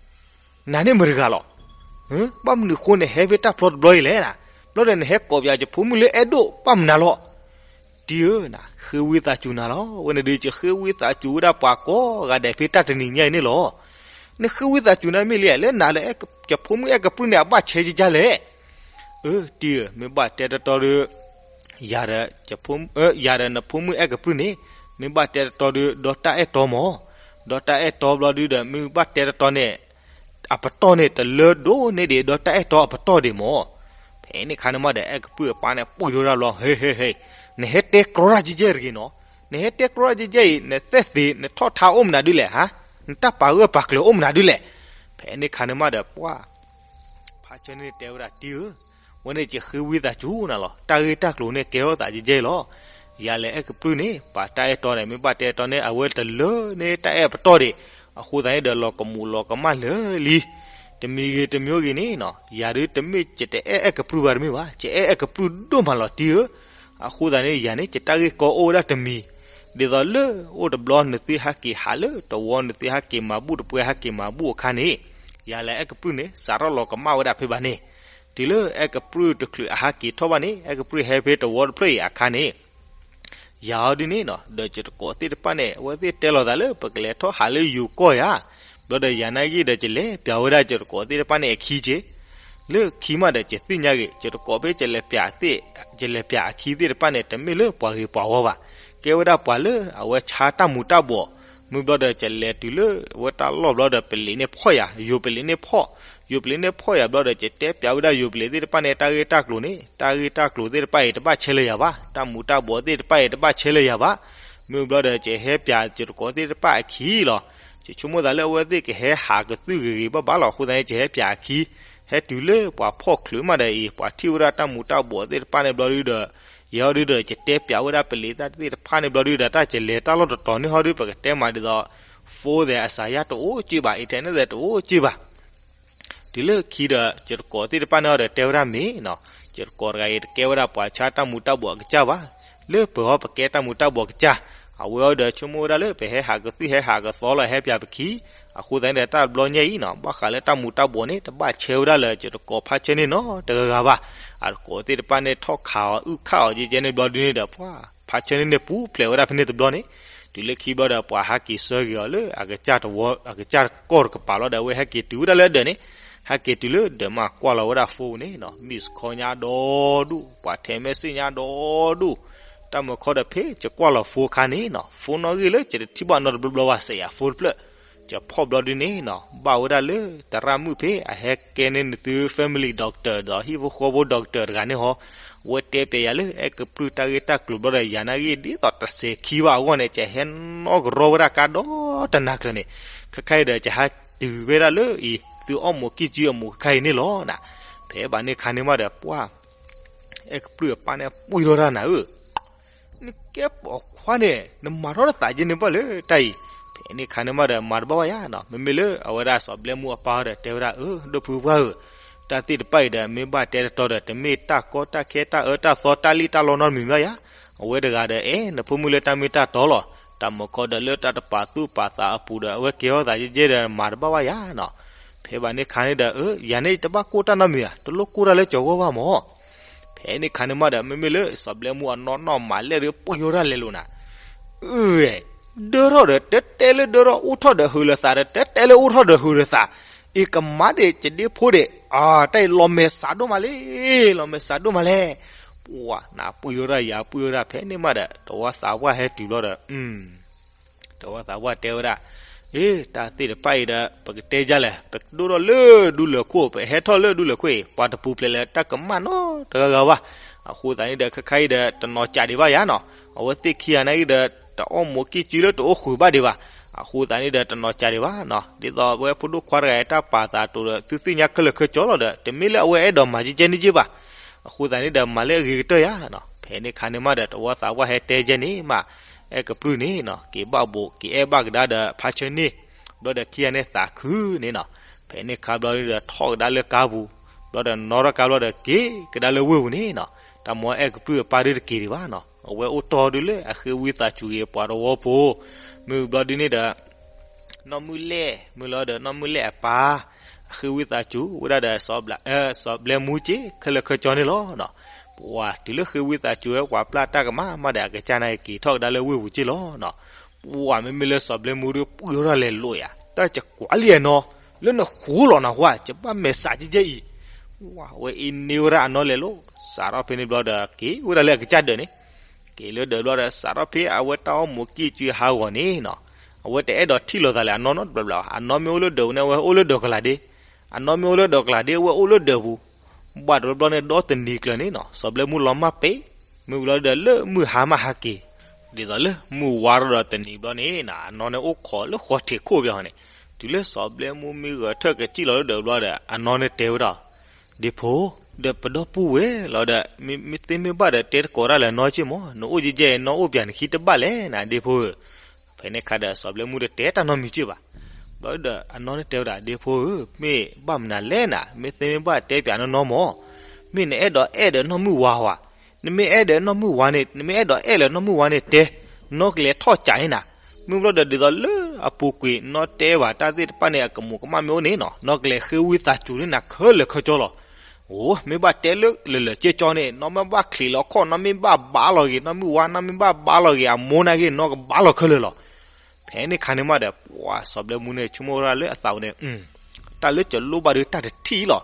နၤန့ၣ်မတၤတဂၤလီၤ. ဘၣ်မနုၤအဃိန့ၣ် ဟဲဖဲတၢ်ဖျီတဘျီအံၤလဲၣ်. ဘျီဒီးနဟဲကိးပယၤယဖိမုၣ်လၢအဲၣ်ဒိး ဘၣ်မနုၤလီၤ. တံၤဧၢ, ဃ့ဝံသးစူၤနၤလီၤ. ဝဲန့ၣ်ဒုး ယဃ့ဝံသးစူၤဝဲဒၣ်ပှၤကိးဂၤဒဲးဖဲတၢ်တနံၤညါအံၤန့ၣ်လီၤ. နဃ့ဝံသးစူၤနၤမ့ၢ်လံ လၢနၤလၢယဖိမုၣ်အဲၣ်ကပြုၢ်န့ၣ် အဘၣ်ဆဲးကကလဲၣ်. အၢ တံၤဧၢ, မ့ၢ်ဘၣ်တဲတီတီဒီး ယၤဒီး ယၤဒီးနဖိမုၣ်အဲၣ်ကပြုၢ်န့ၣ် မ့ၢ်ဘၣ်တဲတတီဒုး ဒီးတၢ်အဲၣ်တီမၢ်, ဒီးတၢ်အဲၣ်တီဘျီဒုးဒီး မ့ၢ်ဘၣ်တဲတတီန့ၣ် အပတီၢ်န့ၣ် တလၢဒိၣ်န့ၢ်ဒံး ဒီးတၢ်အဲၣ်တီအပတီၢ်ဒံးမၢ်. ဖဲန့ၣ်ခါန့ၣ်မးဒီး အဲၣ်ကပြုၢ်အပၢ်န့ၣ် ပှံၢ်ထီၣ်ဒၣ်ဘျီ ဟ့ ဟ့ ဟ့, နဟဲတဲကြီတၢ်ယဲၢ်ယဲၢ်တဂ့ၤနီၤ, နဟဲတဲကြီတၢ်ယဲၢ်ယဲၢ်အံၤ နသ့ၣ်သ့ၣ် နထီၣ်ထါအိၣ်မနုၤဒ်လဲၣ်ဧါ, နတၢ်ပာ်ဂၢၢ်ပာ်ကျၢၤအိၣ်မနုၤဒ်လဲၣ်. ဖဲန့ၣ်ခါန့ၣ်မးဒီး ပှၢ် ဖါဆၢန့ၣ်တဲဝဲဒၣ် တံၤဧၢ, ဝဲန့ၣ်ယဃ့ဝံသးစူၤနၤလီၤ, တၢ်ဂ့ၢ်တၢ်ကျိၤန့ၣ် ကဲထီၣ်သးယဲၢ်ယဲၢ်လီၤ. ယၤလဲၤအဲၣ်ကပြုၢ်န့ၣ် ပှၤတၢ်အဲၣ်တီန့ၣ် မ့ၢ်ဘၣ်တဲတီန့ၣ် အဝဲတလၢန့ၢ်တၢ်အဲၣ်ပတီၢ်ဒံး, အဃိသတးန့ၣ်ဒီး လီၤကမူးလီၤကမၣ်လၢာ်လံ. တမံၤဂ့ၤတမံၤဂ့ၤန့ၣ်နီၤ, ယၤဒုးတမ့ၢ်ယတအဲၣ်အဲၣ်ကပြုၢ်ဘၣ်တမ့ၢ်ဘၣ်, ယအဲၣ်အဲၣ်ကပြုၢ်ဒိၣ်မးလီၤ တံၤဧၢ. အဃိသတးန့ၣ် ယၤန့ၣ် ယတၢ်ဂ့ၢ်ကီအိၣ်ဝဲဒၣ်တမံၤ, ဒ်သိးလၢအိၣ်တဘျီနသုဟဲက့ၤဟးလၢတဝီ နသုဟဲက့ၤမၤဘူၣ်တပှဲၤ ဟဲက့ၤမၤဘူၣ်အခါန့ၣ်, ယၤလၢအဲၣ်ကပြုၢ်န့ၣ် စးထီၣ်လီၤကမၣ်ဝဲဒၣ်ဖဲဘၣ်န့ၣ်, တုၤလၢအဲၣ်ကပြုၢ်တချုးအဟဲက့ၤထီၣ်ဘၣ်န့ၣ် အဲၣ်ကပြုၢ်ဟဲဖဲတဝီတဖျၢၣ်အံၤအခါန့ၣ် ယၤအီၤဒ်န့ၣ်နီၤ, ဒီးယတကိးသ့ၣ်တဖၣ်န့ၣ် အဝဲသ့ၣ်တဲလီၤသးလၢပကလဲၤထီၣ်ဟးလၢယိၤကီၢ်ဧါ, ဘျီဒီးယၤနာ်က့ဒီး ယလဲၤပျးဝဲဒၣ်ယတကိးသ့ၣ်တဖၣ်န့ၣ်အခံက့ၤ, လၢခံမးဒီး ယသ့ၣ်ညါဂ့ၤ ယတကိးဖဲယလဲၤပျးသ့ၣ်, ယလဲၤပျးအခံသ့ၣ်တဖၣ်န့ၣ် တမ့ၢ်လၢပှၤဂ့ၤပှၤဝါဘၣ်, ကဲဝဲဒၣ်ပှၤလၢအဝဲဆါတၢ်မူၤတၢ်ဘှီး, မုၢ်ဘျီဒီး ယလဲၤတုၤလၢအဝဲတၢ်လီၢ်ဘျီဒီး ပလံးန့ၣ်ဖီၣ်ယၤ, ယိၤပလံးန့ၣ်ဖီၣ်, ယိၤပလံးန့ၣ်ဖီၣ်ယၤဘျီဒီး ယတဲပျးဝဲဒၣ်ယိၤပလံးသ့ၣ်တဖၣ်န့ၣ် တၢ်ဂ့ၢ်တၢ်ကျိၤန့ၣ်, တၢ်ဂ့ၢ်တၢ်ကျိၤသ့ၣ်တဖၣ်အံၤတဘၣ်ဆဲးလၢယၤဘၣ်, တၢ်မူၤတၢ်ဘှီးသ့ၣ်တဖၣ်အံၤတဘၣ်ဆဲးလၢယၤဘၣ်, မုၢ်ဘျီဒီး ယဟဲပျးယတကိးသ့ၣ်တဖၣ်အခံလီၤ. ယဆိကမိၣ်သးလၢအဝဲသ့ၣ်ကဟဲဟးကသုၣ်ဂ့ၤဂ့ၤဘၣ်ဘၣ်လီၤ, အဃိသတးန့ၣ် ယဟဲပျးအခံ, ဟဲတုၤလၢပှၤဖီၣ်ချုးမးဒီးအံၤ ပှၤထံၣ်ဝဲဒၣ်တၢ်မူၤတၢ်ဘှီးသ့ၣ်တဖၣ်န့ၣ်ဘျီဒုဒီး, ယဟီဒုဒီး ယတဲပျးဝဲဒၣ်ပလံးသ့ၣ်တဖၣ်န့ၣ်ဘျီဒုဒီး တၢ်ယလဲၤတၢ်လီၢ်တတီၤန့ၣ်ဟီဒု ပကတဲမးဒ်သိး phone သဲးအစးယါတအိၣ်က့ၢ်ဘၣ်, internet သဲးတအိၣ်က့ၢ်ဘၣ် တုၤလၢခံဒီး ယတကိးသ့ၣ်တဖၣ်န့ၣ်ဒီး တဲဝဲဒၣ်မ့ၢ်နီၤ, ယတကိးတဂၤအံၤ တကဲဝဲဒၣ်ပှၤဆါတၢ်မူၤတၢ်ဘှီးအကစၢ်ဘၣ်, လၢပှၤဟီပကဲတၢ်မူၤတၢ်ဘှီးကစၢ်, အဝဲအီၤဒီးဆိကမိၣ်ဝဲဒၣ်လၢ ပဟဲဟးကသုၣ်ဟဲဟးကသီလီၤ ဟဲပျးပခံ, အဃိသတးန့ၣ်ဒီး တၢ်တဘျီညါအံၤနီၤ ဘၣ်ဃးလၢတၢ်မူၤတၢ်ဘှီးန့ၣ် တဘၣ်ဆဲးဝဲဒၣ်လၢယတကိးဖါဆၢန့ၣ်နီတဂၤဂၤဘၣ်, အတကိးသ့ၣ်တဖၣ်န့ၣ် ထီၣ်ခးအီၤအုၣ်ခးအီၤယဲကဲန့ၣ်ဘျီဒုန့ၣ်ဒီး ပှၤဖါဆၢန့ၣ်န့ၣ် ပူၤဖျဲးဝဲဒၣ်ဖဲန့ၣ်တဘျီန့ၣ်, တုၤလၢခံဘျီဒီး ပှၤဟဲက့ၤဆၢက့ၤအီၤလၢ အကစၢ်တဝီ အကစၢ်ကီၢ်တကပၤလီၤဒီး အဝဲဟဲက့ၤတုၤဝဲဒၣ်လၢဒၢးန့ၣ်, ဟဲက့ၤတုၤလၢဒၢးမးကွၢ်လီၤဝဲဒၣ် phone န့ၣ်နီၤ miss call ညါဒီဒူၣ်, ပှၤထဲ message ညါဒီဒူၣ်, တၢ်မုၢ်ခီဒီးဖဲယကွၢ်လီၤ phone ခါန့ၣ်နီၤ phone နီၣ်ဂံၢ်လၢယတထံၣ်ဘၣ်နီတဘျီဘျီဘၣ် စဲးယၤ phone တဖျၢၣ်, ယဖီၣ်ဘျီဒုန့ၣ်နီၤ ဘၣ်ဝဲဒၣ်လၢသရၣ်မုၣ်ဖဲ အဟဲကဲန့ၢ်နသု family doctor ဒီးဟံၣ်ဖိဃီဖိ doctor တဂၤန့ၣ်ဟီ, အဝဲတဲပျးယၤလၢအဲၣ်ကပြုၢ်တၢ်ဂ့ၢ်တၢ်ကျိၤဘျီဒီး ယၤနာ်ဂ့ၢ်ဒ်သိးတစဲးခံဘၣ်အဂီၢ်န့ၣ် ယဟဲနီၣ်ကရီဝဲဒၣ်ကါဒီတနၤကျၢၤန့ၣ်, ခဲခါအံၤဒီး ယဟးတုၤဝဲဒၣ်လၢအံၤ သုအီၣ်မူးကံၢ်ကၠံအမူးခဲခါအံၤန့ၣ်လီၤနၤ. ဖဲဘၣ်န့ၣ်ခါန့ၣ်မးဒီး ပှၢ် အဲၣ်ကပြုၢ်အပၢ်န့ၣ် ပှံၢ်ထီၣ်တၢ်နၤဧၢ, နကဲပိာ်ခွါန့ၣ် နမၤထီၣ်နသးယဲန့ၣ်ဘၣ်လၢတၢ်အံၤ, ဖဲန့ၣ်ခါန့ၣ်မးဒီး မၤတဘၣ်ဘၣ်ယၤနီၤ မ့မ့ၢ်လၢအဝဲဒၣ်စီၤဘျဲမူအပၢ်ဒီးတဲဝဲဒၣ် အၢ ဒိၣ်ဖုပှၢ်ဧၢ, တၢ်သ့ၣ်တဖၣ်အံၤဒီး မ့ၢ်ဘၣ်တဲတတီဒီး တမ့ၢ်တၢ်ကီတၢ်ခဲတၢ်အၢတၢ်သီတၢ်လံၣ်တၢ်လီနီတမံၤဘၣ်ယၤ, အဝဲတဂၤဒီး အဲၣ်နဖိမုၣ်လၢတၢ်မ့ၢ်တၢ်တီလီၤ, တၢ်မုၢ်ခီဒီးလၢတၢ်တပာ်သူၣ်ပာ်သးအပူၤဒီး အဝဲကဲထီၣ်သးယဲယဲဒီး မၤတဘၣ်ဘၣ်ယၤနီၤ. ဖဲဘၣ်န့ၣ်ခါန့ၣ်ဒီး အၢ ယၤန့ၣ်တဘၣ်ကိၢ်တၢ်နီတမံၤဧါ, တလိၣ်ကိၢ်တၢ်လၢကၠီၤဂီၢ်ဘၣ်မး ဖဲန့ၣ်ခါန့ၣ်မးဒီး မ့မ့ၢ်လၢစီၤဘျဲမူအနီၢ်နီၢ်မၤလဲၣ်ဒီး ပှံၢ်ထီၣ်တၢ်လဲၤလိာ်နၤ, အၢ ဒၢထီၣ်ဒီး တဲတဲလၢဒၢထီၣ်, အိၣ်ထီၣ်ဒီးဟုးလိာ်သးဒီး တဲတဲလၢအိၣ်ထီၣ်ဒီးဟုးလိာ်သး, အံၤကမါဒံး ယဒ့ဖိဒံး, အတၢ်အံၤလီၤမဲာ်ဆှးဒိၣ်မးလံ, လီၤမဲာ်ဆှးဒိၣ်မးလဲၣ်, ပှၤနၤပှံၢ်ထီၣ်တၢ် ယၤပှံၢ်ထီၣ်တၢ် ဖဲန့ၣ်မးဒီး တဝီသးပှၢ်ဟဲတုၤဘျီဒီး တဝီသးပှၢ်တဲဝဲဒၣ်, အ့ တၢ်သ့ၣ်တဖၣ်အံၤဒီး ပကတဲဒ်လဲၣ်, ပကဒိၣ်ထီၣ်လၢဒူလၢာ်ခိၣ်, ပဟဲထီၣ်လၢဒူလၢာ်ခိၣ်အံၤ ပှၤတပူၤဖျဲးလၢတၢ်ကမၣ်နီတဂၤဂၤဘၣ်. အဃိသတးန့ၣ်ဒီး ခဲခါအံၤဒီး တနီၤကးဒံးဘၣ်ယၤနီၤ, အဝဲသ့ၣ်ခံဂၤနာ်က့ဒီး တအီၣ်မူးကံၢ်ကၠံလၢတအိၣ်ဃုာ်ဘၣ်ဒံးဘၣ်. အဃိသတးန့ၣ်ဒီး တနီၤကးဒံးဘၣ်နီၤ, ဒ်သိးအဝဲဖိဒိၣ်ခွါတဂၤအံၤ တၢ်ပာ်သးတိၤဒီး သုသ့ၣ်ညါခဲလၢာ်ခဲဆ့လီၤဒီး တမ့ၢ်လၢအဝဲအဲၣ်ဒိးမၤကဲကဲန့ၣ်က့ဘၣ်. အဃိသတးန့ၣ်ဒီး မၤလၢအဂ့ၤကတၢၢ်ယၤနီၤ. ဖဲန့ၣ်ခါန့ၣ်မးဒီး တဝီသးပှၢ်ဟဲတဲကဲန့ၣ်မး, အဲၣ်ကပြုၢ်န့ၣ်နီၤ က့ၤဘၣ်ဘိး က့ၤအဲၣ်ဘၣ်ကဒါဒီးဖါဆၢန့ၣ်, ဘျီဒီးခံဂၤန့ၣ်သးခုန့ၣ်နီၤ. ဖဲန့ၣ်ခါဘျီဒီး ထီၣ်ကဒါလၢကါပူၤ, ဘျီဒီးနီၣ်ထီၣ်ကါဘျီဒီး က့ၤကဒါလၢဝ့ၢ်ပူၤန့ၣ်နီၤ. တၢ်မ့ၢ်အဲၣ်ကပြုၢ်အပၢ်ဒုတက့ၤဒံးဘၣ်နီၤ, အဝဲအိၣ်တီၢ်ဒုလၢအဃ့ဝံသးစူၤက့ၤပှၤတဝီဖိ, မုၢ်ဘျီဒုန့ၣ်ဒီး နီၢ်မုၢ်လဲၣ် မုၢ်လီၤဒီး နီၢ်မုၢ်လဲၣ်အပၢ် အဃ့ဝံသးစူၤဝဲဒၣ်ဒီး စီၤဘျဲမူက့ၤ ခဲလၢာ်ခဲဆ့န့ၣ်လီၤ. ပှၤတုၤလၢဃ့ဝံသးစူၤဝဲ ပှၤပျၢ်တၢ်ကမၣ်မးဒီး အကစၢ်န့ၣ်က့ၤထီၣ်ကဒါလၢဝ့ၢ်ပူၤက့ၤလီၤ. ပှၤမ့မ့ၢ်လၢစီၤဘျဲမူဒီး ပှံၢ်ထီၣ်တၢ်လဲၤလိာ်ယၤ တၢ်ယကွၢ်လံနီၤ, လၢနဃိလီၤနၢ်ဟူဧါ, ယဘၣ်မဲာ်ဆှးကဲကဲအံၤ, အဝဲအ့န့ၢ်ဝဲဒၣ်အနီၢ်လဲၤလီၤ. စးထီၣ်ဖဲန့ၣ်ဘျီဒီး က့ၤဝဲဒၣ်လၢအကစၢ်ဒၢးန့ၣ်, က့ၤလၢဒၢးဘျီဒီး စးထီၣ်ဖဲအဝဲတၢ်အိၣ်မူကံၢ်စုဟးဂီၤန့ၣ်နီၤ, အဝဲတအဲၣ်ဒိးထံၣ်လိာ်သးလၢအနီၢ်နီတဘျီဘျီဘၣ်. အနီၢ်မ့ၢ်အိၣ်လၢဒၢးပူၤန့ၣ် အဝဲအိၣ်လၢဒၢးကလာ်ဒ့, အနီၢ်မ့ၢ်အိၣ်လၢဒၢးကလာ်ဒ့ အဝဲအိၣ်လၢဒၢးပူၤ. ဘၣ်တဘျီဘျီန့ၣ် ဒီတနံၤကျၢၤန့ၣ်နီၤ, စီၤဘျဲမူလီၤမၢ်ပ့ၤ, မ့ၢ်ဝံၤလီၤဒီးလၢမုၢ်ဟါမးဟးက့ၤ, ဒ်သိးလၢမုၢ်ဝါထီၣ်ဒီးတနံၤဘျီန့ၣ်နီၤ, အနီၢ်န့ၣ်အိၣ်ခိးလၢဃီထံးခိၣ်ပၠီန့ၣ်, တုၤလၢစီၤဘျဲမူမ့ၢ်ဂဲၤထၢၣ်ကစံၣ်လီၤလၢဒၢးဘျီဒီး အနီၢ်န့ၣ်တဲဝဲဒၣ်, ဒ့ဖိ, ဒီးပဒီပုၢ်ဝဲၢ်လီၤဒီး မ့ၢ်သ့မ့ၢ်ဘၣ်ဒီးတဲသကိးတၢ်လၢနီၢ်က့ၢ်မး, နအိၣ်ကဲကဲအံၤ နီၢ်အိၣ်ပၠးနခံတဘၣ်လဲၣ်နၤ ဒ့ဖိဧၢ. ဖဲန့ၣ်ခါဒီး စီၤဘျဲမူတတဲတၢ်နီတမံၤက့ၢ်ဘၣ်. ဘျီဒီးအနီၢ်န့ၣ်တဲဝဲဒၣ် ဒ့ဖိဧၢ, မ့ၢ်ဘၣ်မနုၤလဲၣ်နၤ, မ့ၢ်သ့မ့ၢ်ဘၣ်တဲပၠးနီၢ်နီၢ်မး, မ့ၢ်နအဲၣ်ဒိးအဲၣ်ဒီးနီၢ်မုၢ်ဝါဧါ, နမ့ၢ်အဲၣ်ဒီးနီၢ်မုၢ်ဝါန့ၣ် နမ့ၢ်အဲၣ်ဒိးအဲၣ်လၢနီၢ်မုၢ်ဝါန့ၣ်တဲ, နီၢ်ကလဲၤထီၣ်ကးန့ၢ်နၤ. မ့ၢ်ဘျီဒီးဒ်သိးလၢအပူၤကွံာ် နီၢ်တဲဘၣ်တၢ်သ့ၣ်တဖၣ်န့ၣ် အကမူးကမၣ်မ့ၢ်အိၣ်န့ၣ်နီၤ, နီၢ်ကလဲၤဃ့ဝံသးစူၤန့ၢ်နၤခဲလၢာ်ခဲဆ့လီၤ. အိ, မ့ၢ်ဘၣ်တဲလၢလၢာ်လၢာ်ကဲကၠီန့ၣ် နီၢ်မ့ၢ်ဘၣ်ချံးလီၤခီၣ်, နီၢ်မ့ၢ်ဘၣ်ဘါလီၤဂ့ၤ နီၢ်မုၢ်ဝါ, နီၢ်မ့ၢ်ဘၣ်ဘါလီၤဂ့ၤအမိၢ်န့ၣ်ဂ့ၤ နီၢ်ကဘါလီၤခဲလၢာ်လီၤ. ဖဲန့ၣ်ခါန့ၣ်မးဒီး ပှၤစီၤဘျဲမူန့ၣ် ဆိကမိၣ်ဝဲဒၣ်လၢအသးဝဲန့ၣ်, တၢ်လၢကလိၣ်ဘၣ်ဒီးတၢ်တထံၣ်လီၤ.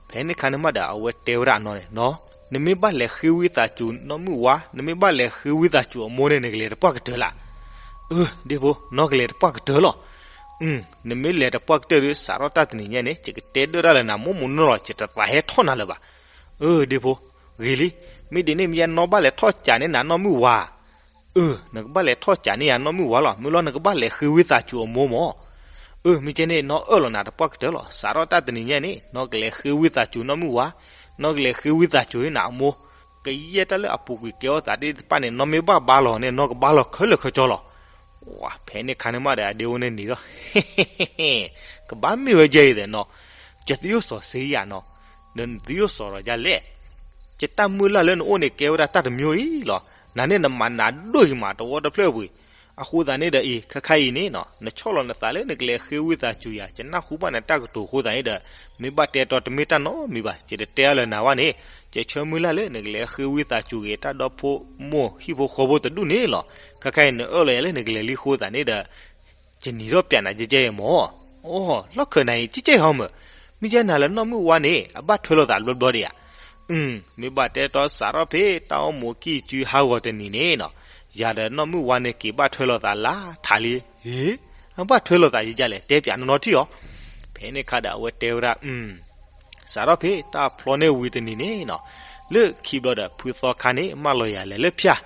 ဖဲန့ၣ်ခါန့ၣ်မးဒီး အဝဲတဲဝဲဒၣ်အနီၢ်န့ၣ်နီၤ, နမ့ၢ်ဘၣ်လဲၤဃ့ဝံသးစူၤနီၢ်မုၢ်ဝါ, နမ့ၢ်ဘၣ်လဲၤဃ့ဝံသးစူၤအမိၢ်န့ၣ် နကလဲၤတပှၢ်ကတၢၢ်လၢ်. အၢ, ဒ့ဖိ, နီၢ်ကလဲၤတပှၢ်ကတၢၢ်လီၤ. နမ့ၢ်လဲၤတပှၢ်ကတၢၢ်ဒီး စးထီၣ်တၢ်တနံၤညါန့ၣ် ယကတဲဒၢတၢ်လၢနၤမိၢ်မိၢ်နီၢ်နီၢ်လီၤ, ယတသးဟဲထီၣ်နၤလၢၤဘၣ်. အၢ, ဒ့ဖိ, ဂ့ၤလံ, မ့ၢ်ဒ်န့ၣ်မ့ၢ်ယဲ နီၢ်ဘၣ်လဲၤထီၣ်ကးန့ၢ်နၤနီၢ်မုၢ်ဝါ. အၢ, နကဘၣ်လဲၤထီၣ်ကးန့ၢ်ယၤနီၢ်မုၢ်ဝါလီၤ, မ့ၢ်လီၤ နကဘၣ်လဲၤဃ့ဝံသးစူၤအမိၢ်မး. အၢ, မ့ၢ်ကဲန့ၣ် နီၢ်အၢၣ်လီၤနၤတပှၢ်ကတၢၢ်လီၤ. စးထီၣ်တၢ်တနံၤညါန့ၣ် နီၢ်ကလဲၤဃ့ဝံသးစူၤနီၢ်မုၢ်ဝါ, နီၢ်ကလဲၤဃ့ဝံသးစူၤန့ၢ်နၤအမိၢ်. ကယဲၢ်တၢ်လၢအပူၤကွံာ်ကဲထီၣ်သးသ့ၣ်တဖၣ်န့ၣ် နီၢ်မ့ၢ်ဘၣ်ဘါလီၤန့ၣ် နီၢ်ကဘါလီၤခဲလၢာ်ခဲဆ့လီၤ. ဝၤ, ဖဲန့ၣ်ခါန့ၣ်မးဒီး အဒ့ဖိန့ၣ်နံၤဒီး ကဘၣ်မ့ၢ်ဝဲကဲအံၤသ့ၣ်နီၤ, ယသ့ၣ်အိၣ်စီၤစ့ယၤနီၤ, နသ့ၣ်အိၣ်စီၤဒီးယၤလဲၣ်. ယတၢ်မုၢ်လၢ်လၢနအိၣ်န့ၣ် ကဲဝဲဒၣ်တၢ်တမျိုးအံၤလီၤ. နၤန့ၣ်နမၤနၤဒိၣ်အံၤမး တဝီတဖျၢၣ်ပူၤ. အဃိသတးန့ၣ်ဒီးအံၤ ခဲခါအံၤန့ၣ်နီၤ, နဆီၣ်လီၤနသးလၢနကလဲၤဃ့ဝံသးစူၤယၤ, ယနၢ်ဟူဘၣ်နတၢ်ကတိၤအဃိသတးန့ၣ်ဒီး, မ့ၢ်ဘၣ်တဲတီတမ့ၢ်တၢ်နီတမံၤဘၣ်, ယတတဲအါလၢနၤဘၣ်န့ၣ်, ယဆၢမုၢ်လၢ်လၢနကလဲၤဃ့ဝံသးစူၤဂ့ၤ တၢ်ဒီဖိမိၢ်ဟံၣ်ဖိဃီဖိတဒူၣ်န့ၣ်လီၤ. ခဲခါအံၤနအၢၣ်လီၤယၤလၢနကလဲၤလံအဃိသတးန့ၣ်ဒီး ယနံၤထီၣ်ပျးနၤကဲကဲအံၤမး. အိ, လီၢ်ခၢၣ်နၤအံၤ ကဲကဲအံၤဟီမး, မ့ၢ်ကဲနၤလၢနီၢ်မုၢ်ဝါန့ၣ် အဘၣ်ထွဲလိာ်သးဘျီဘျီဒံးဧါ. မ့ၢ်ဘၣ်တဲတီစးထီၣ်ဖဲတၢ်အိၣ်မူကံၢ်စုဟးဂီၤတနံၤန့ၣ်နီၤ, ယၤဒီးနီၢ်မုၢ်ဝါန့ၣ်က့ၤဘၣ်ထွဲလိာ်သးလၢထးလံ. ဟ့, အဘၣ်ထွဲလိာ်သးယကလဲၣ် တဲပျးနီၢ်နီၢ်ထံၣ်အီၤ. ဖဲန့ၣ်ခါဒီးအဝဲတဲဝဲဒၣ် စးထီၣ်ဖဲတၢ်ဖျီန့ၢ်ဝံၤတနံၤန့ၣ်နီၤ, လၢခံဘျီဒီး ဖုသီခါန့ၣ် မၢလီၤယၤလဲၤလၢဖၠၣ်,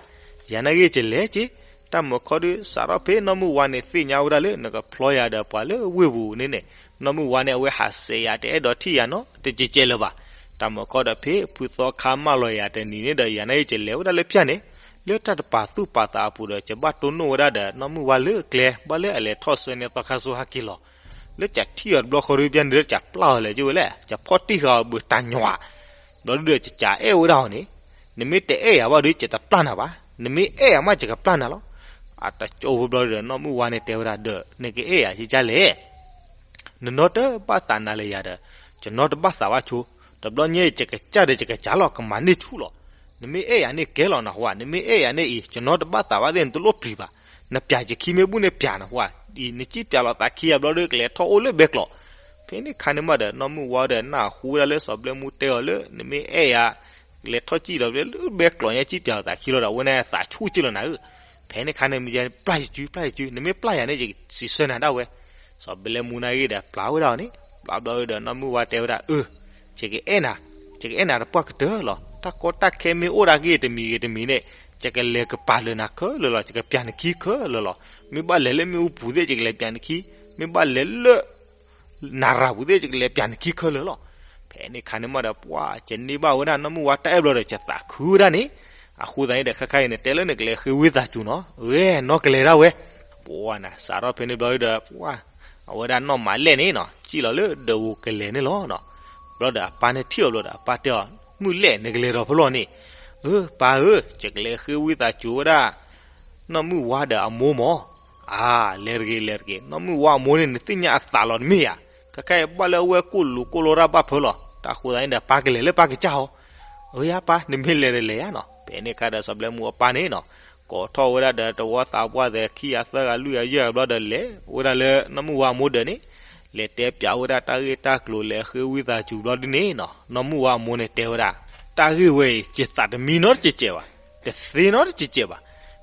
ယၤနာ်က့ၤကလဲၤက့ၤ, တၢ်မၤခီဒုး စးထီၣ်ဖဲနီၢ်မုၢ်ဝါန့ၣ် သ့ၣ်ညါဝဲဒၣ်လၢနကဖျီယၤဒီးပှၤလၢဝ့ၢ်ပူၤန့ၣ်န့ၣ်, နီၢ်မုၢ်ဝါန့ၣ် အဝဲဟးဆှဲးယၤ တအဲၣ်ဒိးထံၣ်ယၤနီတကဲကဲ လၢၤဘၣ်. တၢ်မၤခီဒီးဖဲဖုသီခါမၢလီၤယၤတနံၤန့ၣ်ဒီး ယၤနာ်က့ၤကလဲၤဝဲဒၣ်လၢဖၠၣ်န့ၣ်, လၢတၢ်တပာ်သူၣ်ပာ်သးအပူၤဒီး ယဘၣ်တိၢ်နီၣ်ဝဲဒၣ်ဒီးနီၢ်မုၢ်ဝါလၢကျဲ ဘၣ်လၢအလဲၤထီၣ်ဆှၢန့ၢ်သီခါစိဟဲက့ၤလီၤ. လၢကထံၣ်အီၤတဘျီဃီဒုး ပျၢ်န့ၣ်ဒီး ကပျၢ်အီၤလဲၣ်က့ၤဝဲလဲၣ်, ကဖီၣ်တံၢ်ဃာ်အီၤဘၣ်တၢ်ညီဧါ. ဘျီဒုးဒီး ကကအဲၣ်ဝဲဒၣ်အီၤန့ၣ်, နမ့ၢ်တအဲၣ်ယၤဘၣ်ဒီး ယတပျၢ်နၤဘၣ်, နမ့ၢ်အဲၣ်ယၤမး ယကပျၢ်နၤလီၤ. အတကၠိဖိဘျီဒီး နီၢ်မုၢ်ဝါန့ၣ်တဲဝဲဒၣ်ဒီး နကအဲၣ်ယၤကကလဲၣ် နနီတဘၣ်သးနၤလၢယၤဒီး ယနီတဘၣ်သးဘၣ်ဆိ, တဘျီညါအံၤ ယကစၢ်ဒီးယကစၢ်လီၤ ကမၤန့ၢ်ဆူၣ်လီၤ. နမ့ၢ်အဲၣ်ယၤန့ၣ်ကဲလီၤနဟူဧါ, နမ့ၢ်အဲၣ်ယၤန့ၣ်အံၤ ယနီတဘၣ်သးဘၣ်သ့ၣ် နတလိၣ်ပျံၤဘၣ်. နပျးယခံမ့ၢ်ဘူၣ်န့ၣ်ပျးနဟူဧါ, အံၤ နစံၣ်ပျးလီၤသးခံဂၤဘျီဒီး ကလဲၤထီၣ်အိၣ်လၢဘဲကျိး. ဖဲန့ၣ်ခါန့ၣ်မးဒီး နီၢ်မုၢ်ဝါဒီး နၢ်ဟူဝဲဒၣ်လၢစီၤဘျဲမူတဲအီၤလၢ နမ့ၢ်အဲၣ်ယၤ ကလဲၤထီၣ်စံၣ်လီၤလၢဘဲကျိးညါ စံၣ်ပျးလီၤသးခံလီၤဒီး အဝဲန့ၣ်သးဆူၣ်က့လီၤနၤဧၢ. ဖဲန့ၣ်ခါန့ၣ် မ့ၢ်ယဲ ပျၢ်ယစု ပျၢ်ယစု, နမ့ၢ်ပျၢ်ယၤန့ၣ် ယစံးဆၢနၤဒၣ်ဝဲ. စီၤဘျဲမူန့ၣ်ဂ့ၤဒီး ပျၢ်ဝဲဒၣ်အီၤန့ၣ်, ပျၢ်ဘျီဒီး နီၢ်မုၢ်ဝါတဲဝဲဒၣ် အၢ ယကအဲၣ်နၤ, ယကအဲၣ်နၤတပှၢ်ကတၢၢ်လီၤ. တၢ်ကီတၢ်ခဲမ့ၢ်အိၣ်ဒၣ်ဂ့ၤတမံၤဂ့ၤတမံၤန့ၣ်, ယကလဲၤကပၤလၢနၤခဲလၢာ်လီၤ. ယကပျးနခံခဲလၢာ်လီၤ. မ့ၢ်ဘၣ်လဲၤလၢမ့ၣ်အူပူၤသ့ၣ် ယကလဲၤပျးနခံ, မ့ၢ်ဘၣ်လဲၤလၢ နရၤပူၤသ့ၣ် ယကလဲၤပျးနခံခဲလၢာ်လီၤ. ဖဲန့ၣ်ခါန့ၣ်မးဒီး ပှၤ ယန့ၢ်ဘၣ်ဝဲဒၣ်နီၢ်မုၢ်ဝါတၢ်အဲၣ်ဘျီဒီး ယသးခုဝဲဒၣ်န့ၣ်. အဃိသတးန့ၣ်ဒီး ခဲခါအံၤ နတဲလၢနကလဲၤဃ့ဝံသးစူၤနီၤ, ဂ့ၤနီၢ်ကလဲၤဒၣ်ဝဲ. ပှၤနၤ စးထီၣ်ဖဲန့ၣ်ဘျီဒီး ပှၤ အဝဲဒၣ်နီၢ်မၤလဲၣ်န့ၣ်နီၤ စံၣ်လီၤလၢဒၢးပူၤကလဲၤန့ၣ်လီၤနီၤ. ဘျီဒီးအပၢ်န့ၣ်ထံၣ်အီၤဘျီဒီး အပၢ်တဲအီၤ မုၢ်လဲၣ်နကလဲၤဒီးဖဲလဲၣ်န့ၣ်. အၢ ပၢ်ဧၢ, ယကလဲၤဃ့ဝံသးစူၤဝဲဒၣ် နီၢ်မုၢ်ဝါဒီးအမိၢ်မး. အါ လဲၤတဂ့ၤ လဲၤတဂ့ၤ, နီၢ်မုၢ်ဝါအမိၢ်န့ၣ် နသ့ၣ်ညါအသးလီၤတမ့ၢ်ဧါ. ခဲခါအံၤဘၣ်လၢအဝဲကိၣ်လူၤကိၣ်လိတၢ်ဘၣ်ဖၢလီၤ. တၢ်ဃိသတးန့ၣ်ဒီး ပၢ်ကလဲၤလၢပၢ်ကစၢ်ဟီ. အၢ ယါပၢ် နမ့ၢ်လဲၤဒီးလဲၤယါနီၤ. ဖဲန့ၣ်ခါဒီးစီၤဘျဲမူအပၢ်န့ၣ်နီၤ ကိးထီၣ်ဝဲဒၣ်ဒီးတဝီသးပှၢ်သဲးခံဂၤသၢဂၤလွံၢ်ဂၤယဲၢ်ဂၤဘျီဒီး လဲၤဝဲဒၣ်လၢနီၢ်မုၢ်ဝါအမိၢ်ဒၢးန့ၣ်. လဲၤတဲပျးဝဲဒၣ်တၢ်ဂ့ၢ်တၢ်ကျိၤ လဲၤဃ့ဝံသးစူၤဘျီဒုန့ၣ်နီၤ, နီၢ်မုၢ်ဝါအမိၢ်န့ၣ်တဲဝဲဒၣ်, တၢ်ဂ့ၢ်ဝဲအံၤ ယသးတမံနီတစဲးစဲးဘၣ်, တသ့နီတစဲးစဲးဘၣ်.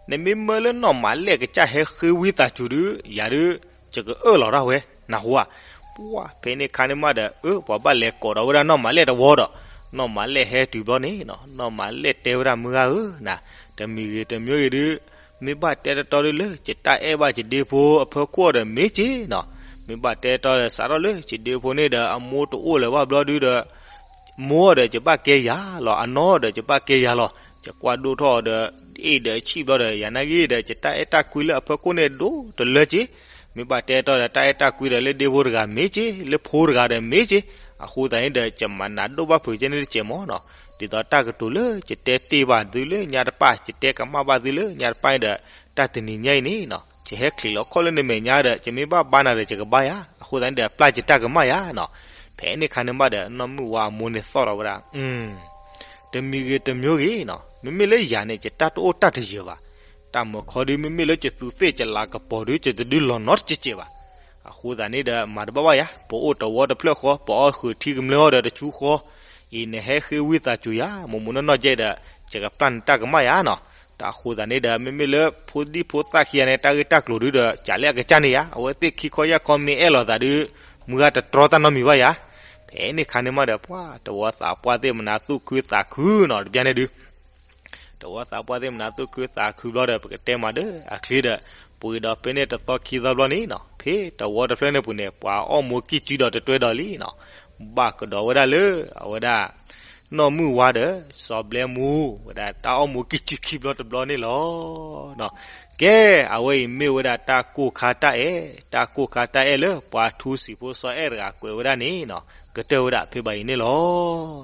နမ့ၢ်မၢလၢနီၢ်မၤလဲၢ်ကစၢ်ဟဲဃ့ဝံသးစူၤဒုး ယၤဒုး ယကအၢၣ်လီၤတၢ်ဝဲ, နၢ်ဟူဧါ. ပှၢ် ဖဲန့ၣ်ခါန့ၣ်မးဒီး အၢ ပှၤဘၣ်လဲၤကိးဒီးဝဲဒၣ်နီၢ်မၤလဲၢ်တဝီဒီး နီၢ်မၤလဲၢ်ဟဲတုၤဘျီန့ၣ်နီၤ, နီၢ်မၤလဲၢ်တဲဝဲဒၣ် မုၢ်ဂၤဧၢ, နၤ တမံၤဂ့ၤတမံၤဂ့ၤဒုး မ့ၢ်ဘၣ်တဲတတီဒုးလၢ ယတၢ်အဲၣ်ဘၣ်ယဒ့ဖိအဖၢခိၣ်ဒီးမ့ၢ်က့နီၤ, မ့ၢ်ဘၣ်တဲတတီဒီး စးထီၣ်လၢယဒ့ဖိန့ၣ်ဒီး အမိၢ်တအိၣ်လၢၤဘၣ်ဘျီဒုဒီး မိၢ်ဒီးယဘၣ်ကဲယၤလီၤ, အနီၢ်ဒီးယဘၣ်ကဲယၤလီၤ, ယကွၢ်ဒိၣ်ထီၣ်အီၤဒီး အ့ၣ်ဒီးဆံၣ်ဘျီဒီး ယၤနာ်က့ဒီး ယတၢ်အဲၣ်တၢ်ကွံလၢအဖၢခိၣ်န့ၣ်ဒိၣ်တလၢက့, မ့ၢ်ဘၣ်တဲတတီဒီး တၢ်အဲၣ်တၢ်ကွံဒီးလၢဒ့ဖိတဂၤမ့ၢ်က့, လၢဖိတဂၤဒီးမ့ၢ်က့, အဃိသတးန့ၣ်ဒီး ယမၤနးဒိၣ်ဘၣ်ဖုးကဲန့ၣ်တစဲးမၢ်နီၤ, ဒ်သိးတၢ်ကတိၤလၢယတဲတ့ၢ်ဘၣ်သုလၢညါတပၢ် ယတဲကမၣ်ဘၣ်သုလၢညါတပၢ်န့ၣ်ဒီး တၢ်တနံၤညါအံၤန့ၣ်နီၤ ယဟဲချံးလီၤခီၣ်လၢနမဲာ်ညါဒီး ယမ့ၢ်ဘၣ်ဘါနၤဒီးယကဘါယၤ, အဃိသတးန့ၣ်ဒီး ပျၢ်ယတၢ်ကမၣ်ယၤနီၤ. ဖဲန့ၣ်ခါန့ၣ်မးဒီး နီၢ်မုၢ်ဝါအမိၢ်န့ၣ်သီၣ်ထီၣ်ဝဲဒၣ်, တမံၤဂ့ၤတမံၤဂ့ၤနီၤ, မ့မ့ၢ်လၢယၤန့ၣ် ယတၢ်တအိၣ်တၢ်တယၢၤဘၣ်, တၢ်မၢခီဒုး မ့မ့ၢ်လၢယသူးသ့ၣ်ယလၤကပီၤဒုး ယတဒုးလီၤနီတစဲးစဲးဘၣ်. အဃိသတးန့ၣ်ဒီး မၤတဘၣ်ဘၣ်ယၤ, ပအိၣ်တဝီတဖျၢၣ်ဃီ ပအီၣ်ဃုာ်ထံကမျၢၢ်အီၤဒီးတဆူဃီ, အံၤနဟဲဃ့ဝံသးစူၤယၤ မိၢ်မိၢ်နီၢ်နီၢ်ကဲဒီး ယကပျၢ်နတၢ်ကမၣ်ယၤနီၤ. တၢ်အဃိသတးန့ၣ်ဒီး မ့မ့ၢ်လၢဖိဒံဖိသၣ်ခံဂၤန့ၣ် တၢ်ဂ့ၢ်တၢ်ကျိၤဒုးဒီး ကးလၢအကစၢ်န့ၣ်ယၤ, အဝဲသ့ၣ်ခံခီယၢ်ခီမ့ၢ်အဲၣ်လိာ်သးဒုး မုၢ်ဂၤတတြီတၢ်နီတမံၤဘၣ်ယၤ. ဖဲန့ၣ်ခါန့ၣ်မးဒီး ပှၤတဝီသးပှၢ်သ့ၣ်မနုၤသူၣ်ခုသးခုနီၤ တဘျီန့ၣ်ဒုး တဝီသးပှၢ်သ့ၣ်မနုၤသူၣ်ခုသးခုဘျီဒီး ပကတဲမးဒီးအချ့ဒီး ပှ့ၤဒီးဖဲန့ၣ်တသီခံသီဘျီန့ၣ်နီၤ, ဖဲတဝီတဖျၢၣ်န့ၣ်ပူၤန့ၣ် ပှၤအီၣ်မူကံၢ်စုဒီးတတွဲဒီးလံနီၤ, ဘၣ်ကဒီးဝဲဒၣ်လၢ အဝဲဒၣ် နီၢ်မုၢ်ဝါဒီး စီၤဘျဲမူ ဝဲဒၣ်တၢ်အီၣ်မူကံၢ်စုခံဘျီတဘျီန့ၣ်လီၤ. ကဲ အဝဲအံၤမ့ၢ်ဝဲဒၣ်တၢ်ကိၢ်ခါတၢ်အဲၣ်, တၢ်ကိၢ်ခါတၢ်အဲၣ်လၢ ပှၤထူစံာ်ဖိစီၤအဲၣ်တဂၤကွဲးဝဲဒၣ်န့ၣ်နီၤ, ကတၢၢ်ဝဲဒၣ်ဖဲဘၣ်အံၤန့ၣ်လီ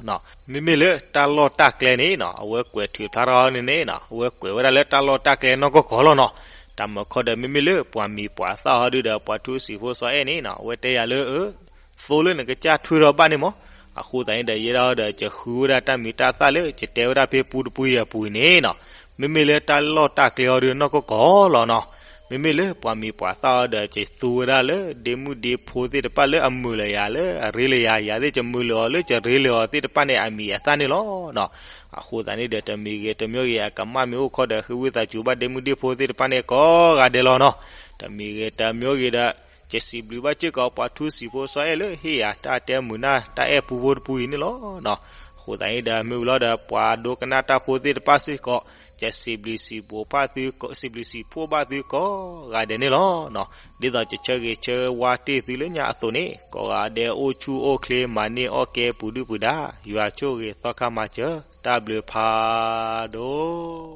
ၤ. မ့မ့ၢ်လၢတၢ်လီၢ်တၢ်ကျဲန့ၣ်နီၤ, အဝဲကွဲးထုးဖျါထီၣ်န့ၣ်န့ၣ်နီၤ, အဝဲကွဲးဝဲဒၣ်လၢတၢ်လီၢ်တၢ်ကျဲနီၢ်ကီၢ်ကီၢ်လီၤနီၤ. တၢ်မၢခီဒီး မ့မ့ၢ်လၢပှၤမံၤပှၤသၣ်ဟီဒုဒီး ပှၤထူစံာ်ဖိစီၤအဲၣ်န့ၣ်နီၤ, အဝဲတဲယၤလၢ အၢ သိလၢနကစၢ်ထွဲထီၣ်ဘၣ်န့ၣ်မး, အဃိသတးန့ၣ်ဒီး ယဲဒၣ်ဒီး ယဃုဝဲဒၣ်တၢ်မံၤတၢ်သၣ်လၢ ယတဲဝဲဒၣ်ဖဲပူတပူအံၤအပူၤအံၤန့ၣ်နီၤ, မ့မ့ၢ်လၢတၢ်လီၢ်တၢ်ကျဲအီၤဒုးနီၢ်ကီၢ်ကီၢ်လီၤနီၤ. မ့မ့ၢ်လၢပှၤမံၤပှၤသၣ်အီၤဒီး ယသူဝဲဒၣ်လၢဒ့မုၣ်ဒ့ဖိသ့ၣ်တဖၣ်လၢအမုာ်လၢၤယၤလၢအရ့လၢၤယၤ, ယၤသ့ၣ်ယမုာ်လၢၤအီၤလၢယရ့လၢၤအီၤသ့ၣ်တဖၣ်န့ၣ် အမံၤအသၣ်န့ၣ်လီၤနီၤ. အဃိသတးန့ၣ်ဒီး တမံၤဂ့ၤတမံၤဂ့ၤ အကမၣ်မ့ၢ်အိၣ်ခီဒီး ဃ့ဝံသးစူၤဘၣ်ဒ့မုၣ်ဒ့ဖိသ့ၣ်တဖၣ်န့ၣ် ကိးဂၤဒဲးလီၤနီၤ. တမံၤဂ့ၤတမံၤဂ့ၤဒီး ယစံးဘျုးဘၣ်စ့ၢ်ကီး ပှၤထူစံာ်ဖိစီၤအဲၣ်လၢဟ့ၣ်ယၤတၢ်တဲမုာ်နၢ်တၢ်အဲၣ်ပူဖိတပူအံၤန့ၣ်လီၤနီၤ. အဃိသတးန့ၣ်ဒီး မ့ၢ်ဝံၤလီၤဒီး ပှၤဒိကနၣ်တၢ်ဖိသ့ၣ်တဖၣ်စ့ၢ်ကီး ယစံးဘျုးစံးဖှိၣ်ဘၣ်သု စံးဘျုးစံးဖှိၣ်ဘၣ်သုကိးဂၤဒဲးန့ၣ်လီၤနီၤ. ဒ်သိးယဆၢဂ့ၤဆၢဝါတ့ၢ်သုလၢညါအသိးန့ၣ် ကိးဂၤဒဲးအိၣ်ဆူၣ်အိၣ်ချ့ မၤန့ၢ်အီၣ်ကဲပူၤဒုၣ်ပူၤဒါ ယွၤဆိၣ်ဂ့ၤသီခါမၤစၢၤ တၢ်ဘျုးဖးဒိၣ်